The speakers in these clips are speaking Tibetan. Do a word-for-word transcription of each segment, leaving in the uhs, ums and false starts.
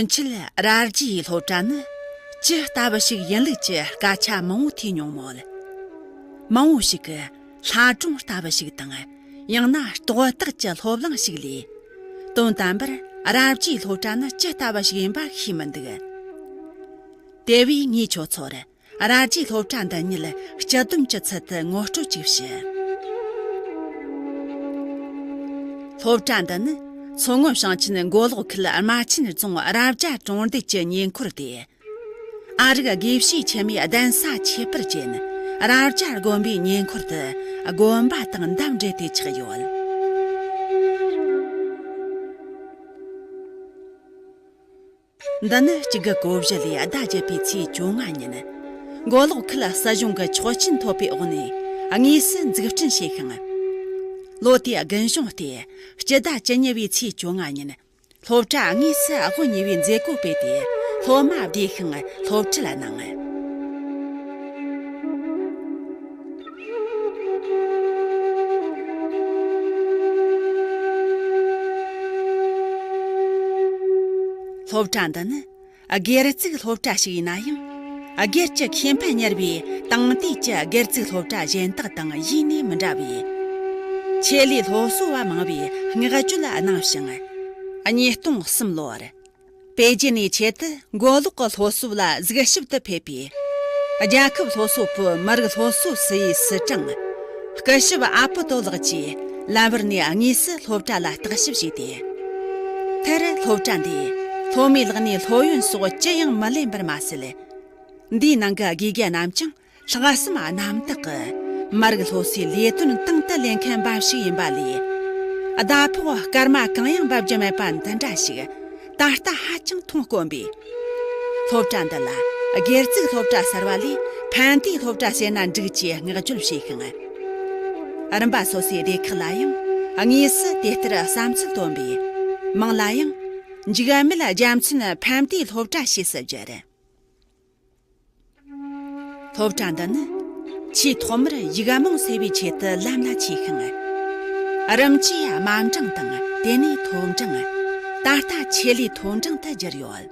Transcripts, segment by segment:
ཕྱིན་ཆད་ར་རྒྱའི་སློབ་གྲྭ་ནི་ཇི་ལྟ་བུ་ཞིག་ཡིན་ལུགས་ཀྱི་སྐད་ཆ་མང་བོ་ཐོས་མྱོང་མོད། མང་བོ་ཞིག་གིས་ལྷ་སྒྲུང་ལྟ་བུ་ཞིག་དང་། ཡང་ན་རྟོགས་བཏགས་ཀྱི་སློབ་གླེང་ཞིག་ལས། དོན་དམ་པར་ར་རྒྱའི་སློབ་གྲྭ་ནི་ཇི་ལྟ་བུ་ཞིག་ཡིན་པ་ཤེས་མི་འདུག། དེ་བས་ངས་ཁྱོད་ཚོར་ར་རྒྱའི་སློབ་གྲྭ་འདི་ཉིད་སྤྱི་བསྡོམས་ཀྱི་ཚུལ་དུ་ངོ་སྤྲོད་ཅིག་ཞུ། སློབ་གྲྭ་འདི་ནི་མཚོ་སྔོན་ཞིང་ཆེན་མགོ་ལོག་ཁུལ་རྨ་ཆེན་རྫོང་ར་བརྒྱ་གྲོང་རྡལ་གྱི་ཉེ་འཁོར་ཏེ། ཨ་རིག་དགེ་བཤེས་ཆེན་མོའི་གདན་ས་ཁྱད་པར་ཅན་ར་བརྒྱ་དགོན་པའི་ཉེ་འཁོར་དུ་དགོན་པ་དང་འདབས་འབྲེལ་ཏེ་ཆགས་ཡོད། འདི་ནི་གཅིག་དགུ་གོ་བཞི་ལོའི་ཟླ་བརྒྱད་པའི་ཚེས་བཅོ་ལྔ་ཉིན། མགོ་ལོག་ཁུལ་སྲིད་གཞུང་གི་ཆོག་མཆན་ཐོབ་པའི་འོག་ནས་དངོས་སུ་འཛུགས་སྐྲུན་བྱས་ཤིང་། ལོ་དེའི་དགུན་གཞུང་སྟེ་སྤྱི་ཟླ་བཅུ་གཉིས་པའི་ཚེས་བཅོ་ལྔ་ཉིན། སློབ་གྲྭ་དངོས་སུ་དབུ་བརྙེས་པའི་མཛད་སྒོ་སྤེལ་ཏེ། སློབ་མ་བདེ་ཤིང་སློབ་ཁྲིད་གནང་། སློབ་གྲྭ་འདི་ནི་སྒེར་བཙུགས་སློབ་གྲྭ་ཞིག་ཡིན་ན་ཡང་། སྒེར་གྱི་ཁེ་ཕན་གཉེར་བའི་དེང་དུས་ཀྱི་སྒེར་བཙུགས་སློབ་གྲྭ་གཞན་དག་དང་ཡེ་ནས་མི་འདྲ་བས། ཆེད་ལས་སློབ་གསོ་བ་མང་བས་བསྔགས་བརྗོད་གནང་ཞིང་། ཉིས་སྟོང་གསུམ་ལོར། པེ་ཅིན་ནས་ཆེད་དུ་མགོ་ལོག་གི་སློབ་གསོ་ལ་གཟིགས་ཞིབ་ཏུ་ཕེབས་པའི་རྒྱལ་ཁབ་སློབ་གསོ་པུའུ་མི་རིགས་སློབ་གསོ་སི་ཡི་སི་ཀྲང་སྐུ་ཞབས་ཨ་པོ་ཏོ་ལགས་ཀྱིས་ལམ་བར་ནས་དངོས་སུ་སློབ་གྲྭ་ལ་བརྟག་ཞིབ་བྱས་ཏེ། མཐར་སློབ་གྲྭ་འདིས་སློབ་མའི་ལག་ནས་སློབ་ཡོན་སོགས་ཅི་ཡང་མི་ལེན་པར་མ་ཟད། འདིའི་ནང་གི་དགེ་རྒན་རྣམས་ཀྱང་། ལྷག་བསམ་རྣམ་དག་གིས་མ་རིག་སློབ་གསོའི་ལས་དོན་དང་དུ་ལེན་མཁན་འབའ་ཞིག་ཡིན་པ་ལས། ཟླ་ཕོགས་སྐར་མ་གང་ཡང་འབབ་རྒྱུ་མེད་པ་འདི་འདྲ་ཞིག་ད་ལྟ་ཧ་ཅང་མཐོང་དཀོན་པས། སློབ་གྲྭ་འདི་ལ་སྒེར་བཙུགས་སློབ་གྲྭ་གསར་བ་ལས་ཕན་བདེའི་སློབ་གྲྭ་ཟེར་ན་འགྲིག་ཅེས་བསྔགས་བརྗོད་བྱས་ཤིང་། རིམ་པ་སོ་སོའི་སྡེ་ཁག་ལ་ཡང་དངོས་སུ་དེ་ལྟར་བསམ་ཚུལ་བཏོན་པས། མིང་ལ་ཡང་འཇིགས་མེད་རྒྱལ་མཚན་ཕན་བདེའི་སློབ་གྲྭ་ཞེས་སུ་བསྒྱུར། སློབ་གྲྭ་འདི་ནི་ཆེས་ཐོག་མར་ཡིག་རྨོངས་སེལ་བའི་ཆེད་དུ་ལམ་ལ་ཆས་ཤིང་། རིམ་གྱིས་དམའ་འབྲིང་དང་དེ་ནས་མཐོ་འབྲིང་། ད་ལྟ་ཆེད་ལས་མཐོ་འབྲིང་དུ་གྱུར་ཡོད།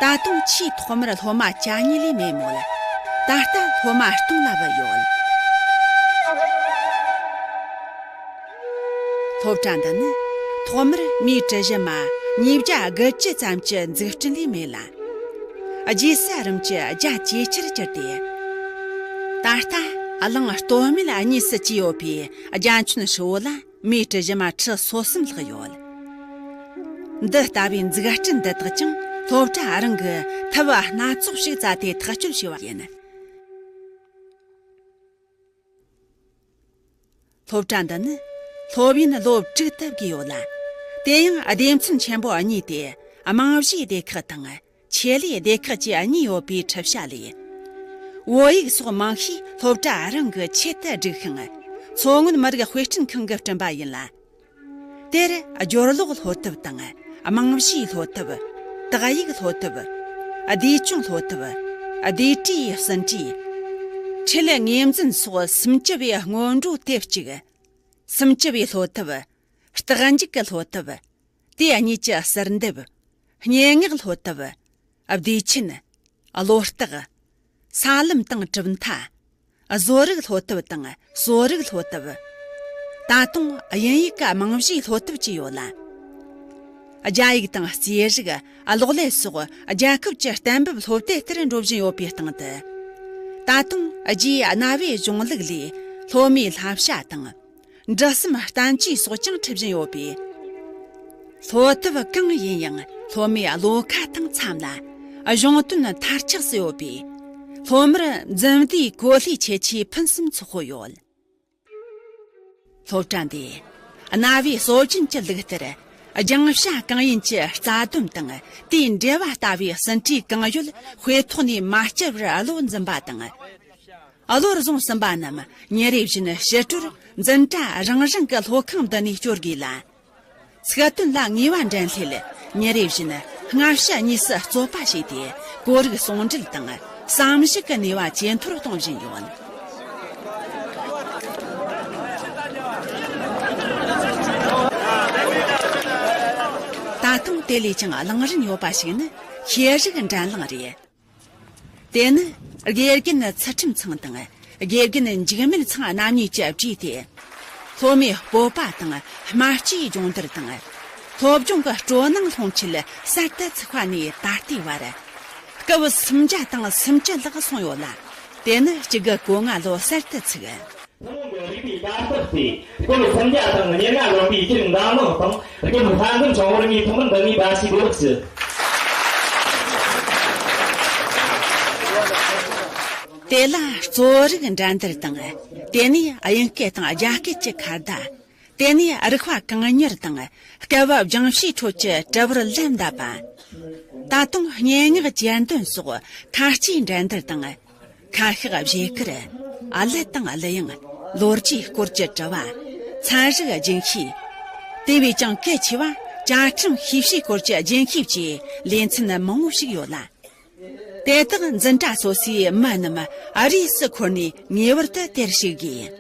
ད་དུང་ཆེས་ཐོག་མར་སློབ་མ་གྱ་གཉིས་ལས་མེད་མོད། ད་ལྟ་སློབ་མ་སྟོང་ལ་བུད་ཡོད། སློབ་གྲྭ་འདི་ནི་ཐོག་མར་མིའི་གྲུ་བཞི་མ་ཉིས་བརྒྱ་དགུ་བཅུ་ཙམ་གྱི་འཛུགས་སྐྲུན་ལས་མེད་ལ། རྗེས་སུ་རིམ་གྱིས་རྒྱ་ཇེ་ཆེར་གྱུར་ཏེ། ད་ལྟ་གླིང་སྟོད་སྨད་གཉིས་སུ་གྱེས་ཡོད་པའི་རྒྱ་ཁྱོན་ཧྲིལ་བོ་ལ་མིའི་གྲུ་བཞི་མ་ཁྲི་སོ་གསུམ་ལྷག་ཡོད། འདི་ལྟ་བུའི་འཛུགས་སྐྲུན་འདི་དག་ཀྱང་སློབ་གྲྭ་རང་གིས་ཐབས་སྣ་ཚོགས་ཤིག་བཙལ་ཏེ་ཐག་གཅོད་བྱས་པ་ཡིན། སློབ་གྲྭ་འདི་ནི་སློབ་ཡོན་ལོ་དྲུག་ཏུ་བགོས་ཡོད་ལ། དེ་ཡང་སྡེ་ཚན་ཆེན་པོ་གཉིས་ཏེ། རྨང་གཞིའི་སྡེ་ཁག་དང་ཆེད་ལས་སྡེ་ཁག་བཅས་གཉིས་ཡོད་པའི་ཁྲིད་བྱ་ལས། བོད་ཡིག་སོགས་མང་ཤས་སློབ་གྲྭ་རང་གི་ཆེད་དུ་བསྒྲིགས་ཤིང་། མཚོ་སྔོན་མི་རིགས་དཔེ་སྐྲུན་ཁང་གིས་བསྐྲུན་པ་ཡིན་ལ། དེར་སྦྱོར་ཀློག་སློབ་དེབ་དང་། རྨང་གཞིའི་སློབ་དེབ། དག་ཡིག་སློབ་དེབ། བསྡུས་སྐྱོང་སློབ་དེབ། བསྡུས་གྲྭའི་ཟིན་བྲིས། ཁྲིད་ལས་ངོས་འཛིན་སོགས་སུམ་ཅུ་པའི་སྔོན་འགྲོ་དེབ་གཅིག་སུམ་ཅུ་པའི་སློབ་དེབ། རྟགས་འཇུག་གི་སློབ་དེབ། དེ་གཉིས་ཀྱི་ཟུར་འདེབས། སྙན་ངག་སློབ་དེབ། བསྡུས་ཆེན། བློ་རྟགས། ས་ལམ་དང་གྲུབ་མཐའ། བཟོ་རིག་སློབ་དེབ་དང་གསོ་རིག་སློབ་དེབ། ད་དུང་དབྱིན་ཡིག་གི་རྨང་གཞིའི་སློབ་དེབ་བཅས་ཡོད་ལ། རྒྱ་ཡིག་དང་རྩིས་རིག། གློག་ཀླད་སོགས་རྒྱལ་ཁབ་ཀྱི་གཏན་འབེབས་སློབ་དེབ་ལྟར་འགྲོ་བཞིན་ཡོད་པའི་སྟེང་དུ། ད་དུང་རྒྱའི་གནའ་བོའི་གཞུང་ལུགས་ལས་སློབ་མའི་བསླབ་བྱ་དང་། འབྲི་སེམས་བསྟན་བཅོས་སོགས་ཀྱང་འཁྲིད་བཞིན་ཡོད་པས། སློབ་དེབ་གང་ཡིན་ཡང་སློབ་མའི་བློ་ཁ་དང་འཚམ་ལ། གཞུང་དོན་མཐར་ཆགས་སུ་ཡོད་པས། སློབ་མར་འཛིན་བདེའི་གོ་ལའི་ཁྱད་ཆོས་ཕུན་སུམ་ཚོགས་པོ་ཡོད། སློབ་གྲྭ་འདིས་གནའ་བོའི་སྲོལ་རྒྱུན་གྱི་ལུགས་ལྟར། སྦྱང་བྱ་གང་ཡིན་གྱི་རྩ་དོན་དང་དེའི་འགྲེལ་བ་ལྟ་བུའི་ཟིན་བྲིས་གང་ཡོད་དཔེ་ཐོག་ནས་མ་བསྐྱུར་བར་བློ་འཛིན་པ་དང་། བློར་བཟུང་ཟིན་པ་རྣམས་ཉིན་རེ་བཞིན་ཕྱི་དྲོར་འཛིན་གྲྭ་རང་རང་གི་སློབ་ཁང་འདི་ནས་སྐྱོར་དགོས་ལ། ཚིག་དོན་ལ་ངེས་པ་འདྲེན་སླད་ཉིན་རེ་བཞིན་སྔ་ཕྱི་གཉིས་སུ་རྩོད་པ་བྱས་ཏེ་གོ་རིག་ཟུང་འབྲེལ་དང་བསམ་གཞིག་གི་ནུས་པ་ཇེ་མཐོར་གཏོང་བཞིན་ཡོད། ད་དུང་ དེ་ལས་ཀྱང་གླེང་རིན་ཡོད་པ་ཞིག་ནི་ཤེས་རིག་འགྲན་གླེང་རེད། དེ་ནི་དགེ་རྒན་ཚུལ་ཁྲིམས་ཚང་དང་དགེ་རྒན་འཇིགས་མེད་ཚང་རྣམ་གཉིས་ཀྱིས་བྲིས་ཏེ། སློབ་མའི་སྤོབས་པ་དང་སྨྲ་ལྕེའི་སྦྱོང་བརྡར་དང་། སློབ་སྦྱོང་གི་སྤྲོ་སྣང་སློང་ཆེད་གསར་དུ་ཚུགས་པ་ནས་ད་ལྟའི་བར། སྐབས་སུམ་བརྒྱ་དང་སུམ་ཅུ་ལྷག་སོང་ཡོད་ལ། དེ་ནི་གཅིག་དགུ་གོ་ལྔ་ལོ་གསར་དུ་ཚུགས། ཐུན་མོང་གི་རིག་པའི་གར་སྟེགས་སུ་སྐོར་སུམ་བརྒྱ་དང་ཉེར་ལྔ་ལོན་པའི་སྤྱིར་འདང་ནང་དང་སྐྱབས་ལྷ་འཛོམས་ཆང་བོར་ངའི་ཐོག་མར་འདི་ནས་བརྡ་ཆད་ལེགས་ཞུ། དེ་ལ་གཙོ་རིག་འགྲན་བསྡུར་དང་། དེ་ནས་དབྱིན་སྐད་དང་རྒྱ་སྐད་ཀྱི་ཁ་བརྡ། དེ་ནས་རིག་པ་གང་མྱུར་དང་སྐལ་བ་སྦྱང་བྱའི་ཁྲོད་ཀྱི་གྲུ་བུར་ལན་འདེབས་པ། ད་དུང་སྙན་ངག་གྱེར་འདོན་སོགས་ཁ་ལྕེའི་འགྲན་བསྡུར་དང་། ཁ་ཤགས་བཞེས་ཁུལ། གླུ་དང་གླུ་དབྱངས། ལོ་རྒྱུས་སྐོར་གྱི་དྲི་བ། ཚན་རིག་རྒྱུན་ཤེས། དེ་བས་ཀྱང་གལ་ཆེ་བ། བཅའ་ཁྲིམས་ཤེས་བྱའི་སྐོར་གྱི་རྒྱུན་ཤེས་བཅས་ལེ་ཚན་མང་བོ་ཞིག་ཡོད་ལ། དེ་དག་འཛིན་གྲྭ་སོ་སོའི་མི་རྣམས་རིས་སུ་འཁོར་ནས་ངེས་པར་དུ་དེར་ཞུགས་དགོས།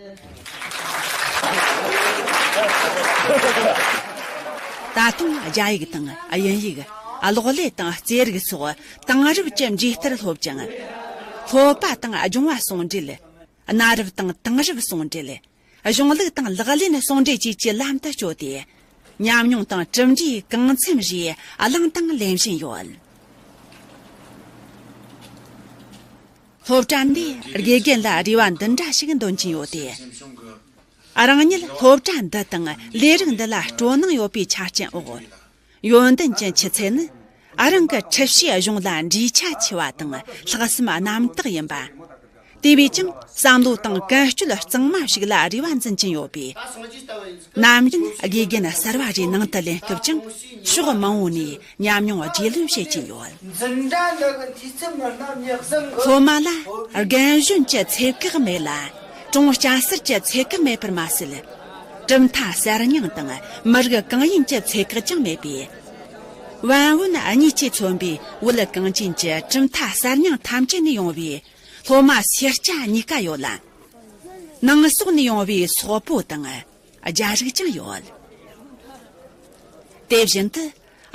ད་དུང་རྒྱ་ཡིག་དང་དབྱིན་ཡིག་གློག་ཀླད་དང་རྩེད་རིགས་སོགས་དེང་རབས་ཀྱི་མཇུག་བསྡུར་སློབ་ཅིང་། སློབ་པ་དང་སྦྱོང་བ་ཟུང་འབྲེལ། གནའ་རབས་དང་དེང་རབས་ཟུང་འབྲེལ། གཞུང་ལུགས་དང་ལག་ལེན་ཟུང་འབྲེལ་བཅས་ཀྱི་ལམ་དུ་བསྐྱོད་དེ། ཉམས་མྱོང་དང་གྲུབ་འབྲས་གང་འཚམ་རེ་བླངས་དང་ལེན་བཞིན་ཡོད། སློབ་གྲྭ་འདིས་དགེ་རྒན་ལ་རེ་བ་འདི་འདྲ་ཞིག་འདོན་གྱིན་ཡོད་དེ། རང་ཉིད་སློབ་གྲྭ་འདི་དང་ལས་རིགས་འདི་ལ་སྤྲོ་སྣང་ཡོད་པའི་ཆ་རྐྱེན་འོག་ཡོན་ཏན་གྱི་ཆུ་ཚད་ནི་ཨ་རང་གི་ཁྲིད་བྱའི་གཞུང་ལ་འདྲིས་ཆ་ཆེ་བ་དང་ལྷག་བསམ་རྣམ་དག་ཡིན་པ། དེ་བས་ཀྱང་བསམ་བློ་དང་ཀུན་སྤྱོད་གཙང་མ་ཞིག་ལ་རེ་བ་འཛིན་གྱིན་ཡོད་པས། ནམ་རྒྱུན་དགེ་རྒན་གསར་བ་རེ་ནང་དུ་ལེན་སྐབས་ཀྱང་ཕྱོགས་མང་བོ་ནས་ཉམས་མྱོང་རྒྱུས་ལོན་བྱེད་ཀྱིན་ཡོད། འཛིན་གྲྭ་འདི་གི་དུས་ཚོད་མི་སྣ་མྱི་གསུམ་གི་སློབ་མ་ལ་རྒན་གཞོན་གྱི་ཚད་བཀག་མེད་ལ། གྲོང་སྐྱ་སེར་གྱི་ཚད་བཀག་མེད་པར་མ་ཟད། གྲུབ་མཐའ་གསར་རྙིང་དང་མི་རིགས་གང་ཡིན་གྱི་ཚད་བཀག་ཀྱང་མེད་པས། བན་བོན་གཉིས་ཀྱིས་མཚོན་པའི་བོད་གངས་ཅན་གྱི་གྲུབ་མཐའ་གསར་རྙིང་ཐམས་ཅད་ནས་ཡོང་བའི་སློབ་མ་སེར་སྐྱ་གཉིས་ཀ་ཡོད་ལ། ནང་སོག་ནས་ཡོང་བའི་སོག་པོ་དང་རྒྱ་རིགས་ཀྱང་ཡོད། དེ་བཞིན་དུ་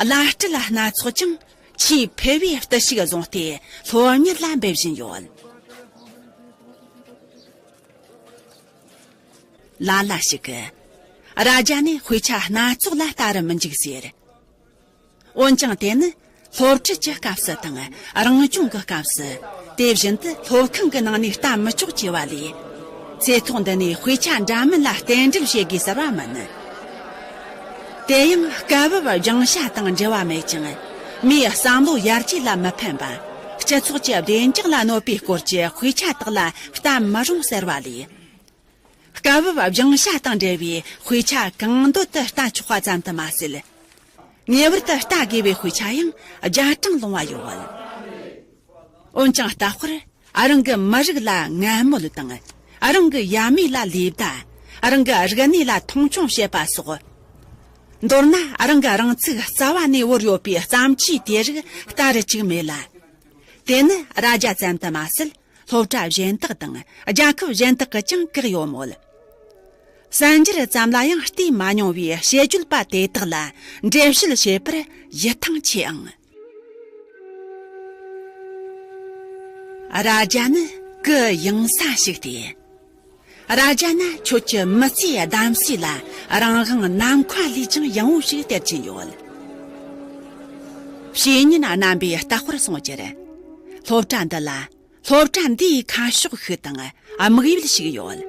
བླ་སྤྲུལ་སྣ་ཚོགས་ཀྱང་ཆེས་ཕལ་བའི་བརྟུལ་ཞུགས་བཟུང་སྟེ་སློབ་གཉེར་ལ་འབད་བཞིན་ཡོད། ལ་ལ་ཞིག་གིས། རྭ་རྒྱ་ནི་དཔེ་ཆ་སྣ་ཚོགས་ལ་ལྟ་རུ་མི་འཇུག་ཟེར། འོན་ཀྱང་དེ་ནི་སློབ་ཁྲིད་ཀྱི་སྐབས་སུ་དང་རང་སྦྱོང་གི་སྐབས་སུ། དེ་བཞིན་དུ་སློབ་ཁང་གི་ནང་ནས་ལྟ་མི་ཆོག་ཅེས་པ་ལས། ཚེ་ཐོག་འདི་ནས་དཔེ་ཆ་འདྲ་མིན་ལ་རྟེན་འབྲེལ་བྱེད་དགོས་ཟེར་བ་མིན། དེ་ཡང་སྐབས་བབ་སྦྱང་བྱ་དང་འབྲེལ་བ་མེད་ཅིང་། མིའི་བསམ་བློ་ཡར་རྒྱས་ལ་མི་ཕན་པ། སྤྱི་ཚོགས་ཀྱི་བདེ་འཇགས་ལ་གནོད་པའི་སྐོར་གྱི་དཔེ་ཆ་དག་ལ་ལྟ་མི་རུང་ཟེར་བ་ལས། སྐབས་བབ་སྦྱང་བྱ་དང་འབྲེལ་བའི་དཔེ་ཆ་གང་འདོད་དུ་ལྟ་ཆོག་པ་ཙམ་དུ་མ་ཟད། ངེས་པར་དུ་ལྟ་དགོས་པའི་དཔེ་ཆ་ཡང་རྒྱ་གྲངས་ལོང་བ་ཡོད། འོན་ཀྱང་ལྟ་སྐོར་ཨ་རང་གི་མི་རིགས་ལ་ངན་སྨོད་དང་། ཨ་རང་གི་ཡབ་མེས་ལ་ལེ་བདའ། ཨ་རང་གི་རིག་གནས་ལ་མཐོང་ཆུང་བྱེད་པ་སོགས། མདོར་ན་ཨ་རང་གི་རང་ཚུགས་རྩ་བ་ནས་བོར་ཡོད་པའི་བརྩམས་ཆོས་དེ་རིགས་ལྟ་རུ་བཅུག་མེད་ལ། དེ་ནི་རྭ་རྒྱ་ཙམ་དུ་མ་ཟད། སློབ་གྲྭ་གཞན་དག་དང་རྒྱལ་ཁབ་གཞན་དག་གིས་ཀྱང་བཀག་ཡོད་མོད། གསར་འགྱུར་ཙམ་ལ་ཡང་བལྟས་མ་མྱོང་བའི་དཔྱད་བརྗོད་པ་དེ་དག་ལ་འགྲེལ་བཤད་བྱེད་པར་ཡིད་ཐང་ཆེ་ཨང་། རྭ་རྒྱ་ནི་གུ་ཡངས་ས་ཞིག་སྟེ། རྭ་རྒྱ་ན་ཁྱོད་ཀྱི་མི་ཚེའི་གདམ་གསེས་ལ་རང་དབང་ནམ་མཁའ་ལས་ཀྱང་ཡངས་པོ་ཞིག་སྟེར་གྱིན་ཡོད། བཤེས་གཉེན་རྣམ་པས་ལྟ་སྐོར་སོང་ཕྱིར། སློབ་གྲྭ་འདི་ལ། སློབ་གྲྭ་འདིའི་ཁ་ཕྱོགས་ཤིག་དང་དམིགས་ཡུལ་ཞིག་ཡོད།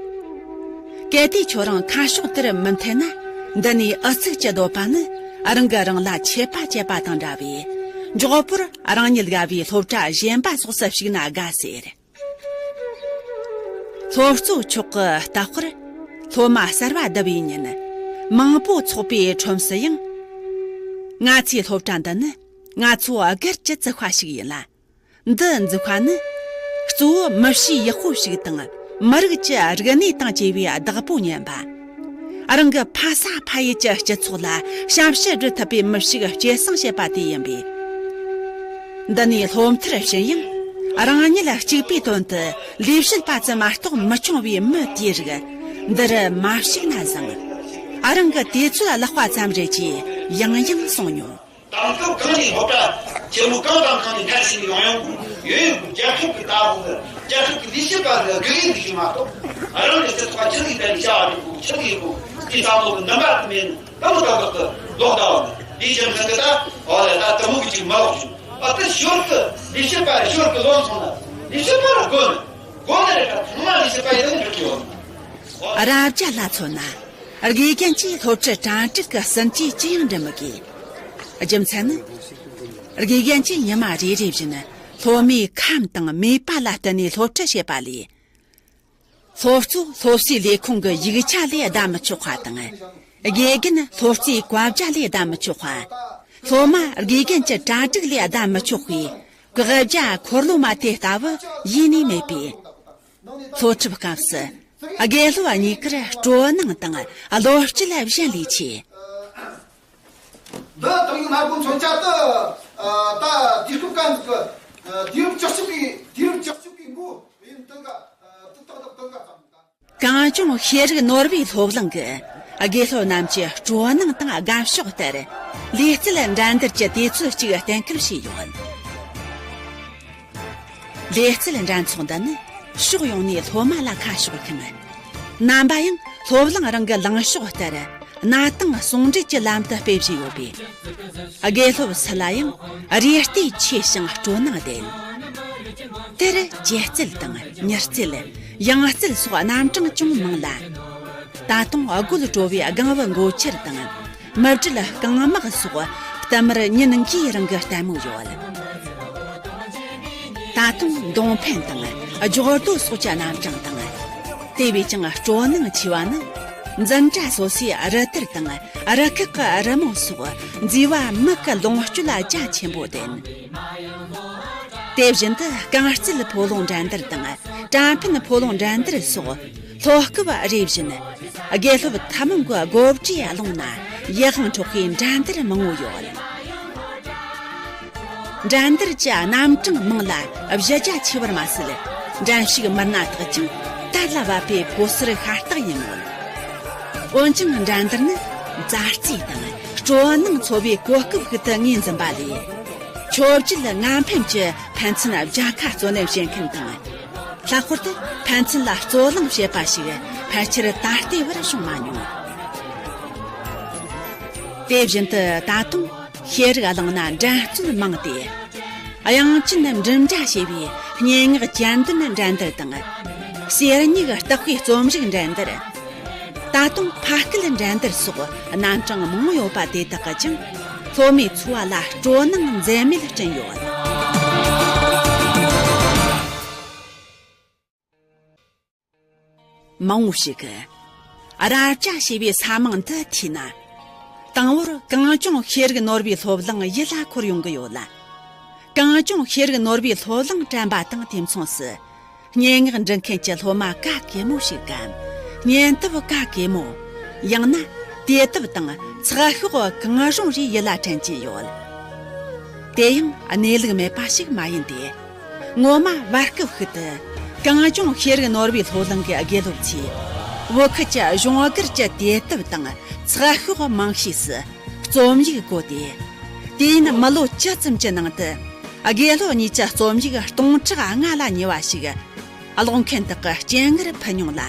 གལ་ཏེ་ཁྱོད་རང་ཁ་ཕྱོགས་དེར་མི་འཐེན་ན། འདི་ནས་ཨུ་ཚུགས་ཀྱི་འདོད་པ་ནི་རང་གིས་རང་ལ་ཆད་པ་བཅད་པ་དང་འདྲ་བས། མགྱོགས་པོར་རང་ཉིད་དགའ་བའི་སློབ་གྲྭ་གཞན་པ་སོགས་སུ་ཞུགས་ན་དགའ་ཟེར། སློབ་གཙོ་མཆོག་གིས་ལྟ་སྐོར་སློབ་མ་གསར་བ་བསྡུ་བའི་ཉིན། མང་པོ་ཚོགས་པའི་ཁྲོམ་སུ་ཡང་། ང་ཚོའི་སློབ་གྲྭ་འདི་ནི་ང་ཚོ་སྒེར་གྱི་བཙུགས་པ་ཞིག་ཡིན་ལ། འདི་འཛུགས་པ་ནི་གཙོ་བོ་མི་གཤིས་ཡག་པོ་ཞིག་དང་མི་རིགས་ཀྱི་རིག་གནས་དང་བཅས་པའི་བདག་པོ་ཉན་པ། རང་གི་ཕ་ས་ཕ་ཡུལ་གྱི་སྤྱི་ཚོགས་ལ་ཞབས་ཕྱི་སྒྲུབ་ཐུབ་པའི་མི་ཞིག་སྐྱེད་སྲིང་བྱེད་པ་དེ་ཡིན་པས། འདི་ནས་སློབ་མཐར་ཕྱིན་ཡང་རང་ཉིད་གཅིག་པུའི་དོན་དུ་ལས་བྱེད་པ་ཙམ་མ་གཏོགས་མི་སྐྱོང་བའི་མི་དེའི་རིགས་འདིར་མ་ཞུགས་ན་བཟང་། རང་གི་དུས་ཚོད་ལེགས་པ་ཙམ་རེད་ཅེས་ཡང་ཡང་གསུངས་མྱོང་། དེང་སྐབས་གང་ནས་སློབ་གྲྭ་ཆེན་མོ་གང་དང་གང་ནས་མཐར་ཕྱིན་ཡོང་ཡོང་གི་ཡོད་ཡོད་གི། རྒྱལ་ཁབ་ཀྱི་ད་འོག་གི་རྒྱལ་ཁབ་ཀྱི་ལས་བྱེད་པ་གི་དགུ་ཡིན་གི་ཞིག་མ་གཏོགས། རང་གི་སྤྱི་ཚོགས་ཆི་ཟིག་དང་བྱ་བ་འགྲིག་གི་ཆི་ཟིག་ཡིན་གི། དེ་བསམ་བློ་གི་འདུན་པ་གི་མེད་ནི་ད་མོ་ད་བག་གི་ལོག་ད་བ་ནི་དེ་ཅན་ཁང་གི་ད་འོ་ལ་ད་དུ་མོ་གི་ཅིག་མ་ལོག་བྱུང་། ཨ་ད་ཞོར་གི་ལས་བྱེད་པ་ཞོར་གི་ལོན་སོང་ན་ལས་བྱེད་པ་ལ་དགོས་ནི་དགོས་ནི་རེད། ད་ཚང་མ་ལས་བྱེད་པ་ཡིན་ནི་འགྲིག་གི་ཡོད་ནི། རབ་བྱ་ལ་མཚོན་ན། དགེ་རྒན་གྱིས་སློབ་ཁྲིད་གྲ་སྒྲིག་གི་ཟིན་བྲིས་ཅི་ཡང་འབྲི་མི་དགོས། རྒྱུ་མཚན་ནི། དགེ་རྒན་གྱིས་ཉི་མ་རེ་རེ་བཞིན་སློབ་མའི་ཁམས་དང་མོས་པ་ལ་བསྟུན་ནས་སློབ་ཁྲིད་བྱེད་པ་ལས། སློབ་གཙོ་སློབ་གསོའི་ལས་ཁུངས་ཀྱི་ཡིག་ཆ་ལས་བསྡད་མི་ཆོག་པ་དང་། དགེ་རྒན་སློབ་གཙོའི་བཀའ་རྒྱ་ལས་བསྡད་མི་ཆོག་པ། སློབ་མ་དགེ་རྒན་གྱི་གྲ་སྒྲིག་ལས་བསྡད་མི་ཆོག་པའི་བཀག་རྒྱ་འཁོར་ལོ་མ་དེ་ལྟ་བུ་ཡེ་ནས་མེད་པས། སློབ་ཁྲིད་སྐབས་སུ་དགེ་སློབ་གཉིས་ཀར་སྤྲོ་སྣང་དང་བློ་སྐྱེད་གཞན་ལས་ཆེ། འདི་དང་ཡིག་སྣ་སྒོ་མཚོན་ཆ་དུ་ད་དུས་སྐབས་གང་ཟིག་གི་དུས་རབས་བཅུ་གཅིག་པའི་དུས་རབས་བཅུ་གཅིག་པའི་མགོ་ཡིན་དུ་ག་དུ་ཏག་ཏག་དུ་ག་ཙམ་ད། གངས་ལྗོངས་ཤེས་རིག་ནོར་བུའི་སློབ་གླིང་གི་དགེ་སློབ་རྣམས་ཀྱི་སྤྲོ་སྣང་དང་དགའ་ཕྱོགས་ལྟར་ལུས་རྩལ་འགྲན་བསྡུར་གྱི་དུས་ཚོད་ཅིག་གཏན་འཁེལ་བྱས་ཡོད། ལུས་རྩལ་འགྲན་ཚོགས་འདི་ནི་ཕྱོགས་ཡོངས་ནས་སློབ་མ་ལ་ཁ་ཕྱོགས་ཤིང་། རྣམ་པ་ཡང་སློབ་གླིང་རང་གི་ལངས་ཕྱོགས་ལྟར་གནའ་དེང་ཟུང་འབྲེལ་གྱི་ལམ་དུ་སྤེལ་བཞིན་ཡོད་པས། དགེ་སློབ་སུ་ལ་ཡང་རེ་ལྟོས་ཆེ་ཞིང་སྤྲོ་སྣང་ལྡན། དེར་སྒྱེད་རྩལ་དང་མྱུར་རྩལ། ཡང་རྩལ་སོགས་རྣམ་གྲངས་ཅུང་མང་ལ། ད་དུང་དགོད་བྲོ་བའི་སྒང་བུ་མགོ་ཆེར་དང་། མི་བྲལ་རྐང་དམག་སོགས་བསྟུད་མར་ཉིན་འགའི་རིང་གི་ལྟད་མོ་ཡོད། ད་དུང་མདུང་འཕེན་དང་སྒྱོགས་རྡོ་སོགས་ཀྱི་རྣམ་གྲངས་དང་། དེ་བས་ཀྱང་སྤྲོ་སྣང་ཆེ་བ་ནི། འཛིན་གྲྭ་སོ་སོའི་རུ་དར་དང་རུ་ཁག་གི་རི་མོ་སོགས་མཛེས་པ་མིག་གི་ལོངས་སྤྱོད་ལ་རྒྱ་ཆེན་པོ་ལྡན། དེ་བཞིན་དུ་རྐང་རྩེད་ཕོ་ལོང་འགྲན་བསྡུར་དང་། གྲྭ་འཕེན་ཕོ་ལོང་འགྲན་བསྡུར་སོགས་ལྷོ་སྐབས་རེ་བཞིན་དགེ་སློབ་ཐུན་མོང་གི་སྒོ་འབྲས་ཀློང་ན་ཡིད་དབང་འཕྲོག་པའི་འགྲན་བསྡུར་མང་བོ་ཡོད། འགྲན་བསྡུར་གྱི་རྣམ་གྲངས་མང་ལ་གཞི་རྒྱ་ཆེ་བར་མ་ཟད། འགྲན་ཞུགས་མི་སྣ་དག་ཀྱང་དར་ལ་བབ་པའི་ཕོ་གསར་ཤ་སྟག་ཡིན་མོད། འོན་ཀྱང་འགྲན་བསྡུར་ནི་མཛའ་བརྩེ་དང་སྤྲོ་སྣང་འཚོ་བའི་གོ་སྐབས་ཤིག་ཏུ་ངོས་འཛིན་པ་ལས། མཆོད་བརྗོད་ངན་ཕན་གྱི་ཕན་ཚུན་རྒྱལ་ཁ་རྩོད་ལེན་བྱེད་མཁན་དང་། ལྷག་པར་དུ་ཕན་ཚུན་ལ་རྩོད་གླེང་བྱེད་པ་ཞིག་ཕལ་ཆེར་ད་ལྟའི་བར་བྱུང་མ་མྱོང་། དེ་བཞིན་དུ་ད་དུང་ཤེས་རིག་གླིང་ན་འགྲན་རྩོད་མང་སྟེ། དབྱངས་ཅན་འབྲིམ་སྒྲ་ཞེས་པའི་སྙན་ངག་གྱེར་འདོན་འགྲན་བསྡུར་དང་། གསེར་སྙིགས་རྟགས་པའི་རྩོམ་རིག་འགྲན་བསྡུར། ད་དུང་ཕ་སྐད་འགྲན་བསྡུར་སོགས་རྣམ་གྲངས་མང་པོ་ཡོད་པ་དེ་དག་གིས་ཀྱང་སློབ་མའི་འཚོ་བ་ལ་སྤྲོ་སྣང་འཛད་མེད་བསྐྲུན་ཡོད། མང་པོ་ཞིག་གིས་རབ་བྱ་ཞེས་པའི་ས་མིང་འདི་ཐོས་ན། དང་པོར་གངས་ལྗོངས་ཤེས་རིག་ནོར་བུའི་སློབ་གླིང་ཡིད་ལ་འཁོར་ཡོང་གི་ཡོད་ལ། གངས་ལྗོངས་ཤེས་རིག་ནོར་བུའི་སློབ་གླིང་དྲན་པ་དང་དུས་མཚུངས་སུ། སྙན་ངག་འབྲི་མཁན་གྱི་སློབ་མ་ག་གེ་མོ་ཞིག་གམ། སྙན་དེབ་ག་གེ་མོ། ཡང་ན་དུས་དེབ་དང་ཚགས་ཤོག་གང་རུང་རེ་ཡིད་ལ་དྲན་གྱིན་ཡོད། དེ་ཡང་གནས་ལུགས་མེད་པ་ཞིག་མ་ཡིན་ཏེ། ངོ་མ་བར་སྐབས་ཤིག་ཏུ་གངས་ལྗོངས་ཤེས་རིག་ནོར་བུའི་སློབ་གླིང་གི་དགེ་སློབ་ཚོས་བོད་ཁུལ་གྱི་གཞུང་སྒེར་གྱི་དུས་དེབ་དང་ཚགས་ཤོག་མང་ཤོས་སུ་རྩོམ་ཡིག་བཀོད་དེ། དུས་ཡུན་མི་ལོ་བཅུ་ཙམ་གྱི་ནང་དུ་དགེ་སློབ་གཉིས་ཀྱི་རྩོམ་ཡིག་སྟོང་ཕྲག་ལྔ་ལ་ཉེ་བ་ཞིག་ཀློག་མཁན་དག་གི་སྤྱན་སྔར་ཕུལ་མྱོང་ལ།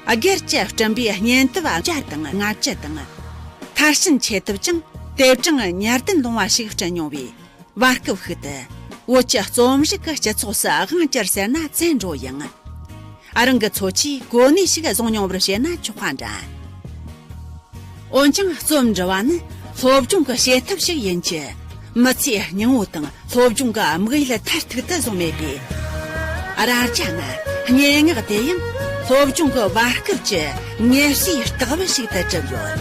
སྒེར་གྱིས་བསྐྲུན་པའི་སྙན་དེབ་བརྒྱ་དང་ལྔ་བཅུ་དང་། མཐར་ཕྱིན་ཆེད་དུ་ཀྱང་དེབ་གྲངས་ཉེར་བདུན་ལོངས་པ་ཞིག་བསྐྲུན་མྱོང་བས། བར་སྐབས་ཤིག་ཏུ་བོད་ཀྱི་རྩོམ་རིག་གི་སྤྱི་ཚོགས་སུ་དབང་བསྒྱུར་ཟེར་ན་བཙན་འགྲོ་ཡང་། རང་གི་འཚོ་བཅུད་གོ་གནས་ཤིག་བཟུང་མྱོང་བར་བཤད་ན་ཆོག་པ་འདྲ། འོན་ཀྱང་རྩོམ་འབྲི་བ་ནི་སློབ་སྦྱོང་གི་བྱེད་ཐབས་ཤིག་ཡིན་གྱི། མི་ཚེའི་སྙིང་བོ་དང་སློབ་སྦྱོང་གི་དམིགས་ཡུལ་མཐར་ཐུག་ཏུ་བཟུང་མེད་པས། རབ་བྱ་ན་སྙན་ངག་དེ་ཡང་སློབ་སྦྱོང་གི་བར་སྐབས་ཀྱི་ངལ་གསོའི་ལྟ་བ་ཞིག་ཏུ་གྲུབ་ཡོད།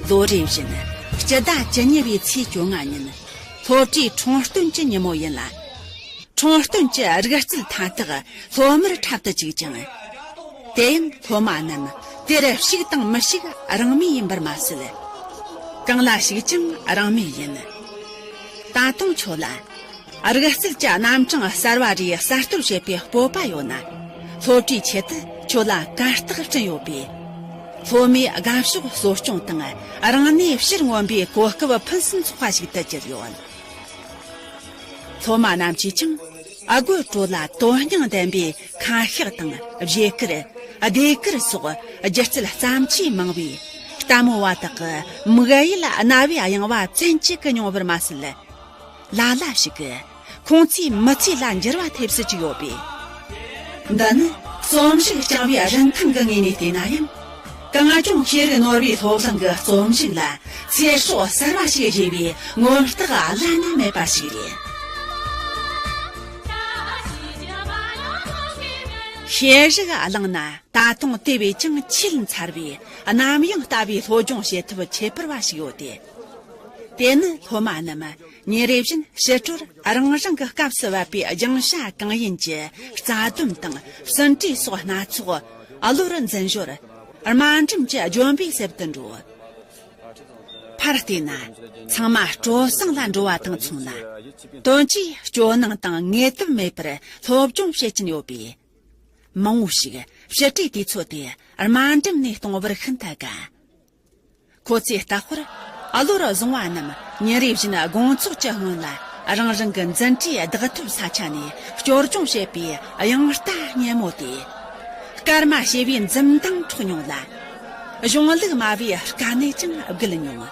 ལོ་རེ་བཞིན་སྤྱི་ཟླ་བཅུ་གཉིས་པའི་ཚེས་བཅོ་ལྔ་ཉིན་སློབ་གྲྭའི་འཁྲུངས་སྟོན་གྱི་ཉིན་མོ་ཡིན་ལ། འཁྲུངས་སྟོན་གྱི་རིག་རྩལ་མཐའ་དག་སློབ་མར་འཁྲབ་ཏུ་བཅུག་ཅིང་། དེ་ཡང་སློབ་མ་རྣམས་དེར་ཞུགས་དང་མི་ཞུགས་རང་མོས་ཡིན་པར་མ་ཟད། གང་ལ་ཞུགས་ཀྱང་རང་མོས་ཡིན། ད་དུང་ཁྱོད་ལ་རིག་རྩལ་གྱི་རྣམ་གྲངས་གསར་བ་རེ་གསར་གཏོད་བྱེད་པའི་སྤོབས་པ་ཡོད་ན། སློབ་གྲྭའི་ཆེད་དུ་ཁྱོད་ལ་གར་སྟེགས་བསྐྲུན་ཡོད་པས། སློབ་མའི་དགའ་ཕྱོགས་གསོ་སྐྱོང་དང་རང་ནུས་ཕྱིར་མངོན་པའི་གོ་སྐབས་ཕུན་སུམ་ཚོགས་པ་ཞིག་ཏུ་གྱུར་ཡོད། སློབ་མ་རྣམས་ཀྱིས་ཀྱང་ཨ་སྒོར་དྲོ་ལ་དོན་སྙིང་ལྡན་པའི་ཁ་ཤགས་དང་བཞེས་གར། ཟློས་གར་སོགས་སྒྱུ་རྩལ་བརྩམས་ཆོས་མང་བས། ལྟད་མོ་བ་དག་གི་མིག་ཡིད་རྣ་བའི་གཡེང་བ་བཙན་གྱིས་ཀྱིས་མྱོང་བར་མ་ཟད། ལ་ལ་ཞིག་གིས་ཁོང་ཚོའི་མི་ཚེ་ལ་འགྱུར་བ་ཐེབས་སྲིད་ཀྱི་ཡོད་པས། འདི་ནི་རྩོམ་རིག་རྐྱང་བའི་རིན་ཐང་གི་ངོས་ནས་བལྟས་ན་ཡང་། གངས་ལྗོངས་ཤེས་རིག་ནོར་བུའི་སློབ་གླིང་གི་རྩོམ་རིག་ལ་ཚེ་སྲོག་གསར་བ་ཞིག་བཞེས་པའི་མངོན་རྟགས་བླ་ན་མེད་པ་ཞིག་རེད། ཤེས་རིག་གླིང་ན་ད་དུང་དེ་བས་ཀྱང་ཆེས་མཚར་བའི་གནམ་ཡངས་ལྟ་བུའི་སློབ་སྦྱོང་བྱེད་ཐབས་ཁྱད་པར་བ་ཞིག་ཡོད་དེ། དེ་ནི་སློབ་མ་རྣམས་ཉིན་རེ་བཞིན་ཕྱི་དྲོར་རང་རང་གི་སྐབས་སུ་བབས་པའི་སྦྱིན་བྱ་གང་ཡིན་གྱི་རྩ་དོན་དང་ཟིན་བྲིས་སོགས་སྣ་ཚོགས་གློར་འཛིན་ཞོར། དམའ་འབྲིང་གི་ལྗོན་པའི་གསེབ་ཏུ་འགྲོ། ཕར་བལྟས་ན་ཚང་མ་སྤྲོ་གསེང་ལ་འགྲོ་བ་དང་མཚུངས་ལ། དོན་གྱིས་སྐྱོ་སྣང་དང་ངལ་དུབ་མེད་པར་སློབ་སྦྱོང་བྱེད་ཀྱིན་ཡོད་པས། མང་བོ་ཞིག་ཕྱི་དྲོའི་དུས་ཚོད་དེ་དམའ་འབྲིང་ནས་གཏོང་བར་ཤིན་ཏུ་དགའ། ཁོ་ཚོས་ལྟ་སྐོར་གློར་བཟུང་བ་རྣམས་ཉིན་རེ་བཞིན་དགོང་ཚོགས་ཀྱི་སྔོན་ལ་རང་རང་གི་འཛིན་གྲྭའི་བདག་ཐོབ་ས་ཆ་ནས་སྐྱོར་སྐྱོང་བྱེད་པའི་དབྱངས་རྟ་སྙན་མོ་དེ། སྐར་མ་ཕྱེད་པའི་འཛུམ་མདངས་འཕྲོག་མྱོང་ལ། གཞུང་ལུགས་སྨྲ་བའི་དཀའ་གནད་ཀྱང་བརྒལ་མྱོང་།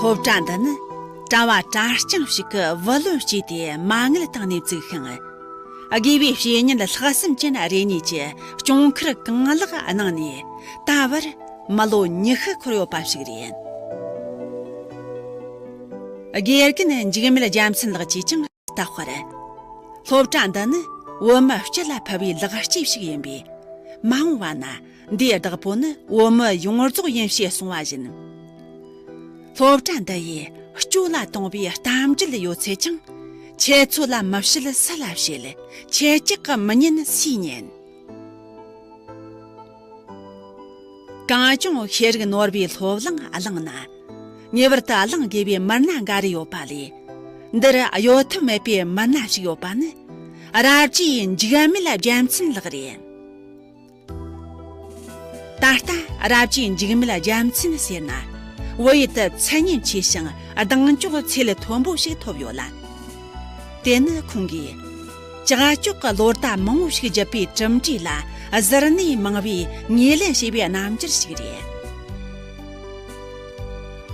སློབ་གྲྭ་འདི་ནི་གྲྭ་བ་གྲྭ་རྐྱང་ཞིག་གིས་བུ་ལོན་བསྐྱས་ཏེ་མ་དངུལ་བཏང་ནས་བཙུགས་ཤིང་། དགེ་བའི་བཤེས་གཉེན་ལྷག་བསམ་ཅན་རེ་གཉིས་ཀྱིས་སྐྱོང་ཁུར་གང་ལེགས་གནང་ནས་ད་བར་མི་ལོ་ཉི་ཤུ་འཁོར་ཡོད་པ་ཞིག་རེད། དགེ་རྒན་འཇིགས་མེད་རྒྱལ་མཚན་ལགས་ཀྱིས་ཀྱང་ལྟ་སྐོར། སློབ་གྲྭ་འདི་ནི་བོད་མི་སྤྱི་ལ་ཕུལ་བའི་ལེགས་སྐྱེས་ཤིག་ཡིན་པས། མ་འོངས་པ་ན་འདིའི་བདག་པོ་ནི་བོད་མི་ཡོངས་རྫོགས་ཡིན་ཞེས་གསུངས་པ་བཞིན། སློབ་གྲྭ་འདི་ཡིས་སྐྱོ་ལ་གཏོང་བའི་གཏམ་རྒྱུད་ཡོད་ཚད་ཀྱང་། ཁྱེད་ཚོ་ལ་མི་བཤད་སུ་ལ་བཤད། ཁྱེད་ཅག་གིས་མི་ཉན་སུས་ཉན། གངས་ལྗོངས་ཤེས་རིག་ནོར་བུའི་སློབ་གླིང་གླིང་ན། ངེས་པར་དུ་གླེང་དགོས་པའི་མི་སྣ་འགའ་རེ་ཡོད་པ་ལས། འདིར་གཡོལ་ཐབས་མེད་པའི་མི་སྣ་ཞིག་ཡོད་པ་ནི། རབ་རྒྱས་འཇིགས་མེད་རྒྱལ་མཚན་ལགས་རེད། ད་ལྟ་རབ་རྒྱས་འཇིགས་མེད་རྒྱལ་མཚན་ཟེར་ན། བོད་ཡུལ་དུ་མཚན་སྙན་ཆེ་ཞིང་གདེང་འཇོག་ཚད་ལས་མཐོན་པོ་ཞིག་ཐོབ་ཡོད་ལ། དེ་ནི་ཁོང་གིས་ཀྱག་ཀྱོག་གི་ལོ་ཟླ་མང་བོ་ཞིག་བརྒྱུད་པའི་གྲུབ་འབྲས་ལ་གཟིར་གནས་མང་བའི་ངོས་ལེན་བྱས་པའི་རྣམ་འགྱུར་ཞིག་རེད།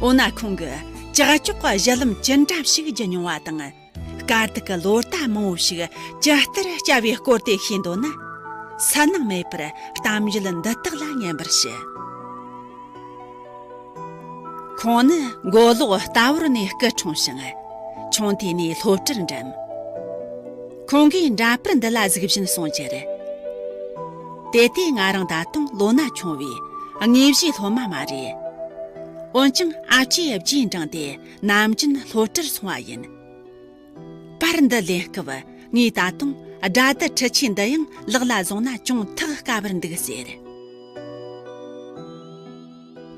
འོ་ན་ཁོང་གིས་ཀྱག་ཀྱོག་གི་གཞི་ལམ་ཅི་འདྲ་ཞིག་བརྒྱུད་མྱོང་བ་དང་། དཀའ་སྡུག་གི་ལོ་ཟླ་མང་བོ་ཞིག་ཇི་ལྟར་བསྐྱལ་བའི་སྐོར་དེ་ཤེས་འདོད་ན། སུན་སྣང་མེད་པར་གཏམ་རྒྱུད་འདི་དག་ལ་ཉན་པར་ཞུ། ཁོང་ནི་མགོ་ལོག་རྟ་བོར་ནས་སྐུ་འཁྲུངས་ཤིང་། ཆུང་དུས་ནས་སློབ་གྲྭར་འགྲིམས། ཁོང་གིས་འདྲ་པར་འདི་ལ་གཟིགས་བཞིན་གསུངས་རྒྱུར། དེ་དུས་ང་རང་ད་དུང་ལོ་ན་ཆུང་བས་དངོས་གཞིའི་སློབ་མ་མ་རེད། འོན་ཀྱང་ཨ་ཅེས་རྗེས་འབྲངས་ཏེ་ནམ་རྒྱུན་སློབ་གྲྭར་སོང་བ་ཡིན། པར་འདི་ལེན་སྐབས་ངས་ད་དུང་སྒྲ་དུ་ཁྲི་ཆེན་འདི་ཡང་ལག་ལ་བཟུང་ན་ཅུང་ཐག་དཀའ་བར་འདུག་ཟེར།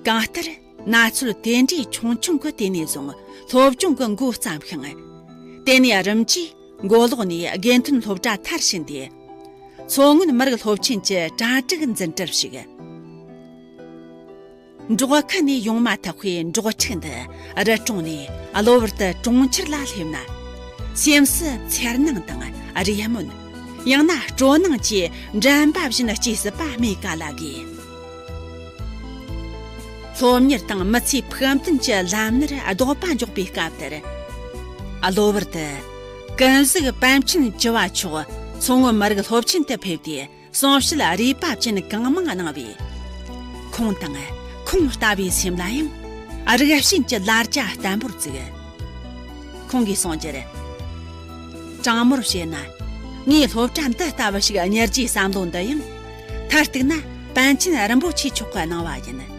གང་ལྟར་གནས་ཚུལ་དེ་འདྲའི་ཆུང་ཆུང་གི་དུས་ནས་བཟུང་སློབ་སྦྱོང་གི་འགོ་བརྩམས་ཤིང་། དེ་ནས་རིམ་གྱིས་མགོ་ལོག་ནས་དགེ་ཐོན་སློབ་གྲྭ་མཐར་ཕྱིན་ཏེ། མཚོ་སྔོན་མི་རིགས་སློབ་ཆེན་གྱི་གྲ་སྒྲིག་འཛིན་གྲྭར་ཞུགས། འབྲོག་ཁུལ་ནས་ཡོང་མ་ཐག་པའི་འབྲོག་ཕྲུག་འདི་རི་གྲོང་ནས་གློ་བུར་དུ་གྲོང་ཁྱེར་ལ་སླེབས་ན། སེམས་སུ་འཚེར་སྣང་དང་རེ་སྨོན། ཡང་ན་སྤྲོ་སྣང་བཅས་འགྲན་པ་བཞིན་སྐྱེ་སྲིད་པ་སྨོས་ག་ལ་དགོས། སློབ་གཉེར་དང་མི་ཚེའི་ཕུགས་འདུན་གྱི་ལམ་སྣེར་ལྡོག་པ་འཇོག་པའི་སྐབས་དེར། གློ་བུར་དུ་ཀུན་གཟིགས་པཎ་ཆེན་བཅུ་བ་མཆོག་མཚོ་སྔོན་མི་རིགས་སློབ་ཆེན་དུ་ཕེབས་ཏེ། གསུང་བཤད་རིག་པ་ཅན་གང་མང་གནང་བས། ཁོང་དང་ཁོང་ལྟ་བུའི་སེམས་ལ་ཡང་རིགས་ཞེན་གྱི་ལར་ཆ་བརྟན་པོར་བཙུགས། ཁོང་གིས་གསུངས་རྒྱུར། དྲང་མོར་བཤད་ན། ངས་སློབ་གྲྭ་འདི་ལྟ་བུ་ཞིག་གཉེར་རྒྱུའི་བསམ་བློ་འདི་ཡང་། མཐར་གཏུགས་ན་པཎ་ཆེན་རིན་པོ་ཆེ་མཆོག་གིས་གནང་བ་ཡིན།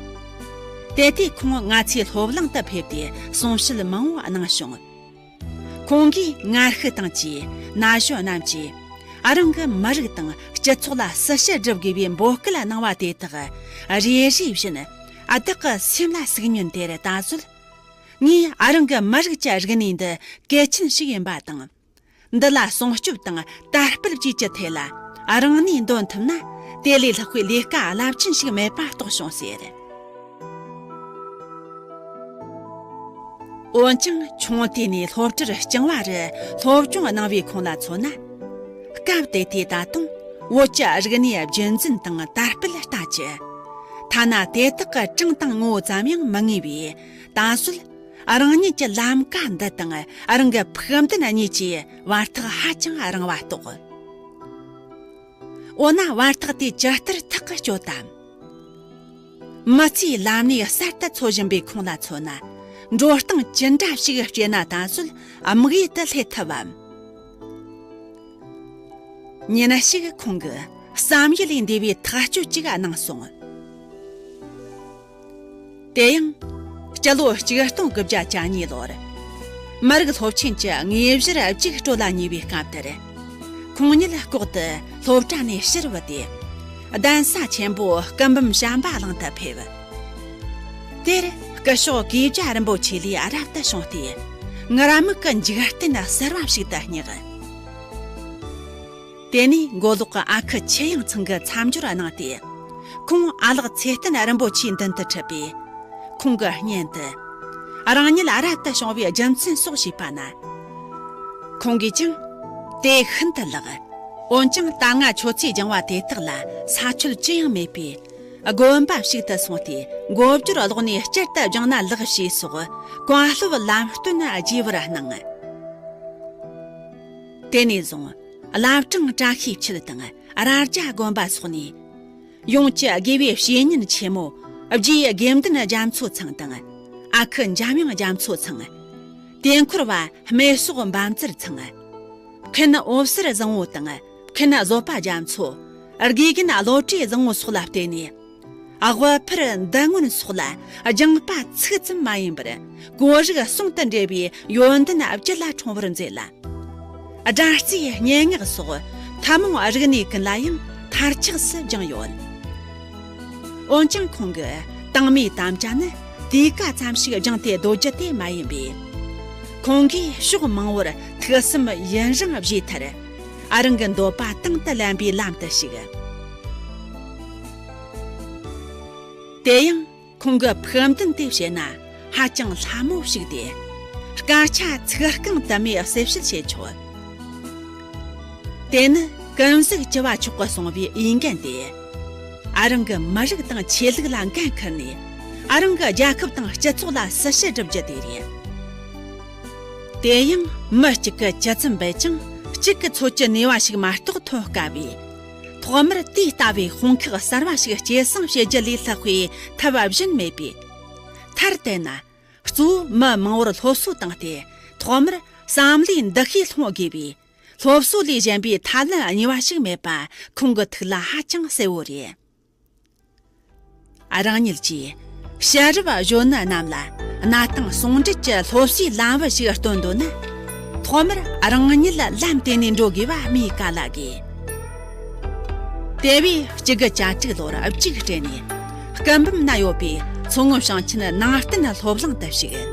དེ་དུས་ཁོང་ང་ཚོའི་སློབ་གླིང་དུ་ཕེབས་ཏེ་གསུང་བཤད་མང་བོ་གནང་བྱུང་། ཁོང་གིས་ངར་ཤུགས་དང་བཅས་ན་གཞོན་རྣམས་ཀྱིས་རང་གི་མི་རིགས་དང་སྤྱི་ཚོགས་ལ་སྲི་ཞུ་སྒྲུབ་དགོས་པའི་འབོད་སྐུལ་གནང་བ་དེ་དག་རེ་རེ་བཞིན་བདག་གི་སེམས་ལ་ཟུག་མྱོང་དེར་ད་གཟོད། ངས་རང་གི་མི་རིགས་ཀྱི་རིག་གནས་འདི་གལ་ཆེན་ཞིག་ཡིན་པ་དང་། འདི་ལ་སྲུང་སྐྱོབ་དང་དར་སྤེལ་བཅས་ཀྱི་ཐད་ལ་རང་ནུས་འདོན་ཐུབ་ན། དེ་ལས་ལྷག་པའི་ལས་ཀ་རླབས་ཆེན་ཞིག་མེད་པ་རྟོགས་བྱུང་ཟེར། འོན་ཀྱང་ཆུང་དུས་ནས་སློབ་གྲྭར་རྐྱང་བ་རུ་སློབ་སྦྱོང་གནང་བའི་ཁོང་ལ་མཚོན་ན། སྐབས་དེ་དུས་ད་དུང་བོད་ཀྱི་རིག་གནས་རྒྱུན་འཛིན་དང་དར་སྤེལ་ལྟ་ཅི། ཐ་ན་དེ་དག་གི་གྲངས་དང་ངོ་བོ་ཙམ་ཡང་མི་ངེས་པས། ད་གཟོད་རང་ཉིད་ཀྱི་ལམ་ཀ་འདི་དང་རང་གི་ཕུགས་འདུན་གཉིས་ཀྱི་བར་ཐག་ཧ་ཅང་རིང་བ་རྟོགས། འོ་ན་བར་ཐག་དེ་ཇི་ལྟར་ཐག་གིས་གཅོད་དམ། མི་ཚེའི་ལམ་སྣེ་གསར་དུ་འཚོལ་བཞིན་པའི་ཁོང་ལ་མཚོན་ན། འགྲོ་སྟངས་ཅི་འདྲ་ཞིག་སྤྱད་ན་ད་གཟོད་དམིགས་ཡུལ་དུ་སླེབས་ཐུབ་བམ། ཉིན་ཞིག་ཁོང་གིས་བསམ་ཡུལ་ལས་འདས་པའི་ཐག་གཅོད་ཅིག་གནང་སོང་། དེ་ཡང་། སྤྱི་ལོ་གཅིག་སྟོང་དགུ་བརྒྱ་གྱ་གཉིས་ལོར། མི་རིགས་སློབ་ཆེན་གྱི་དངོས་གཞིར་གཅིག་སྤྲོད་ལ་ཉེ་བའི་སྐབས་དེར། ཁོང་ཉིད་ལྐོག་ཏུ་སློབ་གྲྭ་ནས་ཕྱིར་བུད་དེ། གདན་ས་ཆེན་པོ་སྐུ་འབུམ་བྱམས་པ་གླིང་དུ་ཕེབས། དེར་སྐུ་ཞབས་ཀུའེ་ཇ་རིན་པོ་ཆེ་ལས་རབ་ཏུ་བྱུང་སྟེ། ངུར་སྨྲིག་གི་འཇིག་རྟེན་གསར་བ་ཞིག་ཏུ་བསྙེགས། དེ་ནས་མགོ་ལོག་གི་ཨ་ཁུ་ཆུ་ཡང་ཚང་གིས་མཚམས་སྦྱོར་གནང་སྟེ། ཁོང་ཨ་ལགས་ཚེ་བརྟན་རིན་པོ་ཆེའི་མདུན་དུ་ཁྲིད་པས། ཁོང་གི་སྙན་དུ། རང་ཉིད་རབ་ཏུ་བྱུང་བའི་རྒྱུ་མཚན་སོགས་ཞུས་པ་ན། ཁོང་གིས་ཀྱང་། དེ་ཤིན་ཏུ་ལེགས། འོན་ཀྱང་ད་སྔ་ཁྱོད་ཚོས་སྦྱངས་པ་དེ་དག་ལ་ས་ཆོད་ཅི་ཡང་མེད་པས། དགོན་པ་ཞིག་ཏུ་སོང་སྟེ་མགོ་སྦྱོར་ཀློག་ནས་བསྐྱར་དུ་སྦྱངས་ན་ལེགས་ཞེས་སོགས་བཀའ་སློབ་ལམ་སྟོན་རྒྱས་པར་གནང་། དེ་ནས་བཟུང་བླ་བྲང་བཀྲ་ཤིས་འཁྱིལ་དང་རྭ་རྒྱ་དགོན་པ་སོགས་ནས། ཡོངས་ཀྱི་དགེ་བའི་བཤེས་གཉེན་ཆེན་མོ་རྗེ་དགེ་འདུན་རྒྱ་མཚོ་ཚང་དང་། ཨ་ཁུ་འཇམ་དབྱངས་རྒྱ་མཚོ་ཚང་། དེ་འཁོར་བ་སྨད་སོག་འབའ་མཛར་ཚང་། མཁན་འོད་ཟེར་བཟང་བོ་དང་མཁན་བཟོད་པ་རྒྱ་མཚོ། དགེ་རྒན་བློ་གྲོས་བཟང་བོ་སོགས་ལ་བརྟེན་ནས། དབུ་ཕར་འདུ་སྔོན་སོགས་ལ་སྦྱངས་པ་ཚིག་ཙམ་མ་ཡིན་པར་གོ་རིག་ཟུང་དུ་འབྲེལ་བའི་ཡོན་ཏན་བརྒྱུད་ལ་འཁྲུངས་པར་མཛད་ལ། སྒྲ་རྩེའི་སྙན་ངག་སོགས་ཐུན་མོང་རིག་གནས་ཀུན་ལ་ཡང་མཐར་ཆགས་སུ་སྦྱངས་ཡོད། འོན་ཀྱང་ཁོང་གི་དང་མའི་དམ་བཅའ་ནི་དུས་ཀ་ཙམ་ཞིག་སྦྱངས་ཏེ་སྡོད་རྒྱུ་དེ་མ་ཡིན་པས། ཁོང་གིས་ཕྱོགས་མང་བོར་ཐུགས་བསམ་ཡུན་རིང་བཞེས་མཐར། ཨ་རང་གི་འདོད་པ་དང་དུ་ལེན་པའི་ལམ་དུ་ཞུགས། དེ་ཡང་། ཁོང་གི་ཕུགས་འདུན་དེ་བཤད་ན་ཧ་ཅང་སླ་མོ་ཞིག་སྟེ། སྐད་ཆ་ཚིག་རྐང་དུ་མས་གསལ་བཤད་བྱེད་ཆོག། དེ་ནི་ཀུན་གཟིགས་བཅུ་བ་མཆོག་གིས་གསུངས་པའི་འོས་འགན་ཏེ། ཨ་རང་གི་མི་རིགས་དང་ཆོས་ལུགས་ལ་འགན་འཁུར་ནས། ཨ་རང་གི་རྒྱལ་ཁབ་དང་སྤྱི་ཚོགས་ལ་སྲི་ཞུ་བསྒྲུབ་རྒྱུ་དེ་རེད། དེ་ཡང་མི་གཅིག་གི་ཇི་ཙམ་འབད་ཀྱང་གཅིག་གི་ཚོད་ཀྱི་ནུས་པ་ཞིག་མ་གཏོགས་ཐོན་དཀའ་བས། ཐོག་མར་དེ་ལྟ་བུའི་དཔུང་ཁག་གསར་བ་ཞིག་སྐྱེད་སྲིང་བྱེད་རྒྱུ་ལས་ལྷག་པའི་ཐབས་གཞན་མེད་པས། མཐར་གཏུགས་ན། གཙོ་བོ་མི་མང་བོར་སློབ་གསོ་བཏང་སྟེ། ཐོག་མར་བསམ་བློའི་འདུ་ཤེས་སློང་དགོས་པས། སློབ་གསོ་ལས་གཞན་པའི་ཐབས་ལམ་གཉིས་པ་ཞིག་མེད་པ་ཁོང་གི་ཐུགས་ལ་ཧ་ཅང་གསལ་བོ་རེད། རང་ཉིད་ཀྱིས་ཕྱི་རབས་གཞོན་ནུ་རྣམས་ལ་གནའ་དེང་ཟུང་འབྲེལ་གྱི་སློབ་གསོའི་ལམ་བུ་ཞིག་སྟོན་འདོད་ན། ཐོག་མར་རང་ཉིད་ལ་ལམ་དེ་ནས་འགྲོ་དགོས་པ་སྨོས་ག་ལ་དགོས། དེ་བས་གཅིག་དགུ་གྱ་དྲུག་ལོར་གཅིག་སྤྲད་ནས། སྐུ་འབུམ་ན་ཡོད་པའི་མཚོ་སྔོན་ཞིང་ཆེན་ནང་བསྟན་སློབ་གླིང་དུ་ཞུགས།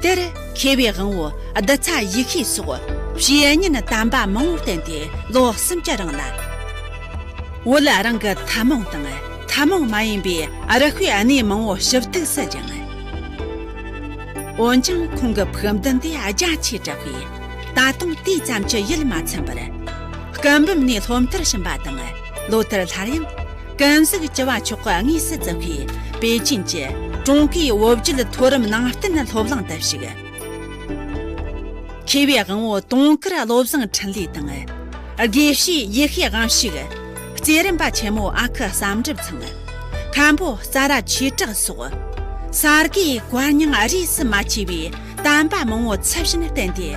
དེར་མཁས་པའི་དབང་བོ་བདུད་ཚ་ཡེ་ཤེས་སོགས་བཤེས་གཉེན་དམ་པ་མང་བོར་བསྟེན་ཏེ་ལོ་གསུམ་གྱི་རིང་ལ། བོད་རང་གི་ཐུན་མོང་དང་ཐུན་མོང་མ་ཡིན་པའི་རིག་པའི་གནས་མང་བོ་ཞིབ་ཏུ་སྦྱངས། འོན་ཀྱང་ཁོང་གི་ཕུགས་འདུན་དེ་རྒྱ་ཆེ་དྲགས་པས། ད་དུང་དེ་ཙམ་གྱིས་ཡིད་མ་ཚིམ་པར། སྐུ་འབུམ་ནས་སློབ་མཐར་ཕྱིན་པ་དང་། ལོ་ལྟར་སླར་ཡང་ཀུན་གཟིགས་བཅུ་བ་མཆོག་གི་དངོས་སུ་བཙུགས་པའི་པེ་ཅིན་གྱི་ཀྲུང་གོའི་བོད་བརྒྱུད་མཐོ་རིམ་ནང་བསྟན་སློབ་གླིང་དུ་ཞུགས། མཁས་པའི་དབང་བོ་དུང་དཀར་བློ་བཟང་འཕྲིན་ལས་དང་། དགེ་བཤེས་ཡེ་ཤེས་དབང་ཕྱུག། རྩེ་རིམ་པ་ཆེན་མོ་ཨ་ཁུ་བསམ་གྲུབ་ཚང་། མཁན་པོ་ས་ར་ཆོས་གྲགས་སོགས། ས་དགེ་བཀའ་རྙིང་རིས་སུ་མ་ཆད་པའི་དམ་པ་མང་བོ་ཚུལ་བཞིན་བསྟེན་ཏེ།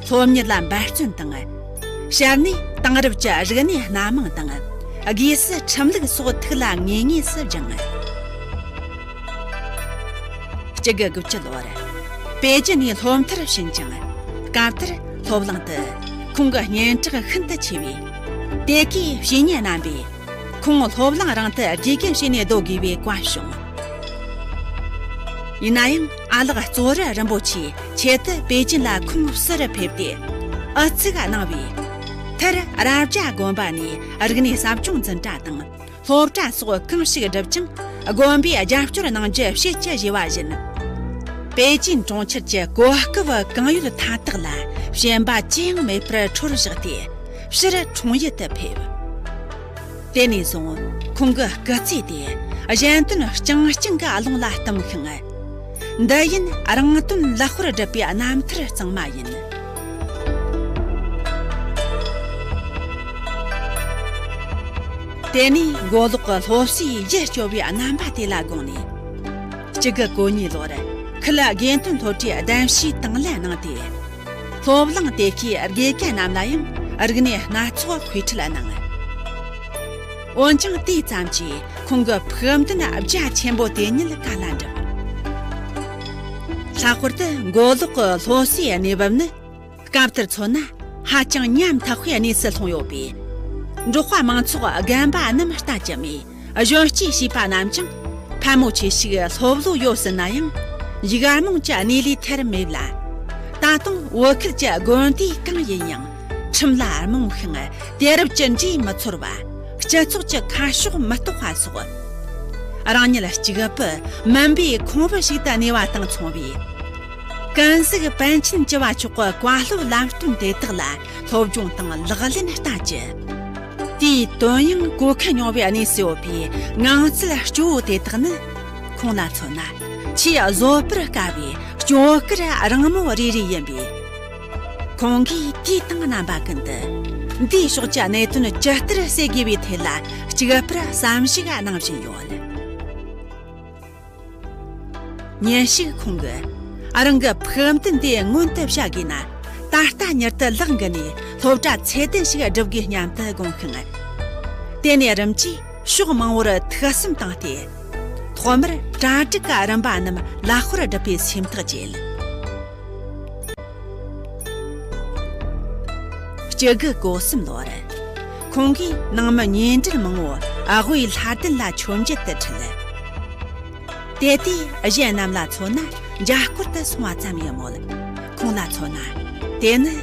སློབ་གཉེར་ལ་འབད་བརྩོན་དང་། ཞལ་ནས་དེང་རབས་ཀྱི་རིག་གནས་སྣ་མང་དང་། དགོས་སུ་ཁྲིམས་ལུགས་སོགས་ཐུགས་ལ་ངེས་ངེས་སུ་སྦྱངས། བཅུ་དགུ་དགུ་བཅུ་ལོར་པེ་ཅིན་ནས་སློབ་མཐར་ཕྱིན་ཅིང་། སྐབས་དེར་སློབ་གླིང་དུ་ཁོང་གི་སྙན་གྲགས་ཤིན་ཏུ་ཆེ་བས། དེ་གའི་བཤེས་གཉེན་རྣམ་པས་ཁོང་སློབ་གླིང་རང་དུ་དགེ་རྒན་བྱས་ནས་སྡོད་དགོས་པའི་བཀའ་བྱུང་། ཡིན་ན་ཡང་ཨ་ལགས་ཙོ་རི་རིན་པོ་ཆེས་ཆེད་དུ་པེ་ཅིན་ལ་ཁོང་བསུ་རུ་ཕེབས་ཏེ། ཨུ་ཚུགས་གནང་བས། མཐར་རབ་བྱ་དགོན་པ་ནས་རིག་གནས་ཟབ་སྦྱོང་འཛིན་གྲྭ་དང་། སློབ་གྲྭ་སོགས་གང་ཞིག་བསྒྲུབས་ཀྱང་དགོན་པས་རྒྱབ་སྐྱོར་གནང་རྒྱུ་བྱེད་ཀྱི་བཞེས་པ་བཞིན། པེ་ཅིན་གྲོང་ཁྱེར་གྱི་གོ་སྐབས་གང་ཡོད་མཐའ་དག་ལ་ཞེན་པ་ཅི་ཡང་མེད་པར་འཕྲོར་བཞག་སྟེ་ཕྱིར་འཁྲུངས་ཡུལ་དུ་ཕེབས། དེ་ནས་བཟུང་ཁོང་གི་སྐུ་ཚེ་དེ་གཞན་དོན་རྐྱང་རྐྱང་གི་ཀློང་ལ་གཏུམས་ཤིང་། འདི་ཡིན་རང་དོན་ལེགས་པར་སྒྲུབ་པའི་རྣམ་ཐར་གཙང་མ་ཡིན། དེ་ནས་མགོ་ལོག་གི་སློབ་གསོའི་ཡིད་སྐྱོ་བའི་རྣམ་པ་དེ་ལ་དགོངས་ནས། གཅིག་དགུ་གོ་གཉིས་ལོར་ཁུལ་དགེ་ཐོན་སློབ་གྲྭའི་གདན་ཞུས་དང་ལེན་གནང་སྟེ། སློབ་གླིང་དེ་གའི་དགེ་རྒན་རྣམས་ལ་ཡང་རིག་གནས་སྣ་ཚོགས་དཔེ་ཁྲིད་གནང་། འོན་ཀྱང་དེ་ཙམ་གྱིས་ཁོང་གི་ཕུགས་འདུན་རྒྱ་ཆེན་པོ་དེ་ཉིད་ག་ལ་འགྲུབ། ལྷག་པར་དུ་མགོ་ལོག་གི་སློབ་གསོའི་གནས་བབ་ནི། སྐབས་དེར་མཚོན་ན་ཧ་ཅང་ཉམ་ཐག་པའི་གནས་སུ་ལྷུང་ཡོད་པས། འབྲོག་པ་མང་ཚོགས་རྒན་པ་རྣམས་ལྟ་ཅི་སྨོས་གཞོན་སྐྱེས་བྱིས་པ་རྣམས་ཀྱང་ཕལ་མོ་ཆེ་ཞིག་སློབ་ལོ་ཡོལ་ཟིན་ན་ཡང་ཡིད་སྨོན་གྱི་གནས་ལས་ཐར་མེད་ལ། ད་དུང་བོད་ཁུལ་གྱི་དགོན་སྡེ་གང་ཡིན་ཡང་ཁྲིམས་ལ་རྨོངས་ཤིང་དུས་རབས་ཀྱི་འགྲོས་མི་ཚོར་བ། སྤྱི་ཚོགས་ཀྱི་ཁ་ཕྱོགས་མི་རྟོགས་པ་སོགས། རང་ཉིད་གཅིག་པུ་མུན་པའི་ཁོང་བུ་ཞིག་ཏུ་གནས་པ་དང་མཚུངས་པས། ཀུན་གཟིགས་པཎ་ཆེན་བཅུ་བ་མཆོག་གི་བཀའ་སློབ་ལམ་སྟོན་དེ་དག་ལ་སློབ་སྦྱོང་དང་ལག་ལེན་བསྟར་གྱི། དེའི་དོན་ཡང་གོ་ཁུལ་མྱོང་བའི་གནས་སུ་ཡོད་པའི་ངང་ཚུལ་སྐྱོ་བོ་དེ་དག་ནི། ཁོང་ལ་མཚོན་ན་ཆེས་བཟོད་པར་དཀའ་བའི་སྐྱོ་གར་རིང་མོ་རེ་རེ་ཡིན་པས། ཁོང་གིས་དུས་དང་རྣམ་པ་ཀུན་ཏུ་འདིའི་ཕྱོགས་ཀྱི་གནད་དོན་ཇི་ལྟར་སེལ་དགོས་པའི་ཐད་ལ་གཅིག་པུར་བསམ་གཞིག་གནང་བཞིན་ཡོད། ཉིན་ཞིག་ཁོང་གིས་རང་གི་ཕུགས་འདུན་དེ་མངོན་དུ་བྱ་དགོས་ན། ད་ལྟ་མྱུར་དུ་ལག་འགུལ་ནས་སློབ་གྲྭ་ཚད་ལྡན་ཞིག་བསྒྲུབ་དགོས་སྙམ་དུ་དགོངས་ཤིང་། དེ་ནས་རིམ་གྱིས་ཕྱོགས་མང་པོར་ཐུགས་བསམ་བཏང་སྟེ། ཐོག་མར་གྲ་སྒྲིག་གི་རིམ་པ་རྣམས་ལེགས་པར་བསྒྲུབས་པའི་སེམས་ཐག་བཅད། གཅིག་དགུ་གོ་གསུམ་ལོར། ཁོང་གིས་ནང་མི་ཉེ་འབྲེལ་མང་པོ་དབུས་ལྷ་ལྡན་ལ་མཆོད་མཇལ་དུ་ཁྲིད། དེ་དུས་གཞན་རྣམས་ལ་མཚོན་ན་མཇལ་སྐོར་དུ་སོང་བ་ཙམ་ཡིན་མོད། ཁོང་ལ་མཚོན་ན་དེ་ནི་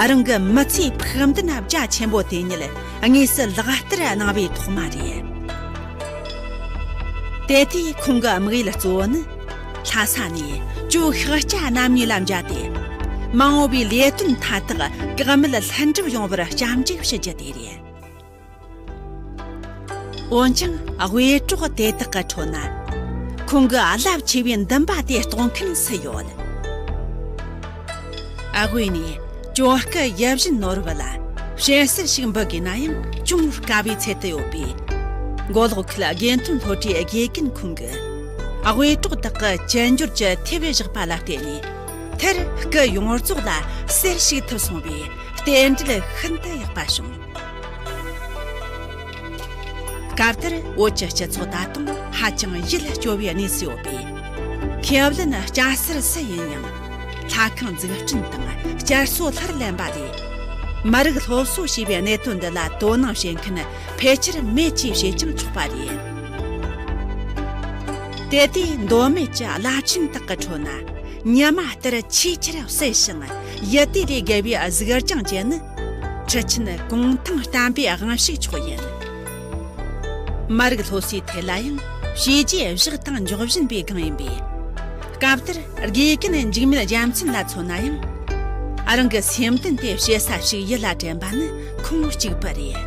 རང་གི་མི་ཚེའི་ཕུགས་འདུན་རྒྱ་ཆེན་པོ་དེ་ཉིད་དངོས་སུ་ལག་བསྟར་གནང་བའི་ཐོག་མ་རེད། དེ་དུས་ཁོང་གི་དམིགས་ཡུལ་གཙོ་བོ་ནི། ལྷ་ས་ནས་ཇོ་ཤཱཀྱ་རྣམ་གཉིས་ལ་མཇལ་ཏེ། མ་འོངས་པའི་ལས་དོན་མཐའ་དག་བཀག་མེད་ལྷུན་གྲུབ་ཡོང་བར་སྐྱབས་འཇུག་ཞུ་རྒྱུ་དེ་རེད། འོན་ཀྱང་དབུས་གྲོགས་དེ་དག་གི་ཁྲོད་ན། ཁོང་གི་རླབས་ཆེ་བའི་འདུན་པ་དེ་རྟོགས་མཁན་སུ་ཡོད། ཨ་དབུས་ནས་ཇོ་སྐུ་ཡིད་བཞིན་ནོར་བུ་ལ་དཔྱད་གསར་ཞིག་འབུལ་དགོས་ན་ཡང་ཅུང་དཀའ་བའི་ཚད་དུ་ཡོད་པས། མགོ་ལོག་ཁུལ་དགེ་ཐོན་སློབ་གྲྭའི་དགེ་རྒན་ཁོང་གིས་དབུས་གྲོགས་དག་གི་དཔྱད་འབྱོར་གྱི་ཐེབས་བཞག་པ་ལ་བརྟེན་ནས། མཐར་སྐུ་ཡོངས་རྫོགས་ལ་གསེར་ཞིག་ཐུབ་སོང་བས་རྟེན་འབྲེལ་ཤིན་ཏུ་ཡག་པ་བྱུང་། སྐབས་དེར་བོད་ཀྱི་སྤྱི་ཚོགས་ད་དུང་ཧ་ཅང་ཡིད་སྐྱོ་བའི་གནས་སུ་ཡོད་པས། ཁེ་བློན་སྐྱ་སེར་སུ་ཡིན་ཡང་། ལྷ་ཁང་འཛུགས་སྐྲུན་དང་བསྐྱར་གསོ་སླར་ལེན་པ་ལས། མི་རིགས་སློབ་གསོ་ཞེས་པའི་གནད་དོན་འདི་ལ་དོ་སྣང་བྱེད་མཁན་ཕལ་ཆེར་མེད་ཅེས་བཤད་ཀྱང་ཆོག་པ་རེད། དེ་དུས་མདོ་སྨད་ཀྱི་རླབས་ཆེན་དག་གི་ཁྲོད་ན། ཉི་མ་ལྟར་ཆེས་ཆེར་གསལ་ཞིང་ཡིད་དུ་ལས་བརྒལ་བའི་གཟིགས་རྒྱང་ཅན་ནི། ཁྲི་ཆེན་གུང་ཐང་བསྟན་པའི་དབང་ཕྱུག་མཆོག་ཡིན། མི་རིགས་སློབ་གསོའི་ཐད་ལ་ཡང་བྱས་རྗེས་བཞག་དང་འཇོག་བཞིན་པའི་སྒང་ཡིན་པས། སྐབས་དེར་དགེ་རྒན་འཇིགས་མེད་རྒྱལ་མཚན་ལ་མཚོན་ན་ཡང་། རང་གི་སེམས་གཏིང་དེ་བྱེད་ས་ཞིག་ཡིད་ལ་དྲན་པ་ནི་ཁོང་གཅིག་པུ་རེད།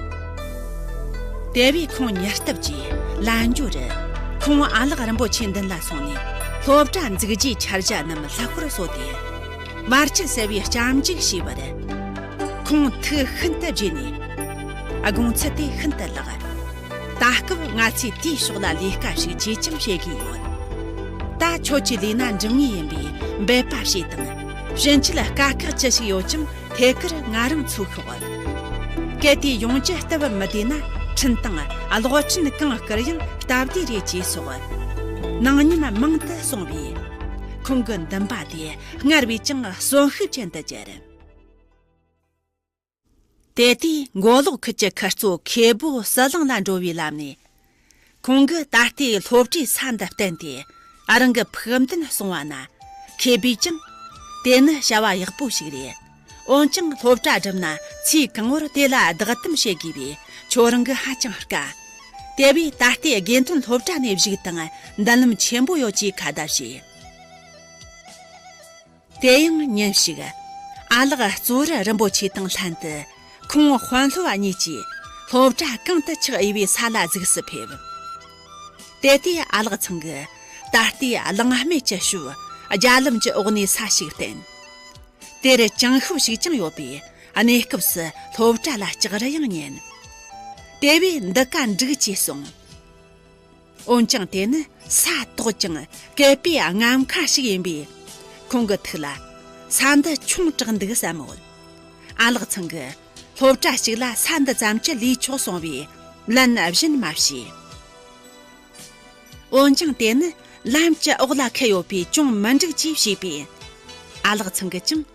དེ་བས་ཁོང་ཉར་སྟབས་ཀྱིས་ལན་འཇོར་རུ་ཁོང་ཨ་ལགས་རིན་པོ་ཆེའི་མདུན་ལ་སོང་ནས་སློབ་གྲྭ་འཛུགས་རྒྱུའི་འཆར་གཞི་རྣམས་ལྷག་པར་གསོལ་ཏེ། བར་ཆད་སེལ་བའི་སྐྱབས་འཇུག་ཞུས་པར། ཁོང་ཐུགས་ཤིན་ཏུ་དགྱེས་ནས། དགོངས་ཚུལ་དེ་ཤིན་ཏུ་ལེགས། ད་སྐབས་ང་ཚོས་དེའི་ཕྱོགས་ལ་ལས་ཀ་ཞིག་བྱེད་ཀྱང་བྱེད་དགོས་ཡོད། ད་ཁྱོད་ཀྱི་ལས་ན་འགྲུབ་ངེས་ཡིན་པས་འབད་པ་བྱོས་དང་། ཕྱིན་ཆད་དཀའ་ཁག་ཅི་ཞིག་ཡོད་ཀྱང་ཐད་ཀར་ང་རང་ཚོར་ཤོག། གལ་ཏེ་ཡོང་རྒྱུ་སྟབས་མི་བདེ་ན་འཕྲིན་དང་གློག་འཕྲིན་གང་བསྐུར་ཡང་སྟབས་བདེ་རེད་ཅེས་སོགས། སྣང་ཉམས་མང་དུ་སོང་བས། ཁོང་གི་འདུན་པ་དེ་སྔར་བས་ཀྱང་གསོན་ཤུགས་ཅན་དུ་གྱུར། དེ་དུས་མགོ་ལོག་ཁུལ་གྱི་ཁུལ་གཙོ་ཁེ་བོ་ཟི་ལིང་ལ་འགྲོ་བའི་ལམ་ནས། ཁོང་གིས་ད་ལྟའི་སློབ་གྲྭའི་ས་འདི་བསྟན་ཏེ་རང་གི་ཕུགས་འདུན་གསུངས་པ་ན། ཁེ་བོས་ཀྱང་། དེ་ནི་བྱ་བ་ཡག་པོ་ཞིག་རེད། འོན་ཀྱང་སློབ་གྲྭ་བསྒྲུབས་ན་ཚེ་གང་བོར་དེ་ལ་བདག་དམ་བྱེད་དགོས་པས་ཁྱོད་རང་གིས་ཧ་ཅང་དཀའ། དེ་བས་ད་ལྟའི་དགེ་འདུན་སློབ་གྲྭ་ནས་བཞུགས་དང་མདུན་ལམ་ཆེན་པོ་ཡོད་ཅེས་ཁ་བརྡ་བྱས། དེ་ཡང་ཉིན་ཞིག་ཨ་ལགས་གཙོ་བོར་རིན་པོ་ཆེ་དང་ལྷན་དུ་ཁོང་དཔོན་སློབ་གཉིས་ཀྱིས་སློབ་གྲྭ་གང་དུ་ཆགས་འོས་པའི་ས་ལ་གཟིགས་སུ་ཕེབས། དེ་དུས་ཨ་ལགས་ཚང་གིས་ད་ལྟའི་གླང་སྨད་ཀྱི་ཕྱོགས་རྒྱ་ལམ་གྱི་འོག་ནས་ས་ཞིག་བསྟན། དེར་ཅང་ཤོས་ཤིག་ཀྱང་ཡོད་པས་གནས་སྐབས་སུ་སློབ་གྲྭ་ལ་ལྕགས་རི་ཡང་ཉན། དེ་བས་འདི་ཀ་འགྲིག་ཅེས་གསུངས། འོན་ཀྱང་དེ་ནི་ས་དོག་ཅིང་བསྐལ་པའི་རྔམ་ཁ་ཞིག་ཡིན་པས། ཁོང་གི་ཐུགས་ལ་ས་འདི་ཆུང་དྲགས་འདུག་བསམ་མོད། ཨ་ལགས་ཚང་གིས་སློབ་གྲྭ་ཞིག་ལ་ས་འདི་ཙམ་གྱིས་ལས་ཆོག་གསུངས་པས་ལན་གཞན་མ་བྱས། འོན་ཀྱང་དེ་ནི་ལམ་གྱི་འོག་ལ་ཁེལ་ཡོད་པས་ཅུང་མི་འགྲིག་ཅེས་བྱས་པས། ཨ་ལགས་ཚང་གིས་ཀྱང་།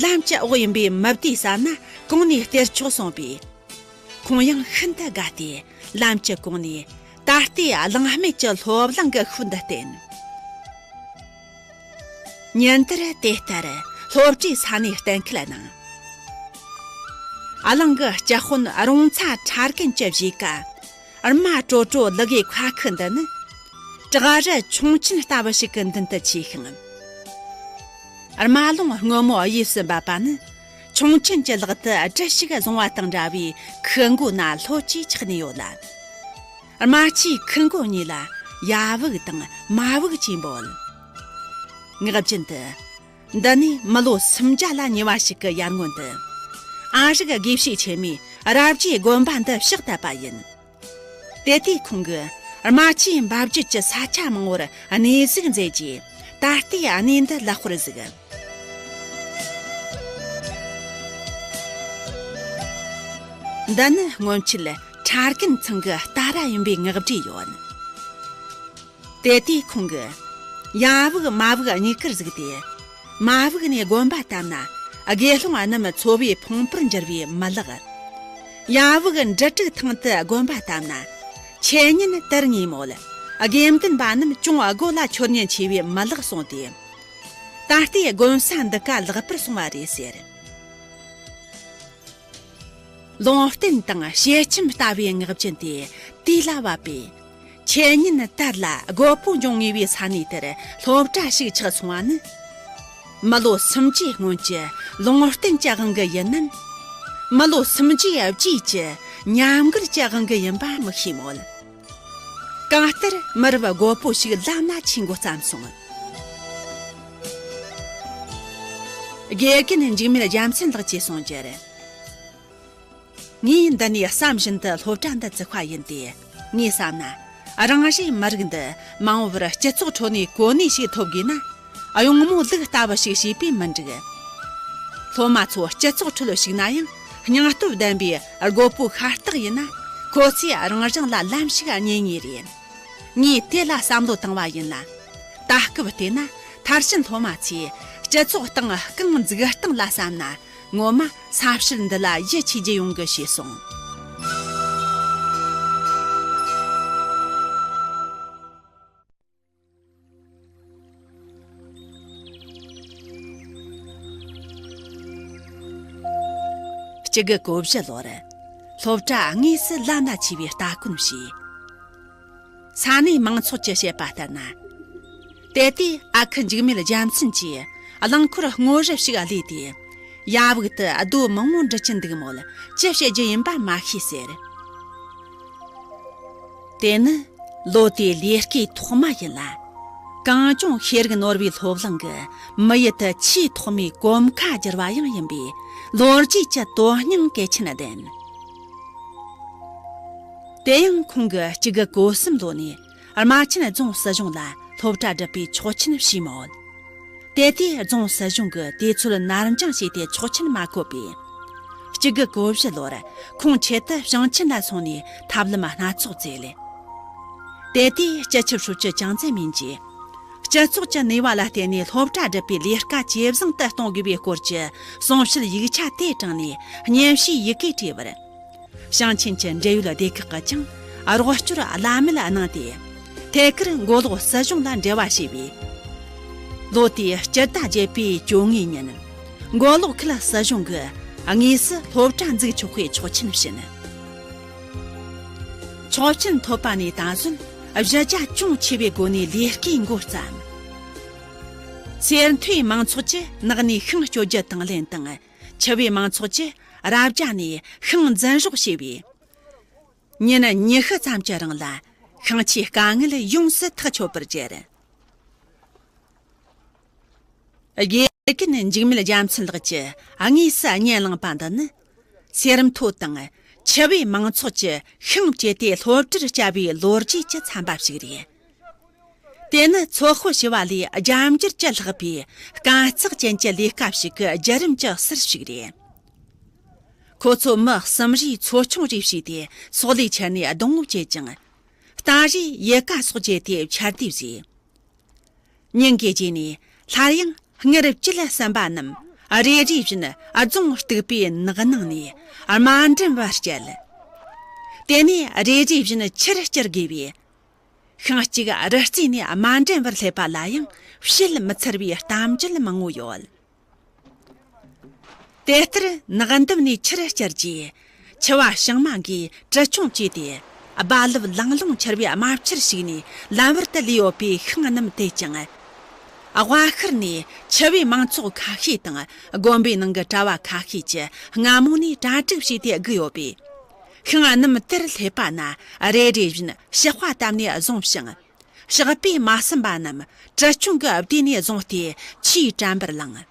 ལམ་གྱི་འོག་ཡིན་པས་མི་བདེ་ས་ན་གོང་ནས་སྟེར་ཆོག་གསུངས་པས། ཁོང་ཡང་ཤིན་ཏུ་དགའ་སྟེ་ལམ་གྱི་གོང་ནས་ད་ལྟའི་གླང་སྨད་ཀྱི་སློབ་གླིང་གི་ཤུལ་འདི་བསྟན། ཉིན་དེར་དེ་ལྟར་སློབ་གྲྭའི་ས་གནས་གཏན་འཁེལ་གནང་། གླིང་གི་སྤྱི་དཔོན་རོང་ཚ་ཁྲ་རྒན་གྱི་གཞིས་ཀ་རྨ་ཀྲོ་ཀྲོ་ལི་གེ་ཁ་ཁུ་འདི་ནི་བྲག་རི་ཁྱུང་ཆེན་ལྟ་བུ་ཞིག་གི་མདུན་དུ་ཆས་ཤིང་། རྨ་ཀླུང་སྔོན་མོ་གཡས་སུ་འབབ་པ་ནི་ཁྱུང་ཆེན་གྱི་ལག་ཏུ་གྲི་ཞིག་བཟུང་བ་དང་འདྲ་བའི་ཁུ་མགོ་ན་ལྷོད་ཀྱིས་ཆགས་ནས་ཡོད་ལ། རྨ་ཆུའི་ཁུ་མགོ་གཉིས་ལ་ཡ་བུག་དང་མ་བུག་ཅེས་འབོད། ངག་རྒྱུན་དུ། འདི་ནི་མི་ལོ་སུམ་བརྒྱ་ལ་ཉེ་བ་ཞིག་གི་ཡར་སྔོན་དུ། ཨ་རིག་དགེ་བཤེས་ཆེན་མོས་རབ་རྒྱས་དགོན་པ་འདི་ཕྱག་བཏབ་པ་ཡིན། དེ་དུས་ཁོང་གིས་རྨ་ཆུའི་འབབ་རྒྱུད་ཀྱི་ས་ཆ་མང་བོར་གནས་གཟིགས་མཛད་རྗེས་ད་ལྟའི་གནས་འདི་ལེགས་པར་གཟིགས། འདི་ནི་སྔོན་ཆད་ཁྲ་རྒན་ཚང་གི་རྟ་ར་ཡིན་པའི་ངག་བྲིས་ཡོད། དེ་དུས་ཁོང་གིས་ཡ་བུག་མ་བུག་གཉིས་ཀར་གཟིགས་ཏེ། མ་བུག་ནས་དགོན་པ་བཏབ་ན་དགེ་སློང་རྣམས་འཚོ་བའི་ཕུང་པོར་འགྱུར་བའི་མི་ལེགས། ཡ་བུག་འབྲུ་དྲུག་ཐང་དུ་དགོན་པ་བཏབ་ན་འཆད་ཉན་དར་ངེས་མོད། དགེ་འདུན་པ་རྣམས་ཅུང་སྒོ་ལ་འཁྱོར་ཉེན་ཆེ་བས་མི་ལེགས་གསུངས་ཏེ། ད་ལྟའི་དགོན་ས་འདི་ཀ་ལེགས་པར་སོང་བ་རེད་ཟེར། ལུང་བསྟན་དང་ཞལ་ཆེམས་ལྟ་བུའི་ངག་རྒྱུན་དེ་དུས་ལ་བབ་པས། འཆད་ཉན་དར་ལ་རྒོད་པོ་འབྱུང་ངེས་པའི་ས་གནས་དེར་སློབ་གྲྭ་ཞིག་ཆགས་སོང་བ་ནི། མི་ལོ་སུམ་ཅུའི་སྔོན་གྱི་ལུང་བསྟན་གྱི་དབང་གིས་ཡིན་ནམ། མི་ལོ་སུམ་ཅུའི་རྗེས་ཀྱི་ཉམས་རྒུད་ཀྱི་དབང་གིས་ཡིན་པ་མི་ཤེས་མོད། གང་ལྟར་མི་རབས་རྒོད་པོ་ཞིག་ལམ་ན་ཆས་འགོ་བརྩམས་སོང་། དགེ་རྒན་འཇིགས་མེད་རྒྱལ་མཚན་ལགས་ཀྱིས་གསུངས་རྒྱུར། ངས་འདི་ནས་བསམ་བཞིན་དུ་སློབ་གྲྭ་འདི་བཙུགས་པ་ཡིན་ཏེ། ངས་བསམ་ན། རང་རེའི་མི་རིགས་འདི་མ་འོངས་པར་སྤྱི་ཚོགས་ཁྲོད་ནས་གོ་གནས་ཤིག་ཐོབ་དགོས་ན། གཡུང་མོ་ལུག་ལྟ་བུ་ཞིག་བྱས་པས་མི་འགྲིག། སློབ་མ་ཚོ་སྤྱི་ཚོགས་ཁྲོད་ཞུགས་ན་ཡང་སྙིང་སྟོབས་ལྡན་པའི་རྒོད་པོ་ཤ་སྟག་ཡིན་ན། ཁོ་ཚོས་རང་རང་ལ་ལམ་ཞིག་རྙེད་ངེས་རེད། ངས་དེ་ལ་བསམ་བློ་བཏང་བ་ཡིན་ལ། ད་སྐབས་བལྟས་ན་མཐར་ཕྱིན་སློབ་མ་ཚོས་སྤྱི་ཚོགས་སྟེང་རྐང་འཛུགས་སྟངས་ལ་བསམ་ན། ངོ་མ་ས་བཤད་འདི་ལ་ཡིད་ཆེས་རྒྱུ་ཡོང་གི་ཞེས་གསུངས། གཅིག་དགུ་གོ་བཞི་ལོར་སློབ་གྲྭ་དངོས་སུ་ལམ་ལ་ཆས་པའི་ལྟ་སྐོར་བྱས། ས་གནས་མང་ཚོགས་ཀྱིས་བཤད་པ་ལྟར་ན། དེ་དུས་ཨ་ཁུ་འཇིགས་མེད་རྒྱལ་མཚན་གྱིས་རླངས་འཁོར་སྔོ་རབས་ཤིག་བླངས་ཏེ། ཡ་བུག་ཏུ་རྡོ་མང་བོ་འདྲུད་ཀྱིན་འདུག་མོད་ཅི་བྱེད་རྒྱུ་ཡིན་པ་མ་ཤེས་ཟེར། དེ་ནི་ལོ་དེའི་ལས་ཀའི་ཐོག་མ་ཡིན་ལ། གངས་ལྗོངས་ཤེས་རིག་ནོར་བུའི་སློབ་གླིང་གི་མི་ཡུལ་དུ་ཆེས་ཐོག་མའི་གོམ་ཁ་བསྒྱུར་བ་ཡང་ཡིན་པས་ལོ་རྒྱུས་ཀྱི་དོན་སྙིང་གལ་ཆེན་ལྡན། དེ་ཡང་ཁོང་གིས་གཅིག་དགུ་གོ་གསུམ་ལོ་ནས་རྨ་ཆེན་རྫོང་སྲིད་གཞུང་ལ་སློབ་གྲྭ་སྒྲུབ་པའི་ཆོག་མཆན་ཞུས་མོད། དེ་དུས་རྫོང་སྲིད་གཞུང་གིས་དུས་ཚོད་ནར་འགྱངས་བྱས་ཏེ་ཆོག་མཆན་མ་བཀོད་པས། གཅིག་དགུ་གོ་བཞི་ལོར་ཁོང་ཆེད་དུ་ཞིང་ཆེན་ལ་སོང་ནས་ཐབས་ལམ་སྣ་ཚོགས་བཙལ། དེ་དུས་སྤྱི་ཁྱབ་ཧྲུའུ་ཅི་ཅང་ཙེ་མིན་གྱིས་ སྤྱི་ཚོགས་ཀྱི་ནུས་པ་ལ་བརྟེན་ནས་སློབ་གྲྭ་སྒྲུབ་པའི་ལས་ཀ་ཇེ་བཟང་དུ་གཏོང་དགོས་པའི་སྐོར་གྱི་གསུང་བཤད་ཡིག་ཆ་དེ་དྲངས་ནས་སྙན་ཞུའི་ཡི་གེ་བྲིས་པར། ཞིང་ཆེན་གྱི་འབྲེལ་ཡོད་སྡེ་ཁག་གིས་ཀྱང་རོགས་སྐྱོར་བླ་མེད་གནང་སྟེ། ཐད་ཀར་མགོ་ལོག་སྲིད་གཞུང་ལ་འབྲེལ་བ་བྱས་པས། ལོ་དེའི་སྤྱི་ཟླ་བརྒྱད་པའི་བཅོ་ལྔའི་ཉིན། མགོ་ལོག་ཁུལ་སྲིད་གཞུང་གིས་དངོས་སུ་སློབ་གྲྭ་འཛུགས་ཆོག་པའི་ཆོག་མཆན་བྱིན། ཆོག་མཆན་ཐོབ་པ་ནས་ད་གཟོད་གཞི་རྒྱ་ཅུང་ཆེ་བའི་སྒོ་ནས་ལས་ཀའི་འགོ་བརྩམས། སེར་མཐོའི་མང་ཚོགས་ཀྱིས་ནགས་ནས་ཤིང་གཅོད་རྒྱུ་དང་ལེན་དང་། ཆུ་བོའི་མང་ཚོགས་ཀྱིས་རབ་བྱ་ནས་ཤིང་འཛིན་རོགས་བྱས་པས། ཉིན་ཉི་ཤུ་ཙམ་གྱི་རིང་ལ་ཤིང་ཆུའི་དཀའ་ངལ་ཡོངས་སུ་ཐག་ཆོད་པར་གྱུར། དགེ་རྒན་འཇིགས་མེད་རྒྱལ་མཚན་ལགས་ཀྱིས་དངོས་སུ་བརྙན་བླངས་པ་འདི་ནི། སེར་མཐོ་དང་ཆུ་བོའི་མང་ཚོགས་ཀྱིས་ཤིང་བཅད་དེ་སློབ་གྲྭར་བསྐྱལ་བའི་ལོ་རྒྱུས་ཀྱི་ཚན་པ་ཞིག་རེད། དེ་ནི་ཚོད་དཔག་བྱས་པ་ལས་རྒྱ་འགྱུར་གྱི་ལྷག་པའི་དཀའ་ཚེགས་ཅན་གྱི་ལས་ཀ་ཞིག་གི་བརྒྱུད་རིམ་གྱི་ཟུར་ཞིག་རེད། ཁོ་ཚོ་མི་གསུམ་རེས་ཚོ་ཆུང་རེ་བྱས་ཏེ་སོག་ལེའི་ཆར་ནས་སྡོང་བོ་བཅད་ཅིང་། རྟ་རེས་ཡལ་ག་སོགས་བཅད་དེ་ཆར་དུས་བཟོས། ཉིན་དཀྱིལ་རྗེས་ནས་སླར་ཡང་སྔར་བཅུད་ཟིན་པ་རྣམས་རེ་རེ་བཞིན་རྫོང་སྟུག་པའི་ནགས་ནང་ནས་དམའ་འགྲམ་བར་བསྐྱལ། དེ་ནས་རེ་རེ་བཞིན་ཆུར་བསྐྱུར་དགོས་པས། ཤིང་གཅིག་རི་རྩེ་ནས་དམའ་འགྲམ་བར་སླེབས་པ་ལ་ཡང་བཤད་མི་ཚར་བའི་གཏམ་རྒྱུད་མང་བོ་ཡོད། དེ་ལྟར་ནགས་འདབས་ནས་ཆུར་བསྐྱུར་རྗེས། ཆུ་བ་བྱང་མ་འགའི་གྲི་ཆུང་བཅས་ཏེ། རྦ་རླབས་ལང་ལོང་འཕྱུར་བའི་རྨ་ཆུར་ཞུགས་ནས་ལམ་བར་དུ་ལུས་ཡོད་པའི་ཤིང་རྣམས་དེད་ཅིང་། དབའ་ཤར་ནས་ཆུ་བོའི་མང་ཚོགས་ཁ་ཤས་དང་དགོན་པའི་ནང་གི་གྲྭ་བ་ཁ་ཤས་ཀྱིས་སྔ་མོ་ནས་གྲ་སྒྲིག་བྱས་ཏེ་བསྒུགས་ཡོད་པས། ཤིང་རྣམས་དེར་སླེབས་པ་ན་རེ་རེ་བཞིན་ཕྱག་པ་བཏབ་ནས་བཟུང་ཞིང་། ཕྱག་པས་མ་ཟིན་པ་རྣམས་གྲི་ཆུང་གིས་བདས་ནས་བཟུང་སྟེ་ཆུའི་གྲམ་པར་བླངས།